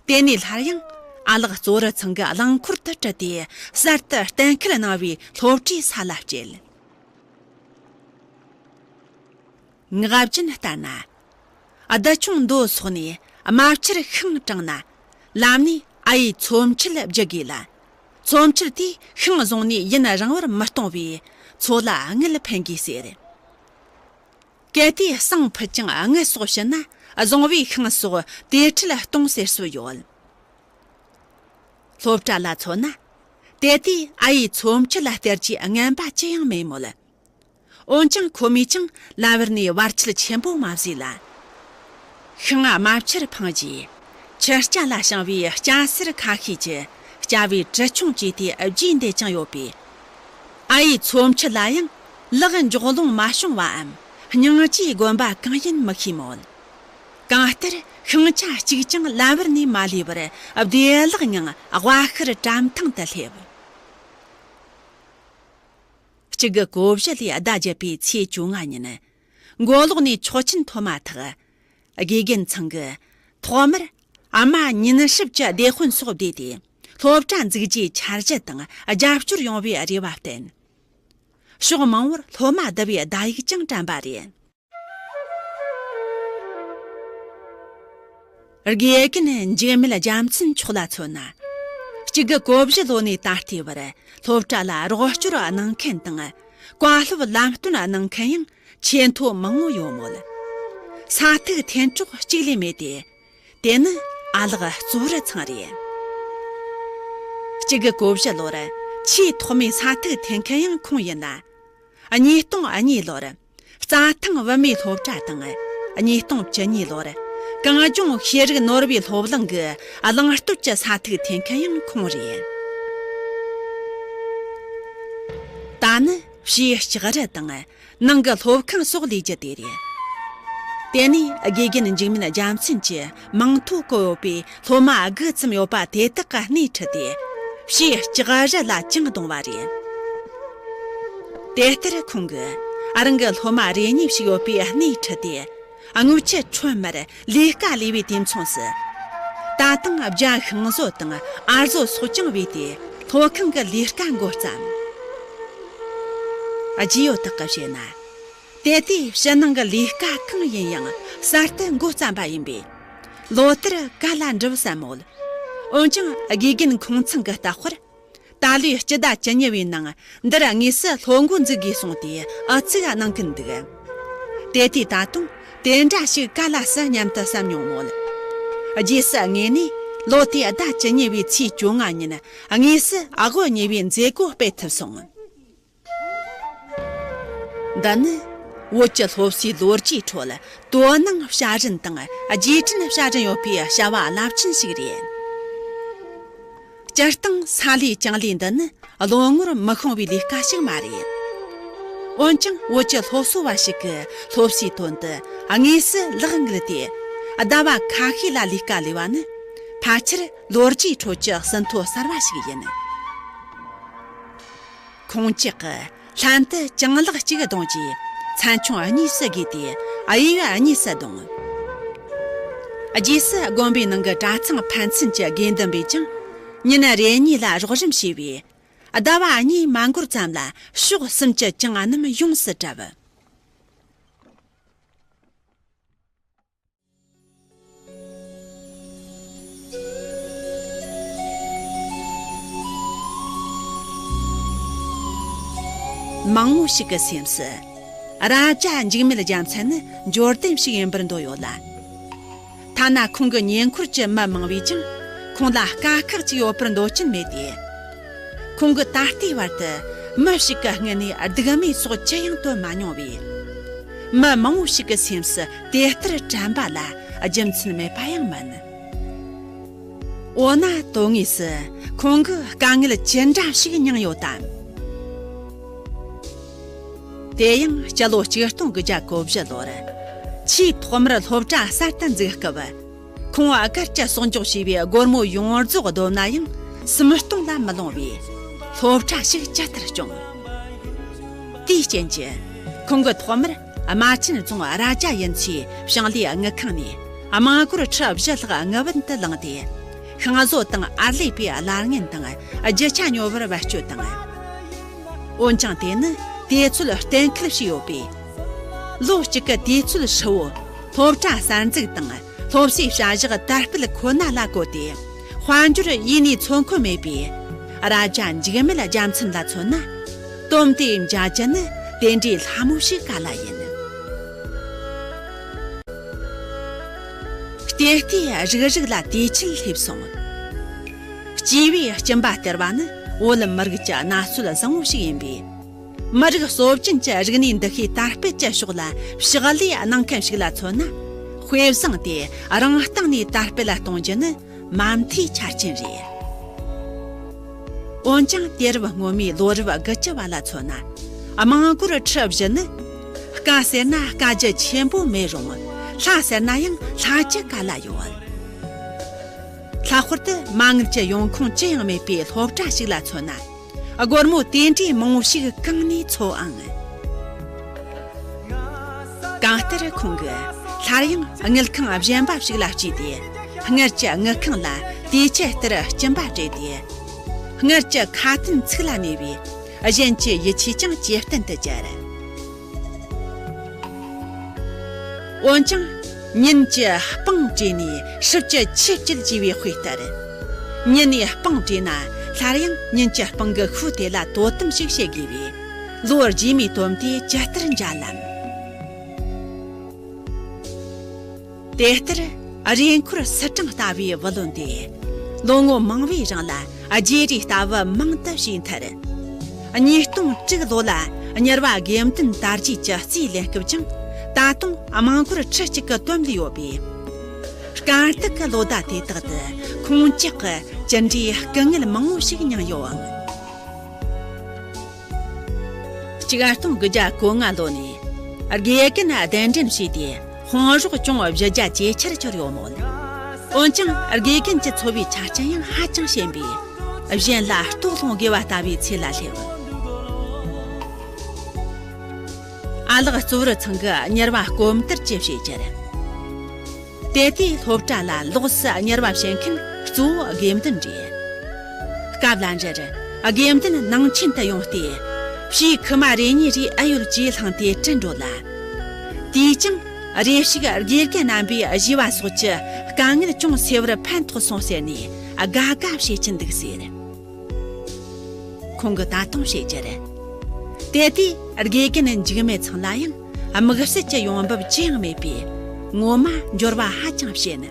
དེ་ནས་སླར་ཡང་ཨ་ལགས་གཙོ་བོར་ཚང་གི་རླངས་འཁོར་དུ་ཁྲིད་དེ་གསར་དུ་གཏན་འཁེལ་གནང་བའི་སློབ་གྲྭའི་ས་ལ་བསྐྱལ། ངག་རྒྱུན་ལྟར་ན། རྡུལ་ཆུང་མདོ་སོགས་ནས་རྨ་ཆུར་ཤིང་དྲངས་ན། ལམ་ནས་ཨ་ཡེ་མཚོ་མཆུར་བརྒྱུད་དགོས་ལ། མཚོ་མཆུར་དེས་ཤིང་བཟུང་ནས་ཡུན་རིང་བར་མི་གཏོང་བས་མཚོ་ལ་དངུལ་ཕན་དགོས་ཟེར། གལ་ཏེ་ཟངས་ཕུད་ཀྱང་དངུལ་སོགས་བྱིན་ན་བཟུང་བའི་ཤིང་སོགས་དེ་ཁྲིད་གཏོང་ཟེར་སྲོལ་ཡོད། སློབ་གྲྭ་ལ་མཚོན་ན། དེ་དུས་ཨ་ཡེ་མཚོ་མཆུ་ལ་སྟེར་རྒྱུའི་རྔན་པ་ཅི་ཡང་མེད་མོད། འོན་ཀྱང་ཁོ་མོས་ཀྱང་ལམ་བར་ནས་བར་ཆད་ཆེན་པོ་མ་བཟོས་ལ། ཤིང་རྨ་ཆུར་འཕངས་རྗེས། ཆུ་རྐྱལ་ལ་བྱིང་བའི་སྐྱ་སེར་ཁ་ཤས་ཀྱིས་སྐྱ་བའི་གྲི་ཆུང་བཅས་ཏེ་རྒྱས་འདེད་ཀྱང་ཡོད་པས། ཨ་ཡེ་མཚོ་མཆུ་ལ་ཡང་ལག་འཇོག་ལོང་མ་བྱུང་བའམ་སྙིང་རྗེའི་དགོན་པ་གང་ཡིན་མི་ཤེས་མོད། གང་ལྟར་ཤིང་ཆ་གཅིག་ཀྱང་ལམ་བར་ནས་མ་ལུས་པར་བདེ་བླག་ངང་དབའ་ཤར་གྲམ་ཐང་དུ་སླེབས། གཅིག་དགུ་གོ་བཞི་ལོའི་ཟླ་བརྒྱད་པའི་ཚེས་བཅོ་ལྔ་ཉིན། མགོ་ལོག་ནས་ཆོག་མཆན་ཐོབ་མ་ཐག་དགེ་རྒན་ཚང་གིས་ཐོག་མར་ཨ་མ་ཉིན་ཞབས་ཀྱི་སྡེ་དཔོན་སོགས་བསྡུས་ཏེ། སློབ་གྲྭ་འཛུགས་རྒྱུའི་འཆར་གཞི་དང་རྒྱབ་སྐྱོར་ཡོང་བའི་རེ་བ་བསྟན། ཕྱོགས་མང་བོར་སློབ་མ་བསྡུ་བའི་བརྡ་ཡིག་ཀྱང་བཀྲམ་པ་རེད། དགེ་རྒན་འཇིགས་མེད་རྒྱལ་མཚན་མཆོག་ལ་མཚོན་ན། གཅིག་དགུ་གོ་བཞི་ལོ་ནས་ད་ལྟའི་བར་སློབ་གྲྭ་ལ་རོགས་སྐྱོར་གནང་མཁན་དང་། བཀའ་སློབ་ལམ་སྟོན་གནང་མཁན་ཡང་ཆེས་མཐོ་མང་བོ་ཡོད་མོད། ས་ཐིག་འཐེན་གྲོགས་གཅིག་ལས་མེད་དེ། དེ་ནི་ཨ་ལགས་གཙོ་བོར་ཚང་རེད། གཅིག་དགུ་གོ་བཞི་ལོར་ཆེས་ཐོག་མའི་ས་ཐིག་འཐེན་མཁན་ཡང་ཁོང་ཡིན་ལ། ཉིས་སྟོང་གཉིས་ལོར་རྩྭ་ཐང་བུད་མེད་སློབ་གྲྭ་དང་། ཉིས་སྟོང་བཅུ་གཉིས་ལོར་གངས་ལྗོངས་ཤེས་རིག་ནོར་བུའི་སློབ་གླིང་གི་གླེང་སྟོད་ཀྱི་ས་ཐིག་འཐེན་མཁན་ཡང་ཁོང་རེད། ད་ནི་ཕྱིའི་ལྕགས་རི་དང་ནང་གི་སློབ་ཁང་སོགས་ལས་རྒྱུ་དེ་རེད། དེ་ནས་དགེ་རྒན་འཇིགས་མེད་རྒྱལ་མཚན་གྱིས་མིང་ཐོ་བཀོད་ཡོད་པའི་སློབ་མ་དགུ་ཙམ་ཡོད་པ་དེ་དག་གི་སྣེ་ཁྲིད་དེ་ཕྱིའི་ལྕགས་རི་ལ་བཅིངས་གཏོང་བ་རེད། དེ་ལྟར་ཁོང་གིས་རང་གི་སློབ་མ་རེ་གཉིས་ཤིག་ཡོད་པའི་སྣེ་ཁྲིད་དེ། རྔུལ་ཆུ་ཁྲོན་མར་ལས་ཀ་ལས་པའི་དུས་མཚུངས་སུ། ད་དུང་རྒྱ་ཤིང་བཟོ་དང་ཨ་བཟོ་སོགས་ཀྱང་བྱས་ཏེ་སློབ་ཁང་གི་ལས་ཀ་འགོ་བརྩམས། རྗེས་ཡོད་དག་གིས་བཤད་ན། དེ་དུས་ཕྱི་ནང་གི་ལས་ཀ་གང་ཡིན་ཡང་གསར་དུ་འགོ་བརྩམས་པ་ཡིན་པས། ལོ་ལྟར་ག་ལ་འགྲུབ་བསམ་མོད། འོན་ཀྱང་དགེ་རྒན་ཁོང་ཚང་གི་ལྟ་བར། ད་ལོའི་སྤྱི་ཟླ་བཅུ་གཉིས་པའི་ནང་འདིར་དངོས་སུ་སློབ་འགོ་འཛུགས་དགོས་གསུངས་ཏེ་ཨུ་ཚུགས་གནང་གིན་འདུག། དེ་དུས་ད་དུང་ དེ་འདྲ་ཞིག་ག་ལ་སྲིད་སྙམ་དུ་བསམ་མྱོང་མོད། རྗེས་སུ་དངོས་ནས་ལོ་དེའི་ཟླ་བཅུ་གཉིས་པའི་ཚེས་བཅོ་ལྔ་ཉིན་དངོས་སུ་ཨ་དབུ་བརྙེས་པའི་མཛད་སྒོ་སྤེལ་ཐུབ་སོང་། འདི་ནི་བོད་ཀྱི་སློབ་གསོའི་ལོ་རྒྱུས་ཁྲོད་དོ་སྣང་བྱ་རིན་དང་རྗེས་དྲན་བྱ་རིན་ཡོད་པའི་བྱ་བ་རླབས་ཆེན་ཞིག་རེད། སྤྱིར་བཏང་ས་ལས་ཅང་ལས་འདི་ནི་བློ་ངོར་མི་ཤོང་བའི་ལས་ཀ་ཞིག་མ་རེད། འོན་ཀྱང་བོད་ཀྱི་སློབ་གསོ་བ་ཞིག་གིས་སློབ་གསོའི་དོན་དུ་དངོས་སུ་ལག་དངུལ་ཏེ་ཟླ་བ་ཁ་ཤས་ལ་ལས་ཀ་ལས་པ་ནི་ཕལ་ཆེར་ལོ་རྒྱུས་ཁྲོད་ཀྱི་ཟིན་ཐོ་གསར་བ་ཞིག་ཡིན། ཁོང་ཅག་གིས་ལྷན་དུ་ཅང་ལག་གཅིག་བརྡུངས་རྗེས་མཚན་ཆུང་གཉིས་སུ་བགོས་ཏེ་གཡས་གཡོན་གཉིས་སུ་བརྡུངས། རྗེས་སུ་དགོན་པའི་ནང་གི་གྲྭ་ཚང་ཕན་ཚུན་གྱི་དགེ་འདུན་པས་ཀྱང་ཉིན་རེ་གཉིས་ལ་རོགས་རམ་བྱས་པས། ཟླ་བ་གཉིས་མ་འགོར་ཙམ་ལ་ཕྱོགས་གསུམ་གྱི་ཅང་རྣམས་ཡོངས་སུ་གྲུབ། མང་བོ་ཞིག་གི་སེམས་སུ། རྭ་རྒྱ་འཇིགས་མེད་རྒྱལ་མཚན་ནི་འབྱོར་ལྡན་ཞིག་ཡིན་པར་འདོད་ཡོད་ལ། ཐ་ན་ཁོང་གི་ཉེ་འཁོར་གྱི་མི་མང་བས་ཀྱང་ཁོང་ལ་དཀའ་ཁག་ཅིག་ཡོད་པར་འདོད་ཀྱིན་མེད་དེ། ཁོང་གིས་ད་ལྟའི་བར་དུ་མི་ཞིག་གི་སྔུན་ནས་སྡིགས་དམོད་སོགས་ཅི་ཡང་བཏོན་མ་མྱོང་བས། མི་མང་བོ་ཞིག་གི་སེམས་སུ་དེ་ལྟར་དྲན་པ་ལ་རྒྱུ་མཚན་མེད་པ་ཡང་མིན། འོ་ན་དོན་དངོས་སུ་ཁོང་གིས་དཀའ་ངལ་ཅི་འདྲ་ཞིག་མྱངས་ཡོད་དམ། དེ་ཡང་སྤྱི་ལོ་ཆིག་སྟོང་དགུ་བརྒྱ་གོ་བཞི་ལོར་ཆེས་ཐོག་མར་སློབ་གྲྭ་གསར་དུ་འཛུགས་སྐབས། ཁོང་སྒེར་གྱི་གསོག་འཇོག་བྱས་པའི་སྒོར་མོ་ཡོངས་རྫོགས་བསྡོམས་ན་ཡང་སུམ་སྟོང་ལ་མི་ལོངས་པས་སློབ་གྲྭ་ཞིག་ཇི་ལྟར་སྐྱོང་། དེའི་རྐྱེན་གྱིས་ཁོང་གིས་ཐོག་མར་རྨ་ཆེན་རྫོང་རྭ་རྒྱ་ཡུལ་ཚོའི་ཞིང་ལས་དངུལ་ཁང་ནས་དམངས་སྒོར་ཁྲི་བཞི་ལྷག་དངུལ་བུན་དུ་བླངས་ཏེ། ཤིང་བཟོ་དང་ཨར་ལས་པའི་གླ་རྔན་དང་རྒྱུ་ཆ་ཉོ་བར་བེད་སྤྱོད་བཏང་། འོན་ཀྱང་དེ་ནི་དུས་ཚོད་གཏན་འཁེལ་བྱས་ཡོད་པས། ལོ་གཅིག་གི་དུས་ཚོད་ཧྲིལ་བོ་སློབ་གྲྭ་གསར་འཛུགས་དང་སློབ་གསོའི་བྱ་གཞག་དར་སྤེལ་ཁོ་ན་ལ་བཀོད་དེ། དཔལ་འབྱོར་ཡེ་ནས་འཚོ་མཁན་མེད་པའི་རྭ་རྒྱ་འཇིགས་མེད་རྒྱལ་མཚན་ལ་མཚོན་ན། དོན་དེ་མཇལ་རྒྱུ་ནི་དེ་འདྲའི་སླ་མོ་ཞིག་ག་ལ་ཡིན། ལྟེ་ལྟེ་རིག་རིག་ལ་དེ་ཆེད་སླེབས་སོང་། སྐྱེས་པའི་སྐྱིན་པ་སྟེར་བ་ནི་བོད་མི་རིགས་ཀྱི་གནའ་སྲོལ་བཟང་བོ་ཞིག་ཡིན་པས། མི་རིགས་སྲོལ་རྒྱུན་གྱི་རིག་གནས་འདུ་ཤེས་དར་སྤེལ་གྱི་ཕྱོགས་ལ་ཕྱག་ལས་གནང་མཁན་ཞིག་ལ་མཚོན་ན། དཔེ་བཟང་དེ་རང་སྟེང་ནས་དར་སྤེལ་གཏོང་རྒྱུ་ནི་མ་མཐའི་ཆ་རྐྱེན་རེད། འོན་ཀྱང་དུས་རབས་སྔོན་མའི་ལོ་རབས་དགུ་བཅུ་བ་ལ་མཚོན་ན། དམངས་སྒོར་ཁྲི་བཞི་ནི་དཀའ་ཟེར་ན་དཀའ་རྒྱུ་ཆེན་པོ་མེད་རུང་། སླ་ཟེར་ན་ཡང་སླ་རྒྱུ་ག་ལ་ཡོད། ལྷག་པར་དུ་མ་དངུལ་གྱི་ཡོང་ཁུངས་ཅི་ཡང་མེད་པའི་སློབ་གྲྭ་ཞིག་ལ་མཚོན་ན། སྒོར་མོ་དེ་འདྲའི་མང་བོ་ཞིག་གང་ནས་འཚོལ་ཨང་། གང་ལྟར་ཁོང་གིས་སླར་ཡང་དངུལ་ཁང་གཞན་པ་ཞིག་ལ་བརྩིས་ཏེ། སྔར་གྱི་དངུལ་ཁང་ལ་དུས་ཆད་ལྟར་སྐྱིན་པ་སྤྲད་དེ། སྔར་གྱི་ཁ་དན་ཚིག་ལ་གནས་པའི་གཞན་གྱི་ཡིད་ཆེས་ཀྱང་ཇེ་བརྟན་དུ་གྱུར། འོན་ཀྱང་། ཉིན་གྱི་སྤང་བྲེགས་ནས་སྲིབ་ཀྱི་ཆུ་བསྐྱིལ་ཅེས་པའི་དཔེ་ལྟར། ཉིན་ནས་སྤང་བྲེགས་ན་སླར་ཡང་ཉིན་གྱི་སྤང་གི་ཤུགས་དེ་ལ་དོ་དམ་ཞིག་བྱེད་དགོས་པས། ལོ་རྗེས་མའི་དོན་དེ་ཇི་ལྟར་འཇལ་ལམ། དེ་ལྟར་རེས་འཁོར་སིལ་གྲངས་ལྟ་བུའི་བུ་ལོན་དེ་ལོ་ངོ་མང་བོའི་རིང་ལ་བརྗེ་རེས་ལྟ་བུ་མང་དུ་བྱས་མཐར། ཉིས་སྟོང་དྲུག་ལོ་ལ་གཉེར་བ་དགེ་འདུན་དར་རྒྱས་ཀྱི་རྩིས་ལེན་སྐབས་ཀྱང་ད་དུང་དམངས་སྒོར་ཁྲི་གཅིག་གི་དོན་ལས་ཡོད་པས། དཀའ་སྡུག་གི་ལོ་ཟླ་དེ་དག་ཏུ་ཁོང་ཅག་གིས་ཅི་འདྲའི་སྐུ་ངལ་མང་བོ་ཞིག་མྱངས་ཡོད་ཨང་། ཆིག་སྟོང་དགུ་བརྒྱ་གོ་ལྔ་ལོ་ནས་དགེ་རྒན་གདན་འདྲེན་བྱས་ཏེ་དཔུང་རོགས་ཅུང་བཞི་བརྒྱ་ཇེ་ཆེར་གྱུར་ཡོད་མོད། འོན་ཀྱང་དགེ་རྒན་གྱི་འཚོ་བའི་ཆ་རྐྱེན་ཡང་ཧ་ཅང་ཞན་པས། གཞན་ལ་ལྟོ་སློང་དགོས་པ་ལྟ་བུའི་ཚད་ལ་སླེབས། ཨ་ལགས་གཙོ་བོར་ཚང་གིས་གཉེར་བ་སྐོམ་དར་གྱི་བྱས་གྱུར། དེ་དུས་སློབ་གྲྭ་ལ་ལོགས་སུ་གཉེར་བ་བྱེད་མཁན་གཙོ་བོ་དགེ་འདུན་རེད། སྐབས་ལ་འབྲེལ་དགེ་འདུན་ནང་ཆེན་དུ་ཡོང་སྟེ། ཕྱིའི་ཁུག་མ་རེ་གཉིས་རེ་ཨེ་ཡོད་ཅེས་བསླངས་ཏེ་དྲིལ་འགྲོ་ལ། དེས་ཀྱང་རེ་ཞིག་དགེ་རྒན་རྣམ་པས་བཞེས་པ་སོགས་ཀྱི་དཀའ་ངལ་ཅུང་སེལ་བར་ཕན་ཐོགས་སོང་ཟེར་ནས་དགའ་དགའ་བྱེད་ཀྱིན་འདུག་ཟེར། ཁོང་གིས་ད་དུང་བཤད་རྒྱུར། དེ་དུས་དགེ་རྒན་འཇིགས་མེད་ཚང་ལ་ཡང་ དམིགས་བསལ་གྱི་ཡོང་འབབ་ཅི་ཡང་མེད་པས་ངོ་མ་འབྱོར་བ་ཧ་ཅང་བྱེད།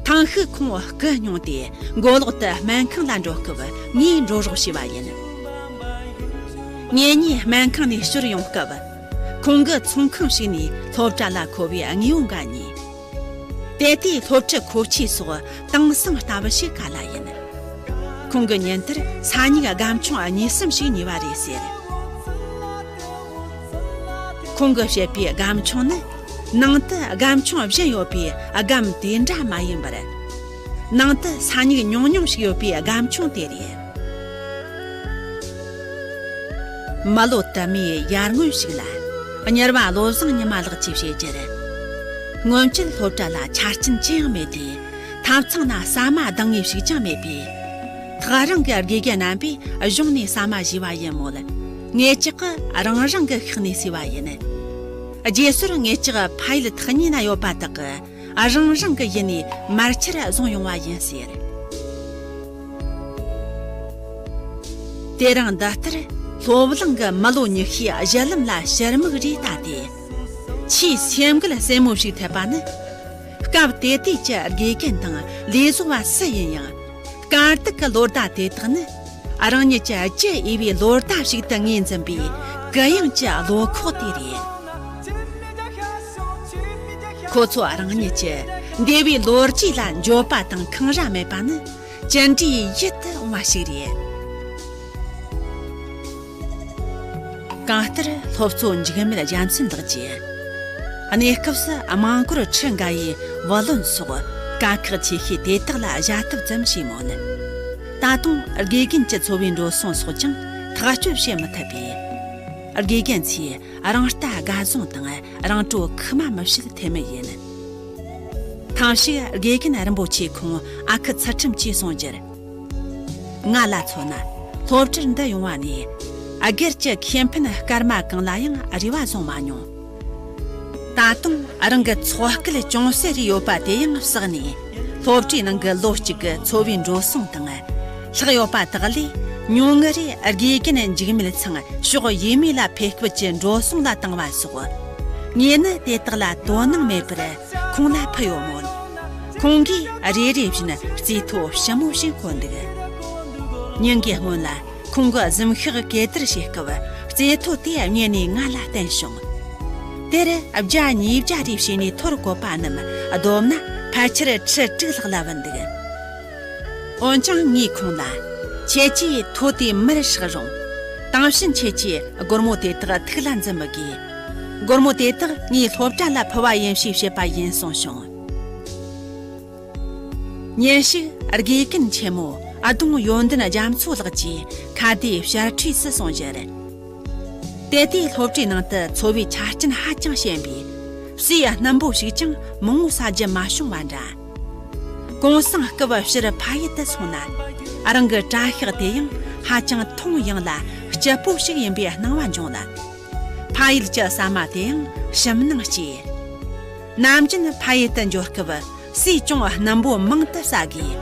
ཐེངས་ཤིག་ཁོང་སྐུ་སྙུང་སྟེ་མགོ་ལོག་ཏུ་སྨན་ཁང་ལ་འགྲོ་སྐབས་ངས་འགྲོ་རོགས་བྱས་པ་ཡིན། ངེད་གཉིས་སྨན་ཁང་ནས་ཕྱིར་ཡོང་སྐབས། ཁོང་གི་ཚོང་ཁང་ཞིག་ནས་སློབ་གྲྭ་ལ་མཁོ་བའི་དངོས་པོ་འགའ་རྙེད། དེ་དུས་སློབ་ཁྲིད་མཁོ་ཆས་སོགས་དེང་སང་ལྟ་བུ་ཞིག་ག་ལ་ཡིན། ཁོང་གི་ཉིན་ལྟར་ས་སྨྱུག་སྒམ་ཆུང་གཉིས་གསུམ་ཞིག་ཉོས་པ་རེད་ཟེར། ཁོང་གིས་བཤད་པའི་སྒམ་ཆུང་ནི། ནང་དུ་སྒམ་ཆུང་བཞི་ཡོད་པའི་སྒམ་དེ་འདྲ་མ་ཡིན་པར། ནང་དུ་ས་སྨྱུག་ཉུང་ཉུང་ཞིག་ཡོད་པའི་སྒམ་ཆུང་དེ་རེད། མི་ལོ་དུ་མའི་ཡར་སྔོན་ཞིག་ལ། གཉེར་བ་བློ་བཟང་ཉི་མ་ལགས་ཀྱིས་བཤད་རྒྱུར། སྔོན་ཆད་སློབ་གྲྭ་ལ་ཆ་རྐྱེན་ཅི་ཡང་མེད་དུས། ཐབ་ཚང་ན་ཟ་མ་འདང་ངེས་ཤིག་ཀྱང་མེད་པས། ཐག་རིང་གི་དགེ་རྒན་རྣམ་པས་གཞུང་ནས་ཟ་མ་བཞེས་པ་ཡིན་མོད། ངེད་ཅག་གིས་རང་རང་གི་ཤག་ནས་ཟོས་པ་ཡིན། རྗེས་སོར་ངེད་ཅག་ཕ་ཡུལ་ཐག་ཉེ་ན་ཡོད་པ་དག་གིས་རང་རང་གི་ཡུལ་ནས་མར་ཆུར་བཟུང་ཡོང་བ་ཡིན་ཟེར། དེ་རིང་འདི་ལྟར་སློབ་གླིང་གི་མི་ལོ་ཉི་ཤུའི་གཞི་ལམ་ལ་ཕྱིར་མིག་རེ་ལྟ་དུས། ཆེས་སེམས་འགུལ་སེན་མོ་ཞིག་ཐེབས་པ་ནི། སྐབས་དེ་དུས་ཀྱི་དགེ་རྒན་དང་ལས་བཟོ་བ་སུ་ཡིན་ཡང་། དཀའ་སྡུག་གི་ལོ་ཟླ་དེ་དག་ནི། རང་ཉིད་ཀྱི་ལྕི་འོས་པའི་ལོ་ཟླ་ཞིག་ཏུ་ངོས་འཛིན་པའི་གུ་ཡངས་ཀྱི་བློ་ཁོག་དེ་རེད། ཁོ་ཚོ་རང་ཉིད་ཀྱི་འདས་པའི་ལོ་རྒྱུས་ལ་འགྱོད་པ་དང་འཁང་ར་མེད་པ་ནི་ཅི་འདྲའི་ཡིད་དུ་འོང་བ་ཞིག་རེད། གང་ལྟར་སློབ་གཙོ་འཇིགས་མེད་རྒྱལ་མཚན་ལགས་ཀྱིས། གནས་སྐབས་སུ་དམངས་སྒོར་ཁྲི་འགའ་ཡི་བུ་ལོན་སོགས་དཀའ་ཁག་ཆེ་ཤོས་དེ་དག་ལ་བཞག་ཐབས་ཙམ་བྱས་མོད། ད་དུང་དགེ་རྒན་གྱི་འཚོ་བའི་འགྲོ་སོང་སོགས་ཀྱང་ཐག་གཅོད་བྱེད་མི་ཐུབ་པས། དགེ་རྒན་ཚོས་རང་ལྟ་དགའ་བཟང་དང་རང་སྤྲོ་ཁུག་མ་མི་བྱེད་ཐེ་མི་ཡིན། ཐེངས་ཤིག་དགེ་རྒན་རིན་པོ་ཆེ་ཁོང་ཨ་ཁུ་ཚུལ་ཁྲིམས་ཀྱིས་གསུངས་རྒྱུར། ང་ལ་མཚོན་ན། སློབ་གྲྭར་འདི་ཡོང་བ་ནས། སྒེར་གྱི་ཁེ་ཕན་སྐར་མ་གང་ལ་ཡང་རེ་བ་བཟུང་མ་མྱོང་། ད་དུང་རང་གི་ཚོགས་སྐལ་ཅུང་ཟད་རེ་ཡོད་པ་དེ་ཡང་བསགས་ནས། སློབ་གྲྭའི་ནང་གི་ལོ་གཅིག་གི་འཚོ་བའི་འགྲོ་སོང་དང་། ལྷག་ཡོད་པ་དག་ལས་ཉུང་ངུ་རེ་དགེ་རྒན་འཇིགས་མེད་ཚང་ཕྱོགས་ཡས་མས་ལ་ཕེབས་སྐབས་ཀྱི་འགྲོ་སོང་ལ་བཏང་བ་སོགས། ངས་ནི་དེ་དག་ལ་དོ་སྣང་མེད་པར་ཁོང་ལ་ཕུལ་ཡོད་མོད། ཁོང་གིས་རེ་རེ་བཞིན་རྩིས་ཐོ་ཞིབ་མོ་ཞིག་བཀོད་འདུག། ཉིན་འགའི་སྔོན་ལ་ཁོང་གིས་གཟིམ་ཤག་གད་བསྡུར་བྱེད་སྐབས་རྩིས་ཐོ་དེ་བསྙད་ནས་ང་ལ་བསྟན་བྱུང་། དེར་བརྒྱ་ཉིས་བརྒྱ་རེ་བྱས་ནས་ཐོར་བཀོད་པ་རྣམས་བསྡོམས་ན་ཕལ་ཆེར་ཁྲི་དྲུག་ལྷག་ལ་བུད་འདུག། འོན་ཀྱང་ངས་ཁོང་ལ། ཁྱེད་ཀྱིས་ཐོ་དེ་མར་བསྲེགས་རུང་། དེང་ཕྱིན་ཆད་ཀྱིས་སྒོར་མོ་དེ་དག་ཐུགས་ལ་འཛིན་མི་དགོས། སྒོར་མོ་དེ་དག་ངས་སློབ་གྲྭ་ལ་ཕུལ་བ་ཡིན་ཞེས་བཤད་པ་ཡིན་གསུངས་བྱུང་། ཉིན་ཞིག་དགེ་རྒན་ཆེན་མོ་ཨ་དོང་ཡོན་ཏན་རྒྱ་མཚོ་ལགས་ཀྱིས་ཁ་བརྡའི་བཤད་ཁྲོས་སུ་གསུངས་རྒྱུར། དེ་དུས་སློབ་གྲྭའི་ནང་དུ་འཚོ་བའི་ཆ་རྐྱེན་ཧ་ཅང་ཞན་པས། ཟས་སྣུམ་པོ་ཞིག་ཀྱང་མང་བོ་ཟ་རྒྱུ་མ་བྱུང་བ་འདྲ། གུང་སེང་སྐབས་ཕྱིར་ཕ་ཡུལ་དུ་སོང་ན། རང་གི་དྲ་ཤག་དེ་ཡང་ཧ་ཅང་མཐོང་ཡངས་ལ་སྐྱིད་པོ་ཞིག་ཡིན་པའི་སྣང་བ་འབྱུང་ལ། ཕ་ཡུལ་གྱི་ཟ་མ་དེ་ཡང་ཞིམ་སྣང་སྐྱེས། ནམ་རྒྱུན་ཕ་ཡུལ་དུ་འབྱོར་སྐབས་ཟས་ཅུང་སྣུམ་པོ་མང་དུ་ཟ་དགོས།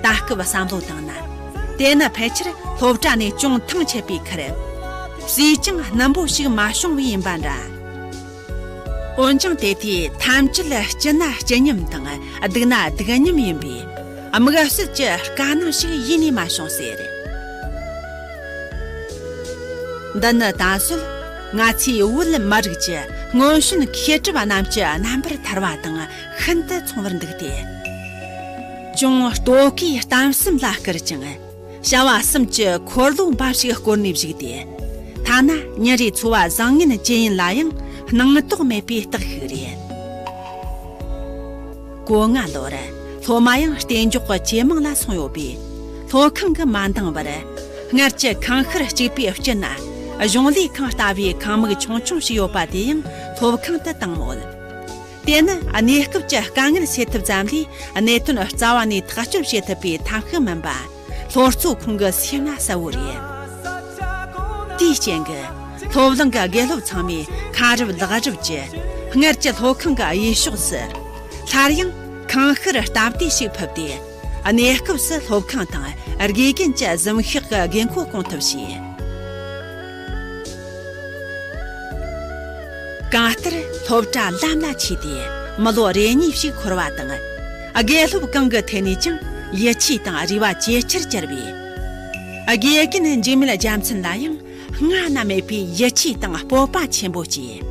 ད་སྐབས་བསམ་བློ་བཏང་ན། དེ་ནི་ཕལ་ཆེར་སློབ་གྲྭ་ནས་ཅུང་ཐང་ཆད་པའི་ཁར། ཟས་ཀྱང་སྣུམ་པོ་ཞིག་མ་བྱུང་བས་ཡིན་པ་འདྲ། འོན་ཀྱང་དེ་དུས་ཐམས་ཅད་སྐྱིད་ན་སྐྱིད་མཉམ་དང་སྡུག་ན་སྡུག་མཉམ་ཡིན་པས། དམིགས་བསལ་གྱི་དཀའ་སྣང་ཞིག་ཡེ་ནས་མ་བྱུང་ཟེར། འདི་ནི་ད་གཟོད་ང་ཚོའི་བོད་མི་རིགས་ཀྱི་སྔོན་བྱོན་མཁས་གྲུབ་རྣམས་ཀྱི་རྣམ་པར་ཐར་བ་དང་ཤིན་ཏུ་མཚུངས་པར་འདུག་སྟེ། ཅུང་ལྟོ་གོས་གཏམ་གསུམ་ལ་བསྐུར་ཅིང་། བྱ་བ་གསུམ་གྱི་འཁོར་ལོ་འབའ་ཞིག་བསྐོར་ནས་བཞུགས་ཏེ། ཐ་ན་ཉིན་རེའི་འཚོ་བ་བཟང་ངན་ཇི་ཡིན་ལ་ཡང་སྣང་དོགས་མེད་པའི་རྟགས་ཤིག་རེད། གོ་ལྔ་ལོར་སློབ་མ་ཡང་གཏན་འཇགས་ཀྱི་ཇེ་མང་ལ་སོང་ཡོད་པས། སློབ་ཁང་གི་མ་འདང་བར། སྔར་གྱི་ཁང་ཤར་གཅིག་པའི་དཀྱིལ་ན་གཞུང་ལས་ཁང་ལྟ་བུའི་ཁང་མིག་ཆུང་ཆུང་ཞིག་ཡོད་པ་དེ་ཡང་སློབ་ཁང་དུ་བཏང་མོད། དེ་ནི་གནས་སྐབས་ཀྱི་དཀའ་ངལ་སེལ་ཐབས་ཙམ་ལས་གནད་དོན་རྩ་བ་ནས་ཐག་གཅོད་བྱེད་ཐུབ་པའི་ཐབས་ཤེས་མིན་པ། སློབ་གཙོ་ཁོང་གི་སེམས་ན་གསལ་བོ་རེད། དེའི་རྐྱེན་གྱིས། སློབ་གླིང་གི་དགེ་སློབ་ཚང་མས་ཁ་རུབ་ལག་རུབ་ཀྱིས། སྔར་གྱི་སློབ་ཁང་གི་གཡས་ཕྱོགས་སུ། སླར་ཡང་ཁང་ཤར་སྟབས་བདེ་ཞིག་ཕུབ་སྟེ། གནས་སྐབས་སུ་སློབ་ཁང་དང་དགེ་རྒན་གྱི་གཟིམ་ཤག་གི་དགོས་མཁོ་སྐོང་ཐབས་བྱས། གང་ལྟར་སློབ་གྲྭ་ལམ་ལ་ཆས་ཏེ་མི་ལོ་རེ་གཉིས་ཤིག་འཁོར་བ་དང་། དགེ་སློབ་གང་གི་ཐད་ནས་ཀྱང་ཡིད་ཆེས་དང་རེ་བ་ཇེ་ཆེར་གྱུར་པས། དགེ་རྒན་འཇིགས་མེད་རྒྱལ་མཚན་ལ་ཡང་སྔ་ན་མེད་པའི་ཡིད་ཆེས་དང་སྤོབས་པ་ཆེན་པོ་སྐྱེས།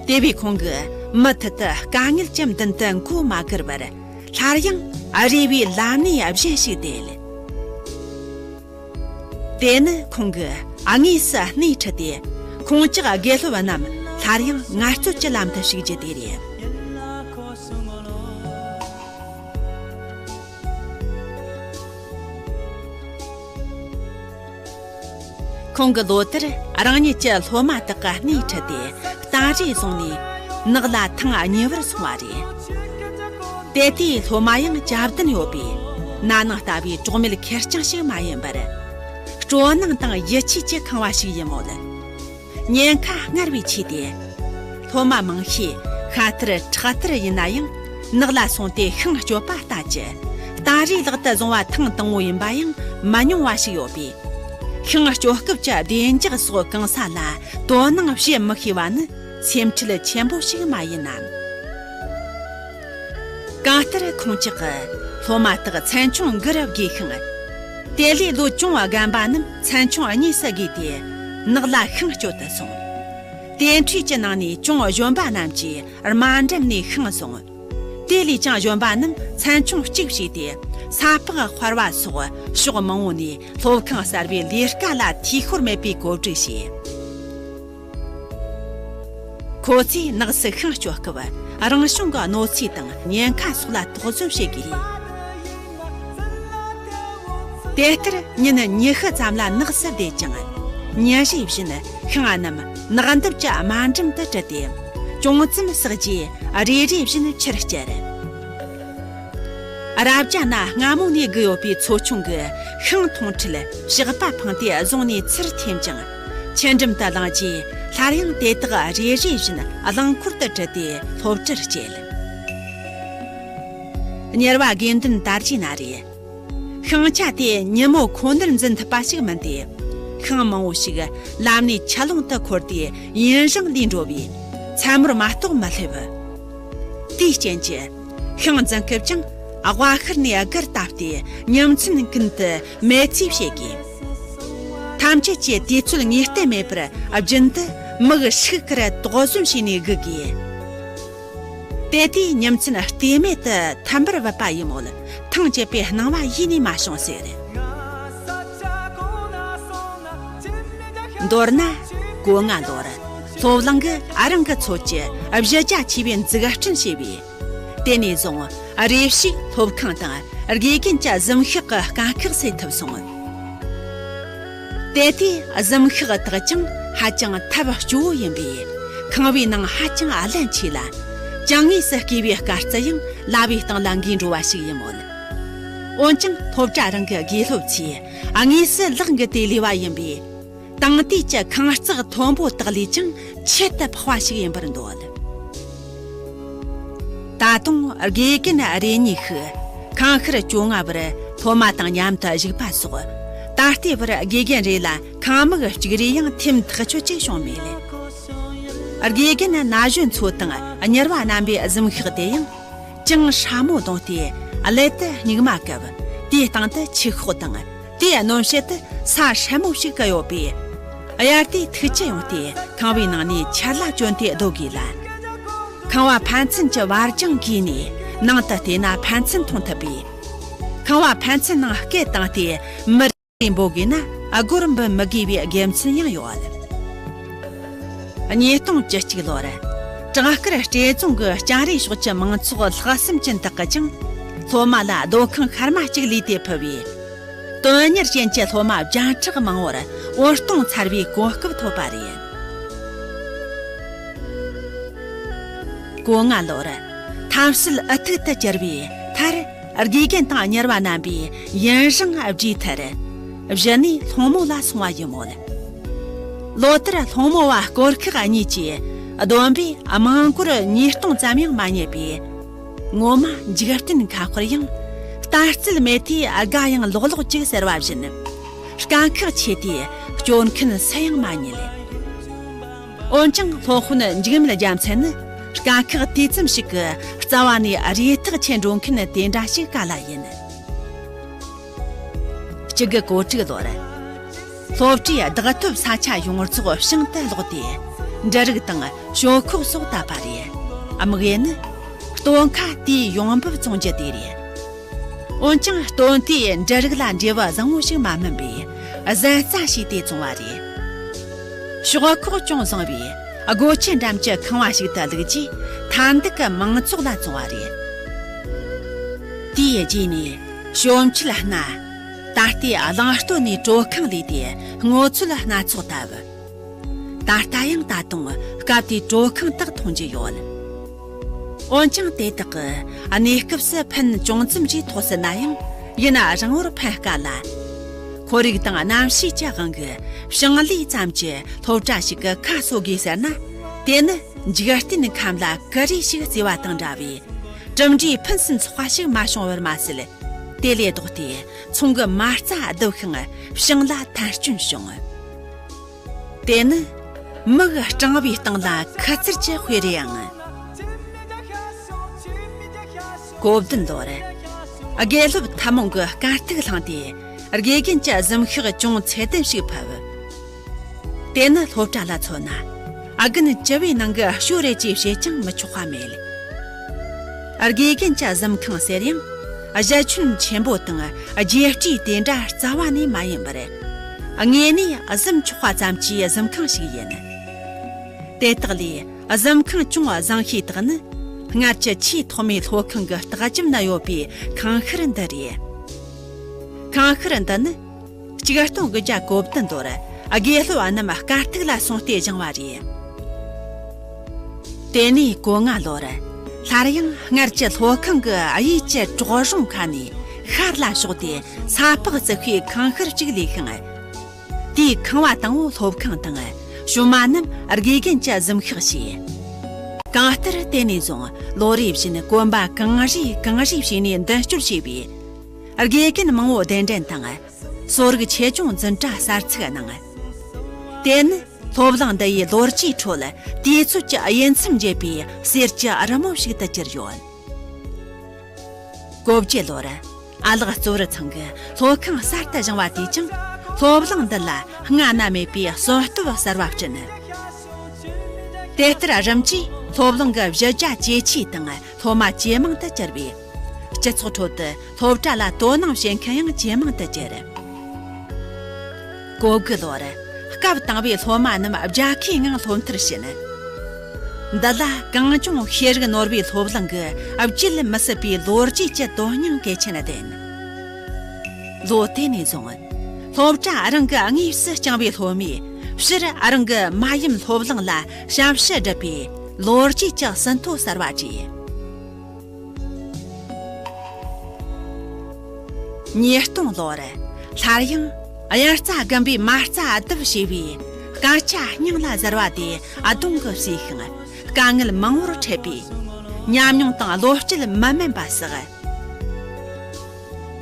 དེ་བས་ཁོང་གིས་མུ་མཐུད་དུ་དཀའ་ངལ་གྱི་མདུན་དུ་མགོ་མ་སྒུར་བར། སླར་ཡང་རེ་བའི་ལམ་སྣེ་གཞན་ཞིག་དེད། དེ་ནི་ཁོང་གིས་དངོས་སུ་སྣེ་ཁྲིད་དེ། ཁོང་ཅག་དགེ་སློབ་རྣམས་སླར་ཡང་ངལ་རྩོལ་གྱི་ལམ་དུ་ཞུགས་རྒྱུ་དེ་རེད། ཁོང་གིས་ལོ་ལྟར་རང་ཉིད་ཀྱི་སློབ་མ་དག་གི་སྣེ་ཁྲིད་དེ་སྟ་རེ་བཟུང་ནས་ནགས་ལ་ཐེངས་གཉིས་པར་སོང་བ་རེད། དེ་དུས་སློབ་མ་ཡང་གྱ་བདུན་ཡོད་པས། ན་ནིང་ལྟ་བུའི་གྲོགས་མེད་ཁེར་རྐྱང་ཞིག་མ་ཡིན་པར། སྤྲོ་སྣང་དང་ཡིད་ཆེས་ཀྱིས་ཁེངས་པ་ཞིག་ཡིན་མོད། ཉེན་ཁ་སྔར་བས་ཆེ་སྟེ། སློབ་མ་མང་ཤས་ཤ་ཐར་ཁྲག་ཐར་ཡིན་ན་ཡང་། ནགས་ལ་སོང་སྟེ་ཤིང་གཅོད་པ་ལྟ་ཅི། སྟ་རེ་ལག་ཏུ་བཟུང་བ་ཐེངས་དང་པོ་ཡིན་པ་ཡང་མི་ཉུང་བ་ཞིག་ཡོད་པས། ཤིང་གཅོད་སྐབས་ཀྱི་བདེ་འཇགས་སོགས་གང་ས་ལ་དོ་སྣང་བྱེད་མི་ཤེས་པ་ནི་སེམས་ཁྲལ་ཆེན་པོ་ཞིག་མ་ཡིན་ནམ། གང་ལྟར་ཁོང་ཅག་གི་སློབ་མ་དག་ཚན་ཆུང་དགུ་རུ་བགོས་ཤིང་། དེ་ལས་ལོ་ཅུང་རྒན་པ་རྣམས་ཚན་ཆུང་གཉིས་སུ་བགོས་ཏེ་ནགས་ལ་ཤིང་གཅོད་དུ་སོང་། དེ་འཕྲོས་ཀྱི་ནང་ནས་ཅུང་གཞོན་པ་རྣམས་ཀྱིས་དམའ་འགྲམ་ནས་ཤིང་བཟུང་། དེ་ལས་ཀྱང་གཞོན་པ་རྣམས་ཚན་ཆུང་གཅིག་བྱས་ཏེ། ས་ཕག་དཔའ་བ་སོགས་ཕྱོགས་མང་པོ་ནས་སློབ་ཁང་གསར་པའི་ལས་ཀ་ལ་འཐུས་ཤོར་མེད་པའི་གོ་སྒྲིག་བྱས། ཁོ་ཚོས་ནགས་སུ་ཤིང་གཅོད་སྐབས་རང་བྱུང་གི་གནོད་འཚེ་དང་ཉེན་ཁ་སོགས་ལ་དོགས་ཟོན་བྱེད་དགོས། དེ་ལྟར་ཉིན་ཉི་ཤུ་ཙམ་ལ་ནགས་སུ་བསྡད་ཅིང་། ཉིན་རེ་བཞིན་ཤིང་རྣམས་ནགས་འདབས་ཀྱི་དམའ་འགྲམ་དུ་བྲུས་ཏེ། ཅུང་ཙམ་བསགས་རྗེས་རེ་རེ་བཞིན་ཕྱིར་བསྐྱལ། རབ་རྒྱ་ན་སྔ་མོ་ནས་བསྒུགས་ཡོད་པའི་མཚོ་ཆུང་གི་ཤིང་འཐུང་ཁྲིད་ཞགས་པ་འཕངས་ཏེ་བཟུང་ནས་ཚུར་འཐེན་ཅིང་། ཆུ་འགྲམ་དུ་བླངས་རྗེས་སླར་ཡང་དེ་དག་རེ་རེ་བཞིན་རླངས་འཁོར་དུ་བྲུས་ཏེ་སློབ་གྲྭར་བསྐྱལ། གཉེར་བ་དགེ་འདུན་དར་རྒྱས་ན་རེ། ཤིང་ཆ་དེ་ཉིན་མོ་ཁོ་ནར་འཛིན་ཐུབ་པ་ཞིག་མིན་ཏེ། ཤིང་མང་པོ་ཞིག་ལམ་ནས་ཆུ་ཀླུང་དུ་འཁོར་ཏེ་ཡུན་རིང་ལུས་འགྲོ་བས་མཚན་མོར་མ་གཏོགས་མི་སླེབས། དེའི་རྐྱེན་གྱིས། ཤིང་འཛིན་སྐབས་ཀྱང་། དབའ་ཤར་ནས་སྒར་བཏབ་སྟེ་ཉིན་མཚན་ཀུན་ཏུ་མེལ་ཚེ་བྱེད་དགོས། ཐམས་ཅད་ཀྱིས་དུས་ཚོད་ངེས་གཏན་མེད་པར་རྒྱུན་དུ་མིག་ཧྲུག་གེར་དོགས་ཟོན་བྱས་ནས་སྒུག་དགོས། དེ་དུས་ཉིན་མཚན་ལྟོས་མེད་དུ་ཐིམ་པར་བབས་པ་ཡིན་མོད། ཐང་ཆད་པའི་སྣང་བ་ཡེ་ནས་མ་བྱུང་ཟེར། མདོར་ན། གོ་ལྔ་ལོར་སློབ་གླིང་གིས་རང་གི་ཚོད་ཀྱིས་གཞི་རྒྱ་ཆེ་བའི་འཛུགས་སྐྲུན་བྱས་པས། དེ་ནས་བཟུང་རེ་ཞིག་སློབ་ཁང་དང་དགེ་རྒན་གྱི་གཟིམ་ཤག་གི་དཀའ་ཁག་སེལ་ཐུབ་སོང་། དེ་དུས་གཟིམ་ཤག་དག་ཀྱང་ཧ་ཅང་ཐབས་སྐྱོ་བོ་ཡིན་པས། ཁང་བའི་ནང་ཧ་ཅང་རླན་ཆེ་ལ། ཅང་དངོས་སུ་བརྐོས་པའི་དཀར་རྩི་ཡང་ལྭ་བའི་སྟེང་ལ་འགོས་འགྲོ་བ་ཞིག་ཡིན་མོད། འོན་ཀྱང་སློབ་གྲྭ་རང་གི་དགེ་སློབ་ཚོས་དངོས་སུ་ལག་འགུལ་ཏེ་ལས་པ་ཡིན་པས། དེང་དུས་ཀྱི་ཁང་བརྩེགས་མཐོན་པོ་དག་ལས་ཀྱང་ཁྱད་དུ་འཕགས་པ་ཞིག་ཡིན་པར་འདོད། ད་དུང་དགེ་རྒན་རེ་གཉིས་ཤིག་ཁང་ཤར་བཅོ་ལྔ་བར་སློབ་མ་དང་མཉམ་དུ་བཞུགས་པ་སོགས། ད་ལྟའི་བར་དགེ་རྒན་རེ་ལ་ཁང་མིག་གཅིག་རེ་ཡང་ཐེམ་ཐག་ཆོད་ཅིག་བྱུང་མེད་ལེ། དགེ་རྒན་ན་གཞོན་ཚོ་དང་གཉེར་བ་རྣམ་པའི་གཟིམ་ཤག་དེ་ཡང་། ཅང་སྲ་མོ་བརྡུངས་ཏེ་སླད་དུ་སྨྱུག་མ་བཀབ། དེའི་སྟེང་དུ་ཆུ་ཤོག་དང་། དེའི་སྣོད་བཤད་དུ་ས་སྲབ་མོ་ཞིག་བཀལ་ཡོད་པས། དབྱར་དུས་ཐིགས་ཆུ་ཡོང་སྟེ་ཁང་བའི་ནང་ནས་ཆར་ལྭ་གྱོན་ཏེ་སྡོད་དགོས་ལ། ཁང་བ་ཕན་ཚུན་གྱི་བར་ལྗང་གིས་ནས་ནང་དུ་བལྟས་ན་ཕན་ཚུན་མཐོང་ཐུབ་པས། ཁང་བ་ཕན་ཚུན་ནང་སྐད་བཏང་སྟེ་མི་རེ་འབོད་དགོས་ན་སྒོར་འབུད་མི་དགོས་པའི་དགེ་མཚན་ཡང་ཡོད། ཉིས་སྟོང་བཅུ་གཅིག་ལོར། བྲག་དཀར་སྤྲེལ་རྫོང་གི་སྤྱན་རས་ཕྱོགས་ཀྱི་མང་ཚོགས་ལྷག་བསམ་ཅན་དག་གིས་ཀྱང་སློབ་མ་ལ་སྡོད་ཁང་ཤར་མ་གཅིག་ལས་ཏེ་ཕུལ་བས། དོན་གཉེར་ཅན་གྱི་སློབ་མ་བརྒྱ་ཕྲག་མང་བོར་འོད་སྟོང་འཚར་བའི་གོ་སྐབས་ཐོབ་པ་རེད། གོ་ལྔ་ལོར་ཐབས་ཤེས་ཨུ་ཐུག་ཏུ་གྱུར་བའི་མཐར། དགེ་རྒན་དང་གཉེར་བ་རྣམ་པས་ཡུན་རིང་བགྲོས་མཐར། གཞི་ནས་སློང་མོ་ལ་སོང་བ་ཡིན་མོད། ལོ་ལྟར་སློང་མོ་བ་སྐོར་ཁག་གཉིས་ཀྱིས་བསྡོམས་པས་དམངས་སྒོར་ཉིས་སྟོང་ཙམ་ཡང་མ་རྙེད་པས། ངོ་མ་འཇིག་རྟེན་ཁ་དཔེར་ཡང་། རྟ་རྩལ་མེད་དུས་དགའ་ཡང་ལོག་ལོག་ཅིག་ཟེར་བ་བཞིན། དཀའ་ཁག་ཆེ་དུས་སྐྱོར་མཁན་སུ་ཡང་མ་རྙེད། འོན་ཀྱང་སློབ་དཔོན་འཇིགས་མེད་རྒྱལ་མཚན་ནི་དཀའ་ཁག་དུས་མཚམས་ཤིག་གི་རྩ་བ་ནས་རེ་ཐག་ཆད་འགྲོ་མཁན་དེ་འདྲ་ཞིག་ག་ལ་ཡིན། གཅིག་དགུ་གོ་དྲུག་ལོར། སློབ་གྲྭའི་བདག་ཐོབ་ས་ཆ་ཡོངས་རྫོགས་བྱང་དུ་ལོག་སྟེ། འབྲུ་རིགས་དང་ཞོག་ཁོག་སོགས་བཏབ་པ་རེད། དམིགས་ཡུལ་ནི། སྟོན་ཁ་དེའི་ཡོང་འབབ་བཙོང་རྒྱུ་དེ་རེད། འོན་ཀྱང་སྟོན་དེས་འབྲུ་རིགས་ལ་འབྲས་བུ་བཟང་བོ་ཞིག་མ་སྨིན་པས། གཟན་རྩྭ་བྱས་ཏེ་བཙོང་བ་རེད། ཞོག་ཁོག་ཅུང་བཟང་བས། སྒོ་ཁྱི་འགྲམ་གྱི་ཁང་བ་ཞིག་ཏུ་བླུགས་རྗེས། མཐའ་འདུལ་གྱི་མང་ཚོགས་ལ་བཙོང་བ་རེད། དེའི་རྗེས་ནས། ཞོ་མཆུ་ལ་སྣ། ད་ལྟའི་གླང་སྟོད་ནས་དྲོད་ཁང་ལས་ཏེ་སྔོ་ཚོད་སྣ་ཚོགས་བཏབ། ད་ལྟ་ཡང་ད་དུང་སྐབས་དེའི་དྲོད་ཁང་དག་མཐོང་རྒྱུ་ཡོད། འོན་ཀྱང་དེ་དག་གི་གནས་སྐབས་སུ་ཕན་ཅུང་ཙམ་ཞིག་ཐོགས་སྲིད་ན་ཡང་ཡུན་རིང་བོར་ཕན་དཀའ་ལ། ཁོར་ཡུག་དང་གནམ་གཤིས་ཀྱི་དབང་གིས་ཞིང་ལས་ཙམ་གྱིས་སློབ་གྲྭ་ཞིག་གི་ཁ་གསོ་དགོས་ཟེར་ན། དེ་ནི་འཇིག་རྟེན་ཁམས་ལ་ཀུ་རེ་ཞིག་བརྩེ་བ་དང་འདྲ་བའི་གྲུབ་འབྲས་ཕུན་སུམ་ཚོགས་པ་ཞིག་མ་བྱུང་བར་མ་ཟད། དེ་ལས་ལྡོག་སྟེ་ཚོང་གི་མ་རྩ་བསྡུ་ཤིང་ཞིང་ལ་ཐན་སྐྱོན་བྱུང་། དེ་ནི་མིག་སྐྲང་བའི་སྟེང་ལ་ཁུ་ཚུར་གྱི་དཔེ་རེད་ཨང་། གོ་བདུན་ལོར། དགེ་སློབ་ཐུན་མོང་གི་དཀའ་སྡུག་བསླངས་ཏེ། དགེ་རྒན་གྱི་གཟིམ་ཤག་ཅུང་ཚད་ལྡན་ཞིག་ཕུབ། དེ་ནི་སློབ་གྲྭ་ལ་མཚོན་ན། ཨ་རྒན་བཅུ་བའི་ནང་གི་ཞོ་རེད་ཅེས་བཤད་ཀྱང་མི་ཆོག་པ་མེད། དགེ་རྒན་གྱི་གཟིམ་ཁང་ཟེར་ཡང་། གཞི་ཁྱོན་ཆེན་པོ་དང་རྒྱས་སྤྲོས་དེ་འདྲ་རྩ་བ་ནས་མ་ཡིན་པར། དངོས་གནས་གཟིམ་ཆོག་པ་ཙམ་གྱི་གཟིམ་ཁང་ཞིག་ཡིན། དེ་དག་ལས་གཟིམ་ཁང་ཅུང་བཟང་ཤོས་དག་ནི། སྔར་གྱི་ཆེས་ཐོག་མའི་སློབ་ཁང་གི་ལྟག་ཅམ་ན་ཡོད་པའི་ཁང་ཤར་འདི་རེད། ཁང་ཤར་འདི་ནི། གཅིག་སྟོང་དགུ་བརྒྱ་གོ་བདུན་ལོར་དགེ་སློབ་རྣམས་དཀའ་སྡུག་ལ་སོང་སྟེ་བཞེངས་པ་རེད། དེ་ནས་གོ་ལྔ་ལོར། སླར་ཡང་སྔར་གྱི་སློབ་ཁང་གི་གཡས་ཀྱི་གྲོག་རོང་ཁ་ནས་ཤར་ལ་ཕྱོགས་ཏེ་ས་ཕག་བརྩིགས་པའི་ཁང་ཤར་གཅིག་ལས་ཤིང་། དེའི་ཁང་བ་དང་པོ་སློབ་ཁང་དང་། བྱེ་མ་རྣམས་དགེ་རྒན་གྱི་གཟིམ་ཤག་བྱས། གང་ལྟར་དེ་ནས་བཟུང་ལོ་རེ་བཞིན་གོམ་པ་གང་རེ་གང་རེ་བྱས་ནས་མདུན་སྐྱོད་བྱས་པས། དགེ་རྒན་མང་བོ་གདན་འདྲེན་དང་། གསོ་རིག་ཆེད་སྦྱོང་འཛིན་གྲྭ་གསར་ཚུགས་གནང་། དེ་ནི་སློབ་གླིང་འདི་ཡི་ལོ་རྒྱུས་ཁྲོད་དུས་ཚོད་ཀྱི་དབྱེ་མཚམས་འབྱེད་པའི་གསེར་གྱི་རི་མོ་ཞིག་ཏུ་གྱུར་ཡོད། གོ་བརྒྱད་ལོར་ཨ་ལགས་གཙོ་བོར་ཚང་གིས་སློབ་ཁང་གསར་དུ་བཞེངས་པ་དེས་ཀྱང་སློབ་གླིང་འདི་ལ་སྔ་ན་མེད་པའི་གསོན་སྟོབས་གསར་བ་བསྐྲུན། དེ་ལྟར་རིམ་གྱིས་སློབ་གླིང་གི་གཞི་རྒྱ་ཇེ་ཆེ་དང་སློབ་མ་ཇེ་མང་དུ་གྱུར་བས། སྤྱི་ཚོགས་ཁྲོད་དུ་སློབ་གྲྭ་ལ་དོ་སྣང་བྱེད་མཁན་ཡང་ཇེ་མང་དུ་གྱུར། གོ་དགུ་ལོར་སྐབས་དང་པོའི་སློབ་མ་རྣམས་རྒྱལ་ཁའི་ངང་སློབ་མཐར་ཕྱིན། འདི་ལ་གངས་ལྗོངས་ཤེས་རིག་ནོར་བུའི་སློབ་གླིང་གི་བརྗེད་མི་སྲིད་པའི་ལོ་རྒྱུས་ཀྱི་དོན་སྙིང་གལ་ཆེན་ལྡན། ལོ་དེ་ནས་བཟུང་སློབ་གྲྭ་རང་གི་དངོས་སུ་བསྐྱངས་པའི་སློབ་མས་སྤྱིར་རང་གི་མ་ཡུམ་སློབ་གླིང་ལ་ཞབས་ཕྱི་བསྒྲུབས་པའི་ལོ་རྒྱུས་ཀྱི་ཟིན་ཐོ་གསར་བ་བྲིས། ཉིས་སྟོང་ལོར་སླར་ཡང་དབྱར་རྩྭ་དགུན་པའི་མ་རྩ་བསྡུ་བྱས་པའི་སྐམ་ཆུ་སྙིང་ལ་ཟེར་བ་དེ་གདོང་གིས་བསུས་ཤིང་དཀའ་ངལ་མང་བོར་འཕྲད་པས། ཉམས་མྱོང་དང་བློ་སྐྱེད་མི་དམན་པ་བསགས།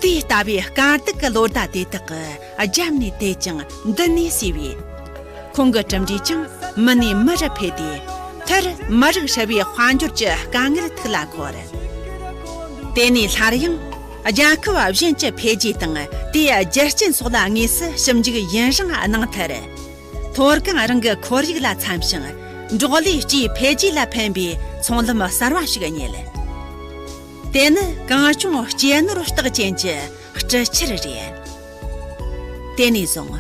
དེ་ལྟ་བུའི་དཀའ་སྡུག་གི་ལོ་ཟླ་དེ་དག་གི་རྒྱབ་ནས་བལྟས་ཀྱང་མདུན་ནས་བསུས་པས། ཁོང་གི་གྲུབ་འབྲས་ཀྱང་མི་ནས་མི་རུ་འཕེལ་ཏེ། མཐར་མི་རིགས་ཧྲིལ་བོའི་དཔལ་འབྱོར་གྱི་དཀའ་ངལ་ཐུགས་ལ་འཁོར། དེ་ནས་སླར་ཡང་རྒྱལ་ཁབ་གཞན་གྱི་འཕེལ་རྒྱས་དང་དེའི་རྒྱུ་རྐྱེན་སོགས་ལ་དངོས་སུ་ཞིབ་འཇུག་ཡུན་རིང་གནང་མཐར། མཐོ་སྒང་རང་གི་ཁོར་ཡུག་ལ་འཚམ་ཞིང་། འབྲོག་ལས་སྤྱིའི་འཕེལ་རྒྱས་ལ་ཕན་པའི་ཚོང་ལམ་གསར་བ་ཞིག་རྙེད། དེ་ནི་གངས་ལྗོངས་སྐྱེས་ནོར་རྟགས་ཅན་གྱི་སྤྲུལ་ཆར་རེད། དེ་ནས་བཟུང་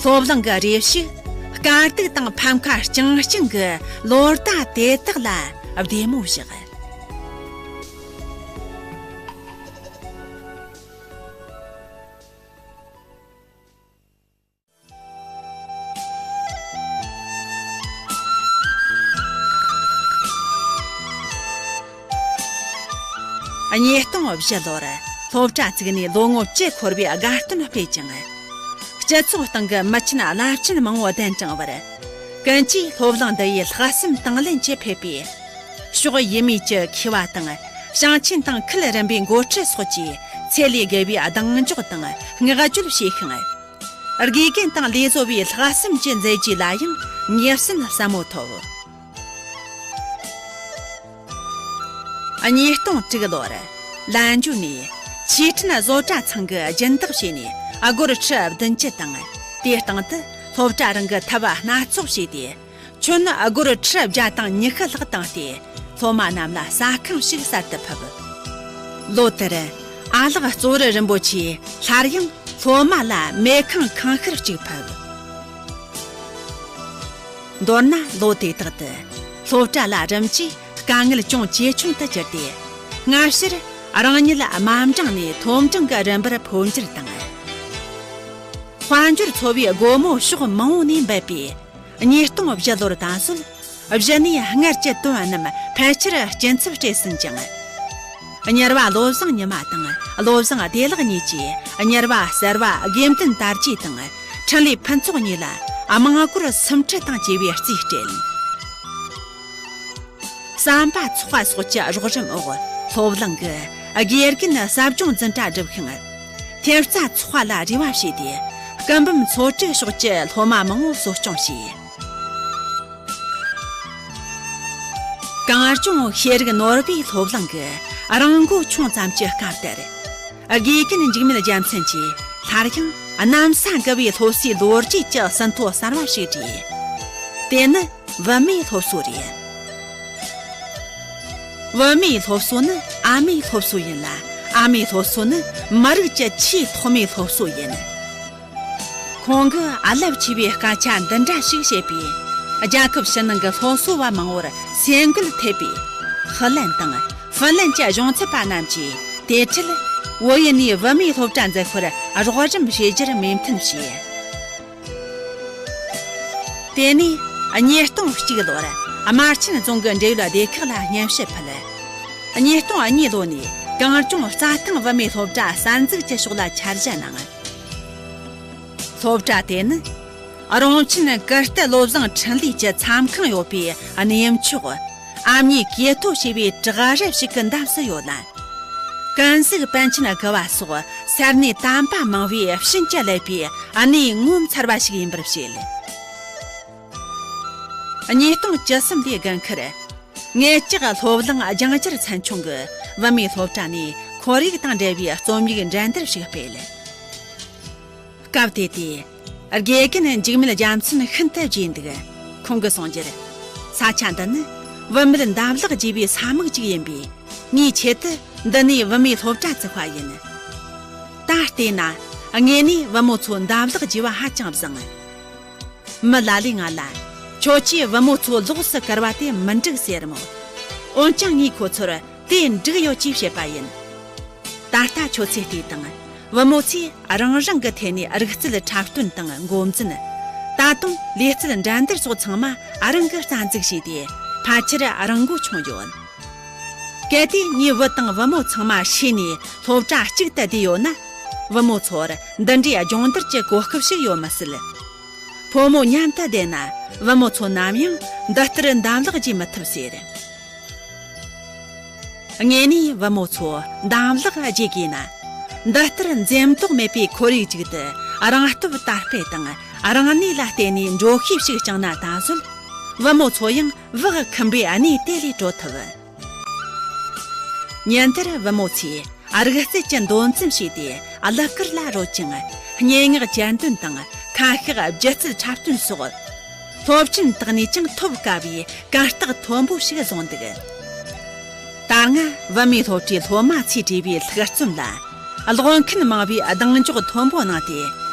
སློབ་གླིང་གི་རེ་ཞིག་དཀའ་སྡུག་དང་ཕམ་ཁ་རྐྱང་རྐྱང་གི་ལོ་ཟླ་དེ་དག་ལ་བདེ་མོ་བཞག། ཉིས་སྟོང་བཞི་ལོར་སློབ་གྲྭ་བཙུགས་ནས་ལོ་ངོ་བཅུ་འཁོར་བའི་དགའ་སྟོན་སྤེལ་ཅིང་། སྤྱི་ཚོགས་སྟེང་གི་མི་ཆེན་རླབས་ཆེན་མང་བོ་གདན་དྲངས་པར། ཀུན་གྱིས་སློབ་གླིང་འདི་ཡི་ལྷག་བསམ་དང་ལེན་གྱིས་ཕེབས་པས། ཕྱོགས་ཡས་མས་ཀྱི་མཁས་པ་དང་ཞིང་ཆེན་དང་ཁུལ་རིམ་པའི་འགོ་ཁྲིད་སོགས་ཀྱིས་ཚད་ལས་བརྒལ་བའི་གདེང་འཇོག་དང་བསྔགས་བརྗོད་བྱས་ཤིང་། དགེ་རྒན་དང་ལས་བཟོ་བའི་ལྷག་བསམ་གྱི་མཛད་རྗེས་ལ་ཡང་ངེས་གསལ་ཟབ་མོ་ཐོབ། ཉིས་སྟོང་དྲུག་ལོར་ལན་ཇུ་ནས་ཆུས་ཁྲིན་བཟོ་གྲྭ་ཚང་གིས་སྦྱིན་བདག་བྱས་ནས་སྒོར་ཁྲི་བདུན་ཅུ་དང་། དེའི་སྟེང་དུ་སློབ་གྲྭ་རང་གི་ཐབ་སྣ་ཚོགས་བྱས་ཏེ། ཁྱོན་སྒོར་ཁྲི་བརྒྱ་དང་ཉི་ཤུ་ལྷག་བཏང་སྟེ། སློབ་མ་རྣམས་ལ་ཟ་ཁང་ཞིག་གསར་དུ་ཕུབ། ལོ་དེར་ཨ་ལགས་གཙོ་བོ་རིན་པོ་ཆེས་སླར་ཡང་སློབ་མ་ལ་མེ་ཁང་ཁང་ཤར་གཅིག་ཕུབ། མདོར་ན་ལོ་དེ་དག་ཏུ་སློབ་གྲྭ་ལ་རིམ་གྱིས་དཀའ་ངལ་ཅུང་ཇེ་ཆུང་དུ་གྱུར་ཏེ། སྔ་ཕྱིར་རང་ཉིད་དམའ་འབྲིང་ནས་མཐོ་འབྲིང་གི་རིམ་པར་འཕོ་འགྱུར་དང་། དཔལ་འབྱོར་འཚོ་བའི་སྒོ་མོ་ཕྱོགས་མང་བོ་ནས་འབད་པས། ཉིས་སྟོང་བཞི་ལོར་ད་གཟོད་གཞི་ནས་སྔར་གྱི་དོན་རྣམས་ཕལ་ཆེར་སྐྱིན་ཚབ་སྤྲད་ཟིན་ཅིང་། གཉེར་བ་བློ་བཟང་ཉི་མ་དང་བློ་བཟང་བདེ་ལེགས་གཉིས་ཀྱིས་གཉེར་བ་གསར་བ་དགེ་འདུན་དར་རྒྱས་དང་འཕྲིན་ལས་ཕུན་ཚོགས་གཉིས་ལ་དམངས་སྒོར་སུམ་ཁྲི་དང་བཅས་པའི་རྩིས་སྤྲད། ཟམ་པ་ཚོགས་པ་སོགས་ཀྱི་རོགས་རམ་འོག་སློབ་གླིང་གི་དགེ་རྒན་ཟབ་སྦྱོང་འཛིན་གྲྭ་བསྒྲུབས་ཤིང་། ཐེབས་རྩ་ཚོགས་པ་ལ་རེ་བ་བྱས་ཏེ། སྐུ་འབུམ་ཚོ་དྲུག་ཕྱོགས་ཀྱི་སློབ་མ་མང་བོ་གསོ་སྐྱོང་བྱས། གངས་ལྗོངས་ཤེས་རིག་ནོར་བུའི་སློབ་གླིང་གི་རང་མགོ་ཆུང་ཙམ་གྱི་སྐབས་དེར། དགེ་རྒན་འཇིགས་མེད་རྒྱལ་མཚན་གྱིས་སླར་ཡང་གནམ་ས་འགུལ་བའི་སློབ་གསོའི་ལོ་རྒྱུས་ཀྱི་ཟིན་ཐོ་གསར་བ་ཞིག་བྲིས། དེ་ནི་བུད་མེད་སློབ་གསོ་རེད། བུད་མེད་སློབ་གསོ་ནི་ཨ་མའི་སློབ་གསོ་ཡིན་ལ། ཨ་མའི་སློབ་གསོ་ནི་མི་རིགས་ཀྱི་ཆེས་ཐོག་མའི་སློབ་གསོ་ཡིན། ཁོང་གིས་རླབས་ཆེ་བའི་སྐད་ཆ་འདི་འདྲ་ཞིག་བཤད་པས། རྒྱལ་ཁབ་ཕྱི་ནང་གི་སློབ་གསོ་བ་མང་བོར་སེམས་འགུལ་ཐེབས་པས། ཧྥི་ལན་དང་ཧྥིན་ལན་གྱི་གཞུང་ཚབ་པ་རྣམས་ཀྱིས་དེ་འཕྲལ་བོད་ཡུལ་ནས་བུད་མེད་སློབ་གྲྭ་འཛུགས་པར་རོགས་རམ་བྱེད་རྒྱུར་མོས་མཐུན་བྱས། དེ་ནས་ཉིས་སྟོང་གཅིག་ལོར་རྨ་ཆེན་རྫོང་གི་འབྲེལ་ཡོད་སྡེ་ཁག་ལ་སྙན་ཞུ་ཕུལ། ཉིས་སྟོང་གཉིས་ལོ་ནས་གངས་ལྗོངས་རྩྭ་ཐང་བུད་མེད་སློབ་གྲྭ་གསར་འཛུགས་ཀྱི་ཕྱོགས་ལ་འཆར་གཞི་གནང་། སློབ་གྲྭ་དེ་ནི་རོང་ཆེན་ཀིརྟི་བློ་བཟང་འཕྲིན་ལས་ཀྱི་མཚམས་ཁང་ཡོད་པའི་གནས་མཆོག་ཨ་མྱེས་ཀྱེ་ཐོ་ཞེས་པའི་བྲག་རི་ཞིག་གི་འདབས་སུ་ཡོད་ལ། ཀུན་གཟིགས་པཎ་ཆེན་དགུ་བ་སོགས་ས་གནས་དམ་པ་མང་བོས་བྱིན་གྱིས་བརླབས་པའི་གནས་ངོ་མཚར་བ་ཞིག་ཡིན་པར་བཤད། ཉིས་སྟོང་བཅུ་གསུམ་ལོའི་དགུན་ཁར། ངེད་ཅག་སློབ་གླིང་ལྗང་སྒྱུར་ཚན་ཆུང་གིས་བུད་མེད་སློབ་གྲྭ་ནས་ཁོར་ཡུག་དང་འབྲེལ་བའི་རྩོམ་ཡིག་འགྲན་བསྡུར་ཞིག་སྤེལ། སྐབས་དེ་དུས། དགེ་རྒན་འཇིགས་མེད་རྒྱལ་མཚན་ཤིན་ཏུ་དགྱེས་འདུག། ཁོང་གིས་གསུངས་རྒྱུར། ས་ཆ་འདི་ནི་བུད་མེད་འདབ་ལག་རྒྱས་པའི་ས་མིག་ཅིག་ཡིན་པས། ངའི་ཆེད་དུ་འདི་ནས་བུད་མེད་སློབ་གྲྭ་བཙུགས་པ་ཡིན། ད་བལྟས་ན། ངེད་ནས་བུ་མོ་ཚོ་འདབ་ལག་རྒྱས་པ་ཧ་ཅང་བཟང་། མི་ལ་ལས་ང་ལ། ཁྱོད་ཀྱིས་བུ་མོ་ཚོ་ལོགས་སུ་བཀུར་བ་དེ་མི་འགྲིག་ཟེར་མོད། འོན་ཀྱང་ངས་ཁོ་ཚོར་དེ་འགྲིག་ཡོད་ཅེས་བཤད་པ་ཡིན། ད་ལྟ་ཁྱོད་ཚོས་བལྟས་དང་། བུ་མོ་ཚོས་རང་རང་གི་ཐད་ནས་རིག་རྩལ་འཁྲབ་སྟོན་དང་འགོ་འཛིན། ད་དུང་ལས་རྩལ་འགྲན་བསྡུར་སོགས་ཚང་མ་རང་གིས་རྩ་འཛུགས་བྱས་ཏེ། ཕལ་ཆེར་རང་མགོ་ཆུང་ཡོད། གལ་ཏེ་ངའི་བུ་དང་བུ་མོ་ཚང་མ་ཤེས་ནས་སློབ་གྲྭ་གཅིག་ཏུ་བསྡུས་ཡོད་ན། བུ་མོ་ཚོར་འདི་འདྲའི་སྦྱོང་བརྡར་གྱི་གོ་སྐབས་ཤིག་ཡོད་མི་སྲིད། ཕོ་མོ་མཉམ་དུ་བསྡད་ན་བུ་མོ་ཚོ་ནམ་ཡང་འདི་ལྟར་འདམ་ལག་རྒྱས་མི་ཐུབ་ཟེར། ངས་ནི་བུ་མོ་ཚོ་འདམ་ལག་རྒྱས་དགོས་ན། འདི་ལྟར་འཛེམ་དོགས་མེད་པའི་ཁོར་ཡུག་ཅིག་ཏུ་རང་སྟོབས་དར་སྤེལ་དང་རང་ནུས་ལ་བརྟེན་ནས་འགྲོ་ཤེས་ཤིག་བསྐྱངས་ན་ད་གཟོད་བུ་མོ་ཚོ་ཡང་བག་འཁུམས་པའི་གནས་དེ་ལས་གྲོལ་ཐུབ། ཉིན་དེར་བུ་མོ་ཚོས་རིག་རྩལ་གྱི་འདོན་རྩོམ་བྱས་ཏེ་གླུ་གར་ལ་རོལ་ཅིང་སྙན་ངག་གྱེར་འདོན་དང་ཁ་ཤགས་སྒྱུ་རྩལ་འཁྲབ་སྟོན་སོགས། སློབ་ཆེན་དག་ནས་ཀྱང་ཐོབ་དཀའ་བའི་གར་སྟེགས་མཐོན་པོ་ཞིག་བཟུང་འདུག། ད་སྔ་བུད་མེད་སློབ་གྲྭའི་སློབ་མ་ཚོས་བྲིས་པའི་ལྷུག་རྩོམ་ལ་ཀློག་མཁན་མང་བས་གདེང་འཇོག་མཐོན་པོ་གནང་སྟེ།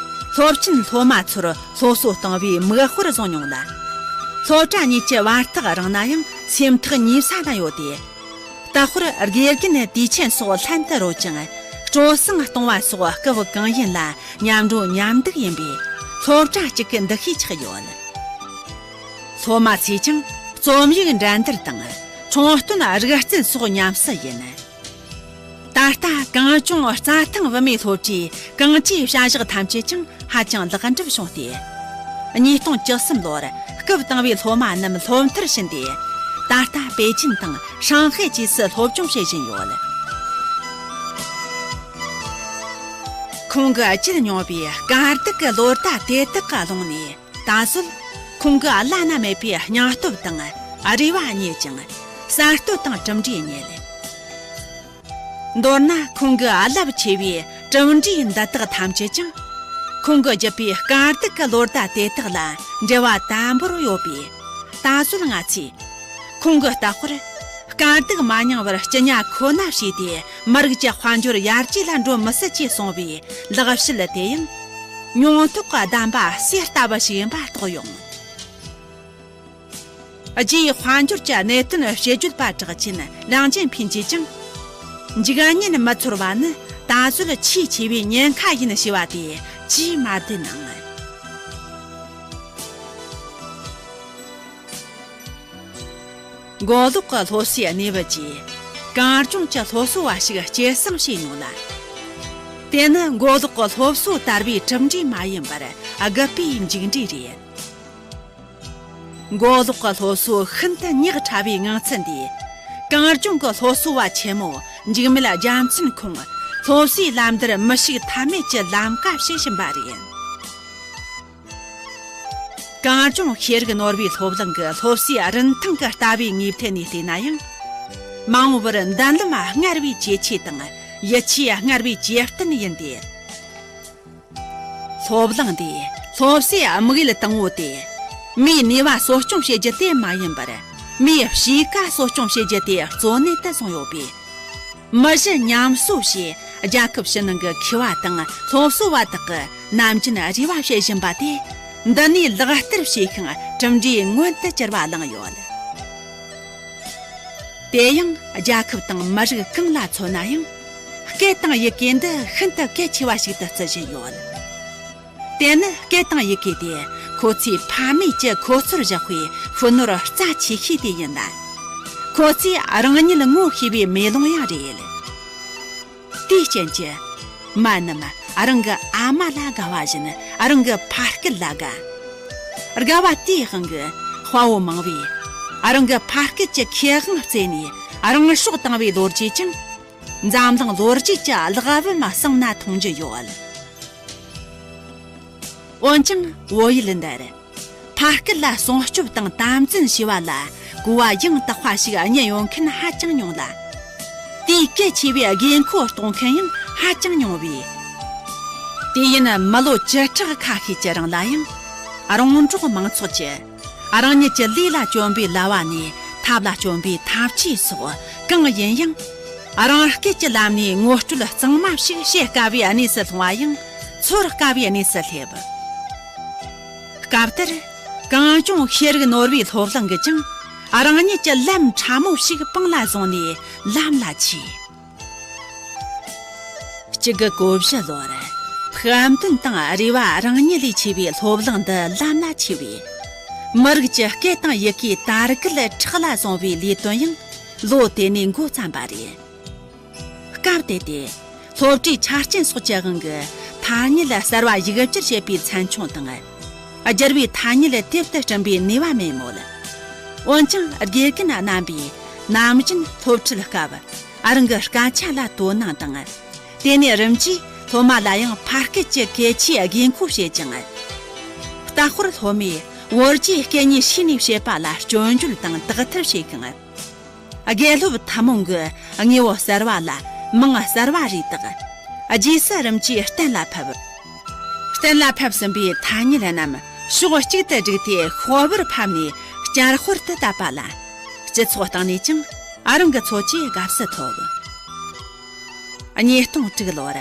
སློབ་ཆེན་སློབ་མ་ཚོར་སློབ་གསོ་གཏོང་བའི་མིག་དཔེར་བཟུང་མྱོང་ལ། སློབ་གྲྭ་གཉིས་ཀྱི་བར་ཐག་རིང་ན་ཡང་སེམས་ཐག་ཉེ་ས་ན་ཡོད་དེ། ལྟ་བར་དགེ་རྒན་དུས་ཆེན་སོགས་ལྷན་དུ་རོལ་ཅིང་སྤྲོ་གསེང་གཏོང་བ་སོགས་སྐབས་གང་ཡིན་ལ་མཉམ་འགྲོ་མཉམ་འདུག་ཡིན་པས་སློབ་གྲྭ་གཅིག་གི་འདུ་ཤེས་ཆགས་ཡོད། སློབ་མ་ཚོས་ཀྱང་རྩོམ་ཡིག་འགྲན་བསྡུར་དང་འཁྲུངས་སྟོན་རིག་རྩལ་སོགས་ཉམས་སུ་ཡིན། ད་ལྟ་གངས་ལྗོངས་རྩྭ་ཐང་བུད་མེད་སློབ་གྲྭའི་གངས་ཅན་བྱ་གཞག་ཐམས་ཅད་ཀྱང་ཧ་ཅང་ལེགས་འགྲུབ་བྱུང་སྟེ། ཉིས་སྟོང་བཅུ་གསུམ་ལོར་སྐབས་དང་བའི་སློབ་མ་རྣམས་སློབ་མཐར་ཕྱིན་ཏེ། ད་ལྟ་པེ་ཅིན་དང་ཧྲང་ཧའེ་བཅས་སུ་སློབ་སྦྱོང་བྱེད་བཞིན་ཡོད། ཁོང་གིས་བརྒྱུད་མྱོང་བའི་དཀའ་སྡུག་གི་ལོ་ཟླ་དེ་དག་གི་ཀློང་ནས། ད་གཟོད་ཁོང་གི་བླ་ན་མེད་པའི་སྙིང་སྟོབས་དང་རེ་བ་རྙེད་ཅིང་། གསར་གཏོད་དང་གྲུབ་འབྲས་རྙེད། མདོར་ན་ཁོང་གི་རླབས་ཆེ་བའི་གྲུབ་འབྲས་འདི་དག་ཐམས་ཅད་ཀྱང་། ཁོང་གིས་བརྒྱུད་པའི་དཀའ་སྡུག་གི་ལོ་ཟླ་དེ་དག་ལ་འབྲེལ་བ་དམ་པོར་ཡོད་པས། ད་གཟོད་ང་ཚོས་ཁོང་གི་ལྟ་བར། དཀའ་སྡུག་མ་མྱངས་པར་སྐྱི་ཉག་ཁོ་ན་བྱས་ཏེ། མི་རིགས་ཀྱི་དཔལ་འབྱོར་ཡར་རྒྱས་ལ་འགྲོ་མི་སྲིད་ཅེས་གསུངས་པའི་ལེགས་བཤད་དེ་ཡང་། མྱོང་ཐོག་གི་གདམས་པ་གསེར་ལྟ་བུ་ཞིག་ཡིན་པ་རྟོགས་ཡོང་། རྒྱའི་དཔལ་འབྱོར་གྱི་གནད་དོན་དཔྱད་བརྗོད་པ་གྲགས་ཅན་ལིའང་ཅན་ཕིན་གྱིས་ཀྱང་། འཇིག་ཉེན་མི་ཚོར་བ་ནི་ད་གཟོད་ཆེས་ཆེ་བའི་ཉེན་ཁ་ཡིན་ཞེས་པ་དེ་ཅིས་མ་བདེན་ནམ། མགོ་ལོག་གི་སློབ་གསོའི་གནས་བབ་ཀྱིས་གངས་ལྗོངས་ཀྱི་སློབ་གསོ་བ་ཞིག་སྐྱེད་སྲིང་བྱས་མྱོང་ལ། དེ་ནི་མགོ་ལོག་གི་སློབ་གསོ་དར་བའི་གྲུབ་འབྲས་མ་ཡིན་པར་རྒུད་པའི་མཇུག་འབྲས་རེད། མགོ་ལོག་གི་སློབ་གསོ་ཤིན་ཏུ་ཉག་ཕྲ་བའི་ངང་ཚུལ་འདིས། གངས་ལྗོངས་ཀྱི་སློབ་གསོ་བ་ཆེན་མོ་འཇིགས་མེད་རྒྱལ་མཚན་ཁོང་སློབ་གསོའི་ལམ་བརྡར་མི་ཞིག་ཐ་མལ་གྱི་ལམ་ཀ་ཞིག་ཕྱིན་པ་རེད། གངས་ལྗོངས་ཤེས་རིག་ནོར་བུའི་སློབ་གླིང་གི་སློབ་གསོའི་རིན་ཐང་གི་ལྟ་བའི་ངོས་ཐད་ནས་བལྟས་ན་ཡང་། མ་འོངས་པར་མདུན་ལམ་སྔར་བས་ཇེ་ཆེ་དང་ཡིད་ཆེས་སྔར་བས་ཇེ་བརྟན་ཡིན་ཏེ། སློབ་གླིང་འདིས་སློབ་གསོའི་དམིགས་ཡུལ་དང་པོ་དེ། མིའི་ནུས་པ་གསོ་སྐྱོང་བྱེད་རྒྱུ་དེ་མ་ཡིན་པར། མིའི་གཤིས་ཀ་གསོ་སྐྱོང་བྱེད་རྒྱུ་དེ་གཙོ་གནད་དུ་བཟུང་ཡོད་པས། མི་གཞི་ཉམས་གསོ་ཞེས་རྒྱལ་ཁབ་ཕྱི་ནང་གི་མཁས་པ་དང་སློབ་གསོ་བ་དག་གིས་ནམ་རྒྱུན་རེ་བ་བྱེད་བཞིན་པ་དེ། འདི་ནས་ལག་བསྟར་བྱས་ཤིང་གྲུབ་འབྲས་མངོན་དུ་གྱུར་པ་བླངས་ཡོད། དེ་ཡང་རྒྱལ་ཁབ་དང་མི་རིགས་གང་ལ་མཚོན་ན་ཡང་། སྐད་དང་ཡི་གེ་འདི་ཤིན་ཏུ་གལ་ཆེ་བ་ཞིག་ཏུ་བརྩི་བཞིན་ཡོད། དེ་ནི་སྐད་དང་ཡི་གེ་དེ་ཁོ་ཚོའི་ཕ་མེས་ཀྱི་ཁོ་ཚོར་བཞག་པའི་ཤུལ་ནོར་རྩ་ཆེ་ཤོས་དེ་ཡིན་ལ། ཁོ་ཚོས་རང་ཉིད་ངོ་ཤེས་པའི་མེ་ལོང་ཡང་རེད། དེའི་རྐྱེན་གྱིས། མ་རྣམས་རང་གི་ཨ་མ་ལ་དགའ་བ་བཞིན་རང་གི་ཕ་སྐད་ལ་དགའ། དགའ་བ་དེའི་དབང་གིས་དཔའ་བོ་མང་བོས་རང་གི་ཕ་སྐད་ཀྱི་ཁེ་དབང་བརྩད་ནས་རང་སྲོག་བཏང་བའི་ལོ་རྒྱུས་ཀྱང་འཛམ་གླིང་ལོ་རྒྱུས་ཀྱི་ཀླག་པར་མ་བསམ་ན་མཐོང་རྒྱུ་ཡོད། འོན་ཀྱང་བོད་ཡུལ་འདིར། ཕ་སྐད་ལ་སྲུང་སྐྱོབ་དང་དམ་འཛིན་བྱས་པ་ལ་གོ་བ་ཡང་དག་པ་ཞིག་རྙེད་ཡོང་མཁན་ཧ་ཅང་ཉུང་ལ། དེའི་གལ་ཆེ་བའི་དགོས་མཁོ་རྟོགས་མཁན་ཡང་ཧ་ཅང་ཉུང་བས། དུས་ཡུན་མི་ལོ་བཅུ་ཕྲག་ཁ་ཤས་ཀྱི་རིང་ལ་ཡང་། རོང་འབྲོག་མང་ཚོགས་ཀྱིས་རང་ཉིད་ཀྱི་ལུས་ལ་གྱོན་པའི་ལྭ་བ་ནས་ཐབས་ལ་གྱོན་པའི་ཐབས་ཇུས་སོགས་གང་ཡིན་ཡང་། རང་སྐད་ཀྱི་ལམ་ནས་ངོ་སྤྲོད་གཙང་མ་ཞིག་བྱེད་དཀའ་བའི་གནས་སུ་ལྷུང་བ་ཡང་། ཚོར་དཀའ་བའི་གནས་སུ་སླེབས། སྐབས་དེར། གངས་ལྗོངས་ཤེས་རིག་ནོར་བུའི་སློབ་གླིང་གིས་ཀྱང་རང་ཉིད་ཀྱི་ལམ་ཕྲ་མོ་ཞིག་པང་ལ་བཟུང་ནས་ལམ་ལ་ཆས། གཅིག་དགུ་གོ་བཞི་ལོར་ཕུགས་འདུན་དང་རེ་བ་རང་ཉིད་ལས་ཆེ་བའི་སློབ་གླིང་འདི་ལམ་ལ་ཆས་པས། མི་རིགས་ཀྱི་སྐད་དང་ཡི་གེའི་དར་རྒུད་ཁྲག་ལ་བཟུང་བའི་ལས་དོན་ཡང་ལོ་དེ་ནས་འགོ་བརྩམས་པ་རེད། སྐབས་དེ་དུས་སློབ་གྲྭའི་ཆ་རྐྱེན་སོགས་ཀྱི་དབང་གིས་ཐ་སྙད་གསར་བ་ཡིག་སྒྱུར་བྱེད་པའི་ཚན་ཆུང་དང་། བསྒྱུར་བའི་ཐ་སྙད་དེབ་ཏུ་བསྐྲུན་པའི་ནུས་པ་མེད་མོད། འོན་ཀྱང་དགེ་རྒན་རྣམ་པས་ནམ་རྒྱུན་སློབ་ཁྲིད་སྐབས་རང་གི་སྐད་ཆ་ལ་དོ་སྣང་དང་། དེ་ནས་རིམ་གྱིས་སློབ་མ་ལ་ཡང་ཕ་སྐད་ཀྱི་གལ་ཆེའི་དགོས་མཁོ་བཤད་ཅིང་། ལྟ་སྐོར་སློབ་མས་བོད་རྒྱའི་སྐད་གཉིས་ཕྱེ་ནས་བཤད་པ་ལ་སྐྱོན་བརྗོད་དང་དག་ཐེར་བྱེད་ཤིང་། དགེ་སློབ་ཐུན་མོང་གི་དངོས་པོ་གསར་བ་ལ་མིང་གསར་བ་རེ་བཏགས། རྗེས་སུ་རིམ་གྱིས་གཏན་ལ་ཕབ། གཏན་ལ་ཕབ་ཟིན་པའི་ཐ་སྙད་རྣམས་ཕྱོགས་གཅིག་ཏུ་བསྒྲིགས་ཏེ་ཤོག་བུར་ཕབ་ནས་བསྐྱར་དཔར་དུ་བཏབ་པ་ལ། སྤྱི་ཚོགས་སྟེང་ནས་ཀྱང་རང་གི་འཚོ་བཅུད་དགའ་བསུ་ཐོབ། ཉིས་སྟོང་དྲུག་ལོར།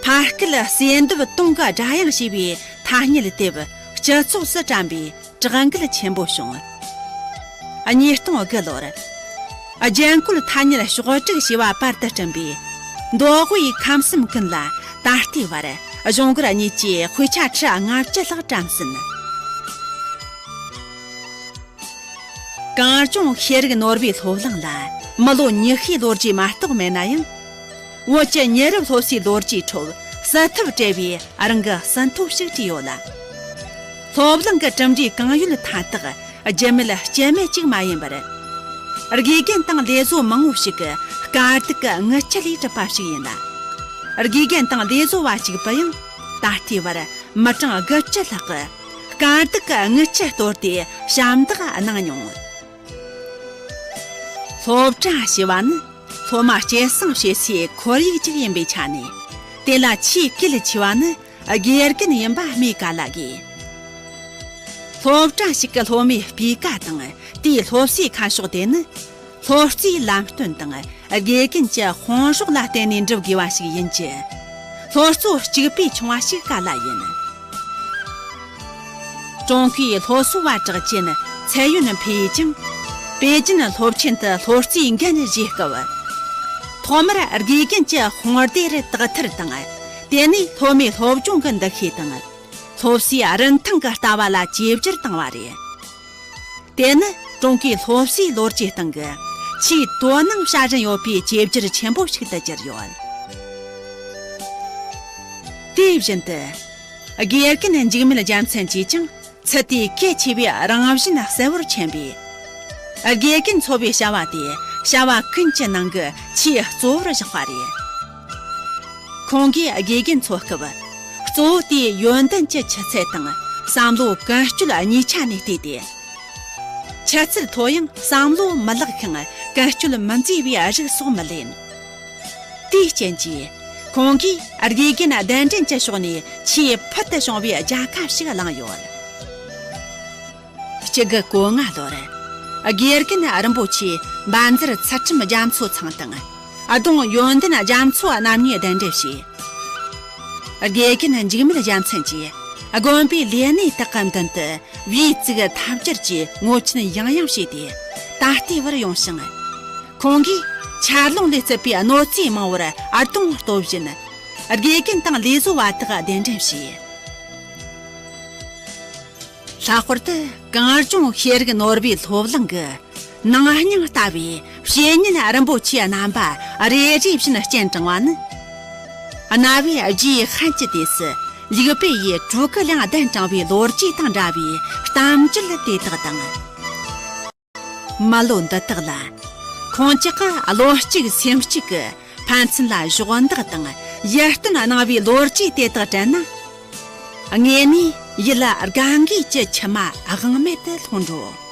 ཕ་སྐད་གསོས་འདེབས་དུང་གི་སྒྲ་དབྱངས་ཞེས་པའི་ཐ་སྙད་དེབ་སྤྱི་ཚོགས་སུ་བཀྲམ་པས། གྲགས་འགུལ་ཆེན་པོ་བྱུང་། ཉིས་སྟོང་དགུ་ལོར། རྒྱན་བཀོལ་ཐ་སྙད་ཕྱོགས་སྒྲིག་ཞེས་པ་པར་དུ་བསྐྲུན་པས། མདོ་དབུས་ཁམས་གསུམ་ཀུན་ལ་ད་ལྟའི་བར་གཞུང་སྒེར་གཉིས་ཀྱིས་དཔེ་ཆ་ཁྲི་ལྔ་བཅུ་ལྷག་བཀྲམ་ཟིན། གངས་ལྗོངས་ཤེས་རིག་ནོར་བུའི་སློབ་གླིང་ལ་མི་ལོ་ཉི་ཤུའི་ལོ་རྒྱུས་མ་གཏོགས་མེད་ན་ཡང་། བོད་ཀྱི་ཉེ་རབས་སློབ་གསོའི་ལོ་རྒྱུས་ཁྲོད་གསལ་ཐབས་བྲལ་བའི་རང་གི་ཟིན་ཐོ་ཞིག་བྲིས་ཡོད་ལ། སློབ་གླིང་གི་གྲུབ་འབྲས་གང་ཡོད་མཐའ་དག་རྒྱུ་མེད་རྐྱེན་མེད་ཅིག་མ་ཡིན་པར། དགེ་རྒན་དང་ལས་བཟོ་མང་བོ་ཞིག་གི་དཀའ་སྡུག་གི་རྔུལ་ཆུ་ལས་གྲུབ་པ་ཞིག་ཡིན་ལ། དགེ་རྒན་དང་ལས་བཟོ་བ་གཅིག་པུ་ཡང་ད་ལྟའི་བར་མི་གྲངས་དགུ་བཅུ་ལྷག་གིས་དཀའ་སྡུག་གི་རྔུལ་ཆུ་གཏོར་ཏེ་ཞབས་འདེགས་གནང་མྱོང་། སློབ་གྲྭ་ཞེས་པ་ནི་སློབ་མ་སྐྱེད་སྲིང་བྱེད་སའི་ཁོར་ཡུག་ཅིག་ཡིན་པའི་ཆ་ནས། དེ་ལ་ཆེས་གལ་ཆེ་བ་ནི་དགེ་རྒན་ཡིན་པ་སྨོས་ག་ལ་དགོས། སློབ་གྲྭ་ཞིག་གི་སློབ་མའི་སྤུས་ཀ་དང་དེའི་སློབ་གསོའི་ཁ་ཕྱོགས་དེ་ནི། སློབ་གསོའི་ལམ་སྟོན་དང་དགེ་རྒན་གྱི་དཔུང་རོགས་ལ་བརྟེན་ནས་འགྲུབ་དགོས་པ་ཞིག་ཡིན་གྱི། སློབ་གཙོ་གཅིག་པུས་ཆུང་བ་ཞིག་ག་ལ་ཡིན། ཀྲུང་གོའི་སློབ་གསོ་བ་གྲགས་ཅན་ཚའེ་ཡུན་ཕེ་ཡིས་ཀྱང་། པེ་ཅིན་སློབ་ཆེན་དུ་སློབ་རྩིས་འགན་བཞེས་སྐབས། ཐོག་མར་དགེ་རྒན་གྱི་དཔུང་སྡེར་དག་ཐེར་དང་། དེ་ནས་སློབ་མའི་སློབ་སྦྱོང་གི་འདུ་ཤེས་དང་། སློབ་གསོའི་རིན་ཐང་གི་ལྟ་བ་ལ་བཅོས་བསྒྱུར་བཏང་བ་རེད། དེ་ནི་ཀྲུང་གོའི་སློབ་གསོའི་ལོ་རྒྱུས་སྟེང་གི་ཆེས་དོ་སྣང་བྱ་བཞིན་ཡོད་པའི་བཅོས་བསྒྱུར་ཆེན་པོ་ཞིག་ཏུ་གྱུར་ཡོད། དེ་བཞིན་དུ། དགེ་རྒན་འཇིགས་མེད་རྒྱལ་མཚན་གྱིས་ཀྱང་ཚུལ་དེའི་གལ་ཆེ་བའི་རང་བཞིན་གསལ་བོར་མཁྱེན་པས། དགེ་རྒན་འཚོ་བའི་བྱ་བ་དེ་བྱ་བ་ཀུན་གྱི་ནང་གི་ཆེས་གཙོ་བོར་བཞག་པ་རེད། ཁོང་གིས་དགེ་རྒན་འཚོ་སྐབས་གཙོ་བོ་དེའི་ཡོན་ཏན་གྱི་ཆུ་ཚད་དང་བསམ་བློ་ཀུན་སྤྱོད་གཉིས་ཆ་ནས་བལྟས་ཏེ། ཆུ་ཚད་མཐོ་ཡང་བསམ་བློ་མི་ལེགས་ཤིང་ཀུན་སྤྱོད་མི་མཛེས་པའི་རིགས་སོགས་མི་ལེན། དེའི་རྐྱེན་གྱིས་ཁོང་གིས་དགེ་རྒན་གདན་འདྲེན་གྱི་ཕྱོགས་ནས་ཆེས་ཕུལ་དུ་བྱུང་བའི་རྒྱལ་ཁ་ཞིག་བླངས་ཡོད། གཅིག་དགུ་གོ་ལྔ་ལོར། དགེ་རྒན་རིན་པོ་ཆེ་འབའ་འཛར་ཚུལ་ཁྲིམས་རྒྱ་མཚོ་ཚང་དང་། ལྡོང་ཡོན་ཏན་རྒྱ་མཚོ་རྣམ་གཉིས་གདན་འདྲེན་བྱས། དགེ་རྒན་འཇིགས་མེད་རྒྱལ་མཚན་གྱིས་དགོན་པའི་ལས་གནས་དག་གི་མདུན་དུ་བེའུ་བཙུགས་ཐབས་ཇུས་ཀྱི་ངོ་ཆེན་ཡང་ཡང་བྱས་ཏེ་ད་ལྟའི་བར་ཡོང་ཞིང་། ཁོང་གིས་ཆར་རླུང་ལས་བརྩིབས་པའི་གནོད་འཚེ་མང་བོར་ཨར་གདོང་སྟོབས་བཞིན་དགེ་རྒན་དང་ལས་བཟོ་བ་དག་གདན་འདྲེན་བྱས། ལྷག་པར་དུ་གངས་ལྗོངས་ཤེས་རིག་ནོར་བུའི་སློབ་གླིང་གི་ནང་སྙིང་ལྟ་བུའི་བཤེས་གཉེན་རིན་པོ་ཆེ་རྣམ་པ་རེ་རེ་བཞིན་སྤྱན་དྲངས་པ་ནི། གནའ་བོའི་རྗེའི་ཧན་གྱི་དུས་སུ་ལིའུ་པེ་ཡིས་གྲུ་གུ་ལིང་གདན་དྲངས་པའི་ལོ་རྒྱུས་དང་འདྲ་བའི་གཏམ་རྒྱུད་དེ་དག་དང་། མི་ལོ་འདི་དག་ལ། ཁོང་ཅག་གི་བློ་གཅིག་སེམས་གཅིག་གི་ཕན་ཚུན་ལ་གཞོགས་འདེགས་དང་ཡིད་རྟོན་གནང་བའི་ལོ་རྒྱུས་དེ་དག་དྲན་ན། དངོས་གནས་ཡིད་ལ་དགའ་འགུལ་གྱི་མཆི་མ་དབང་མེད་དུ་ལྷུང་འགྲོ།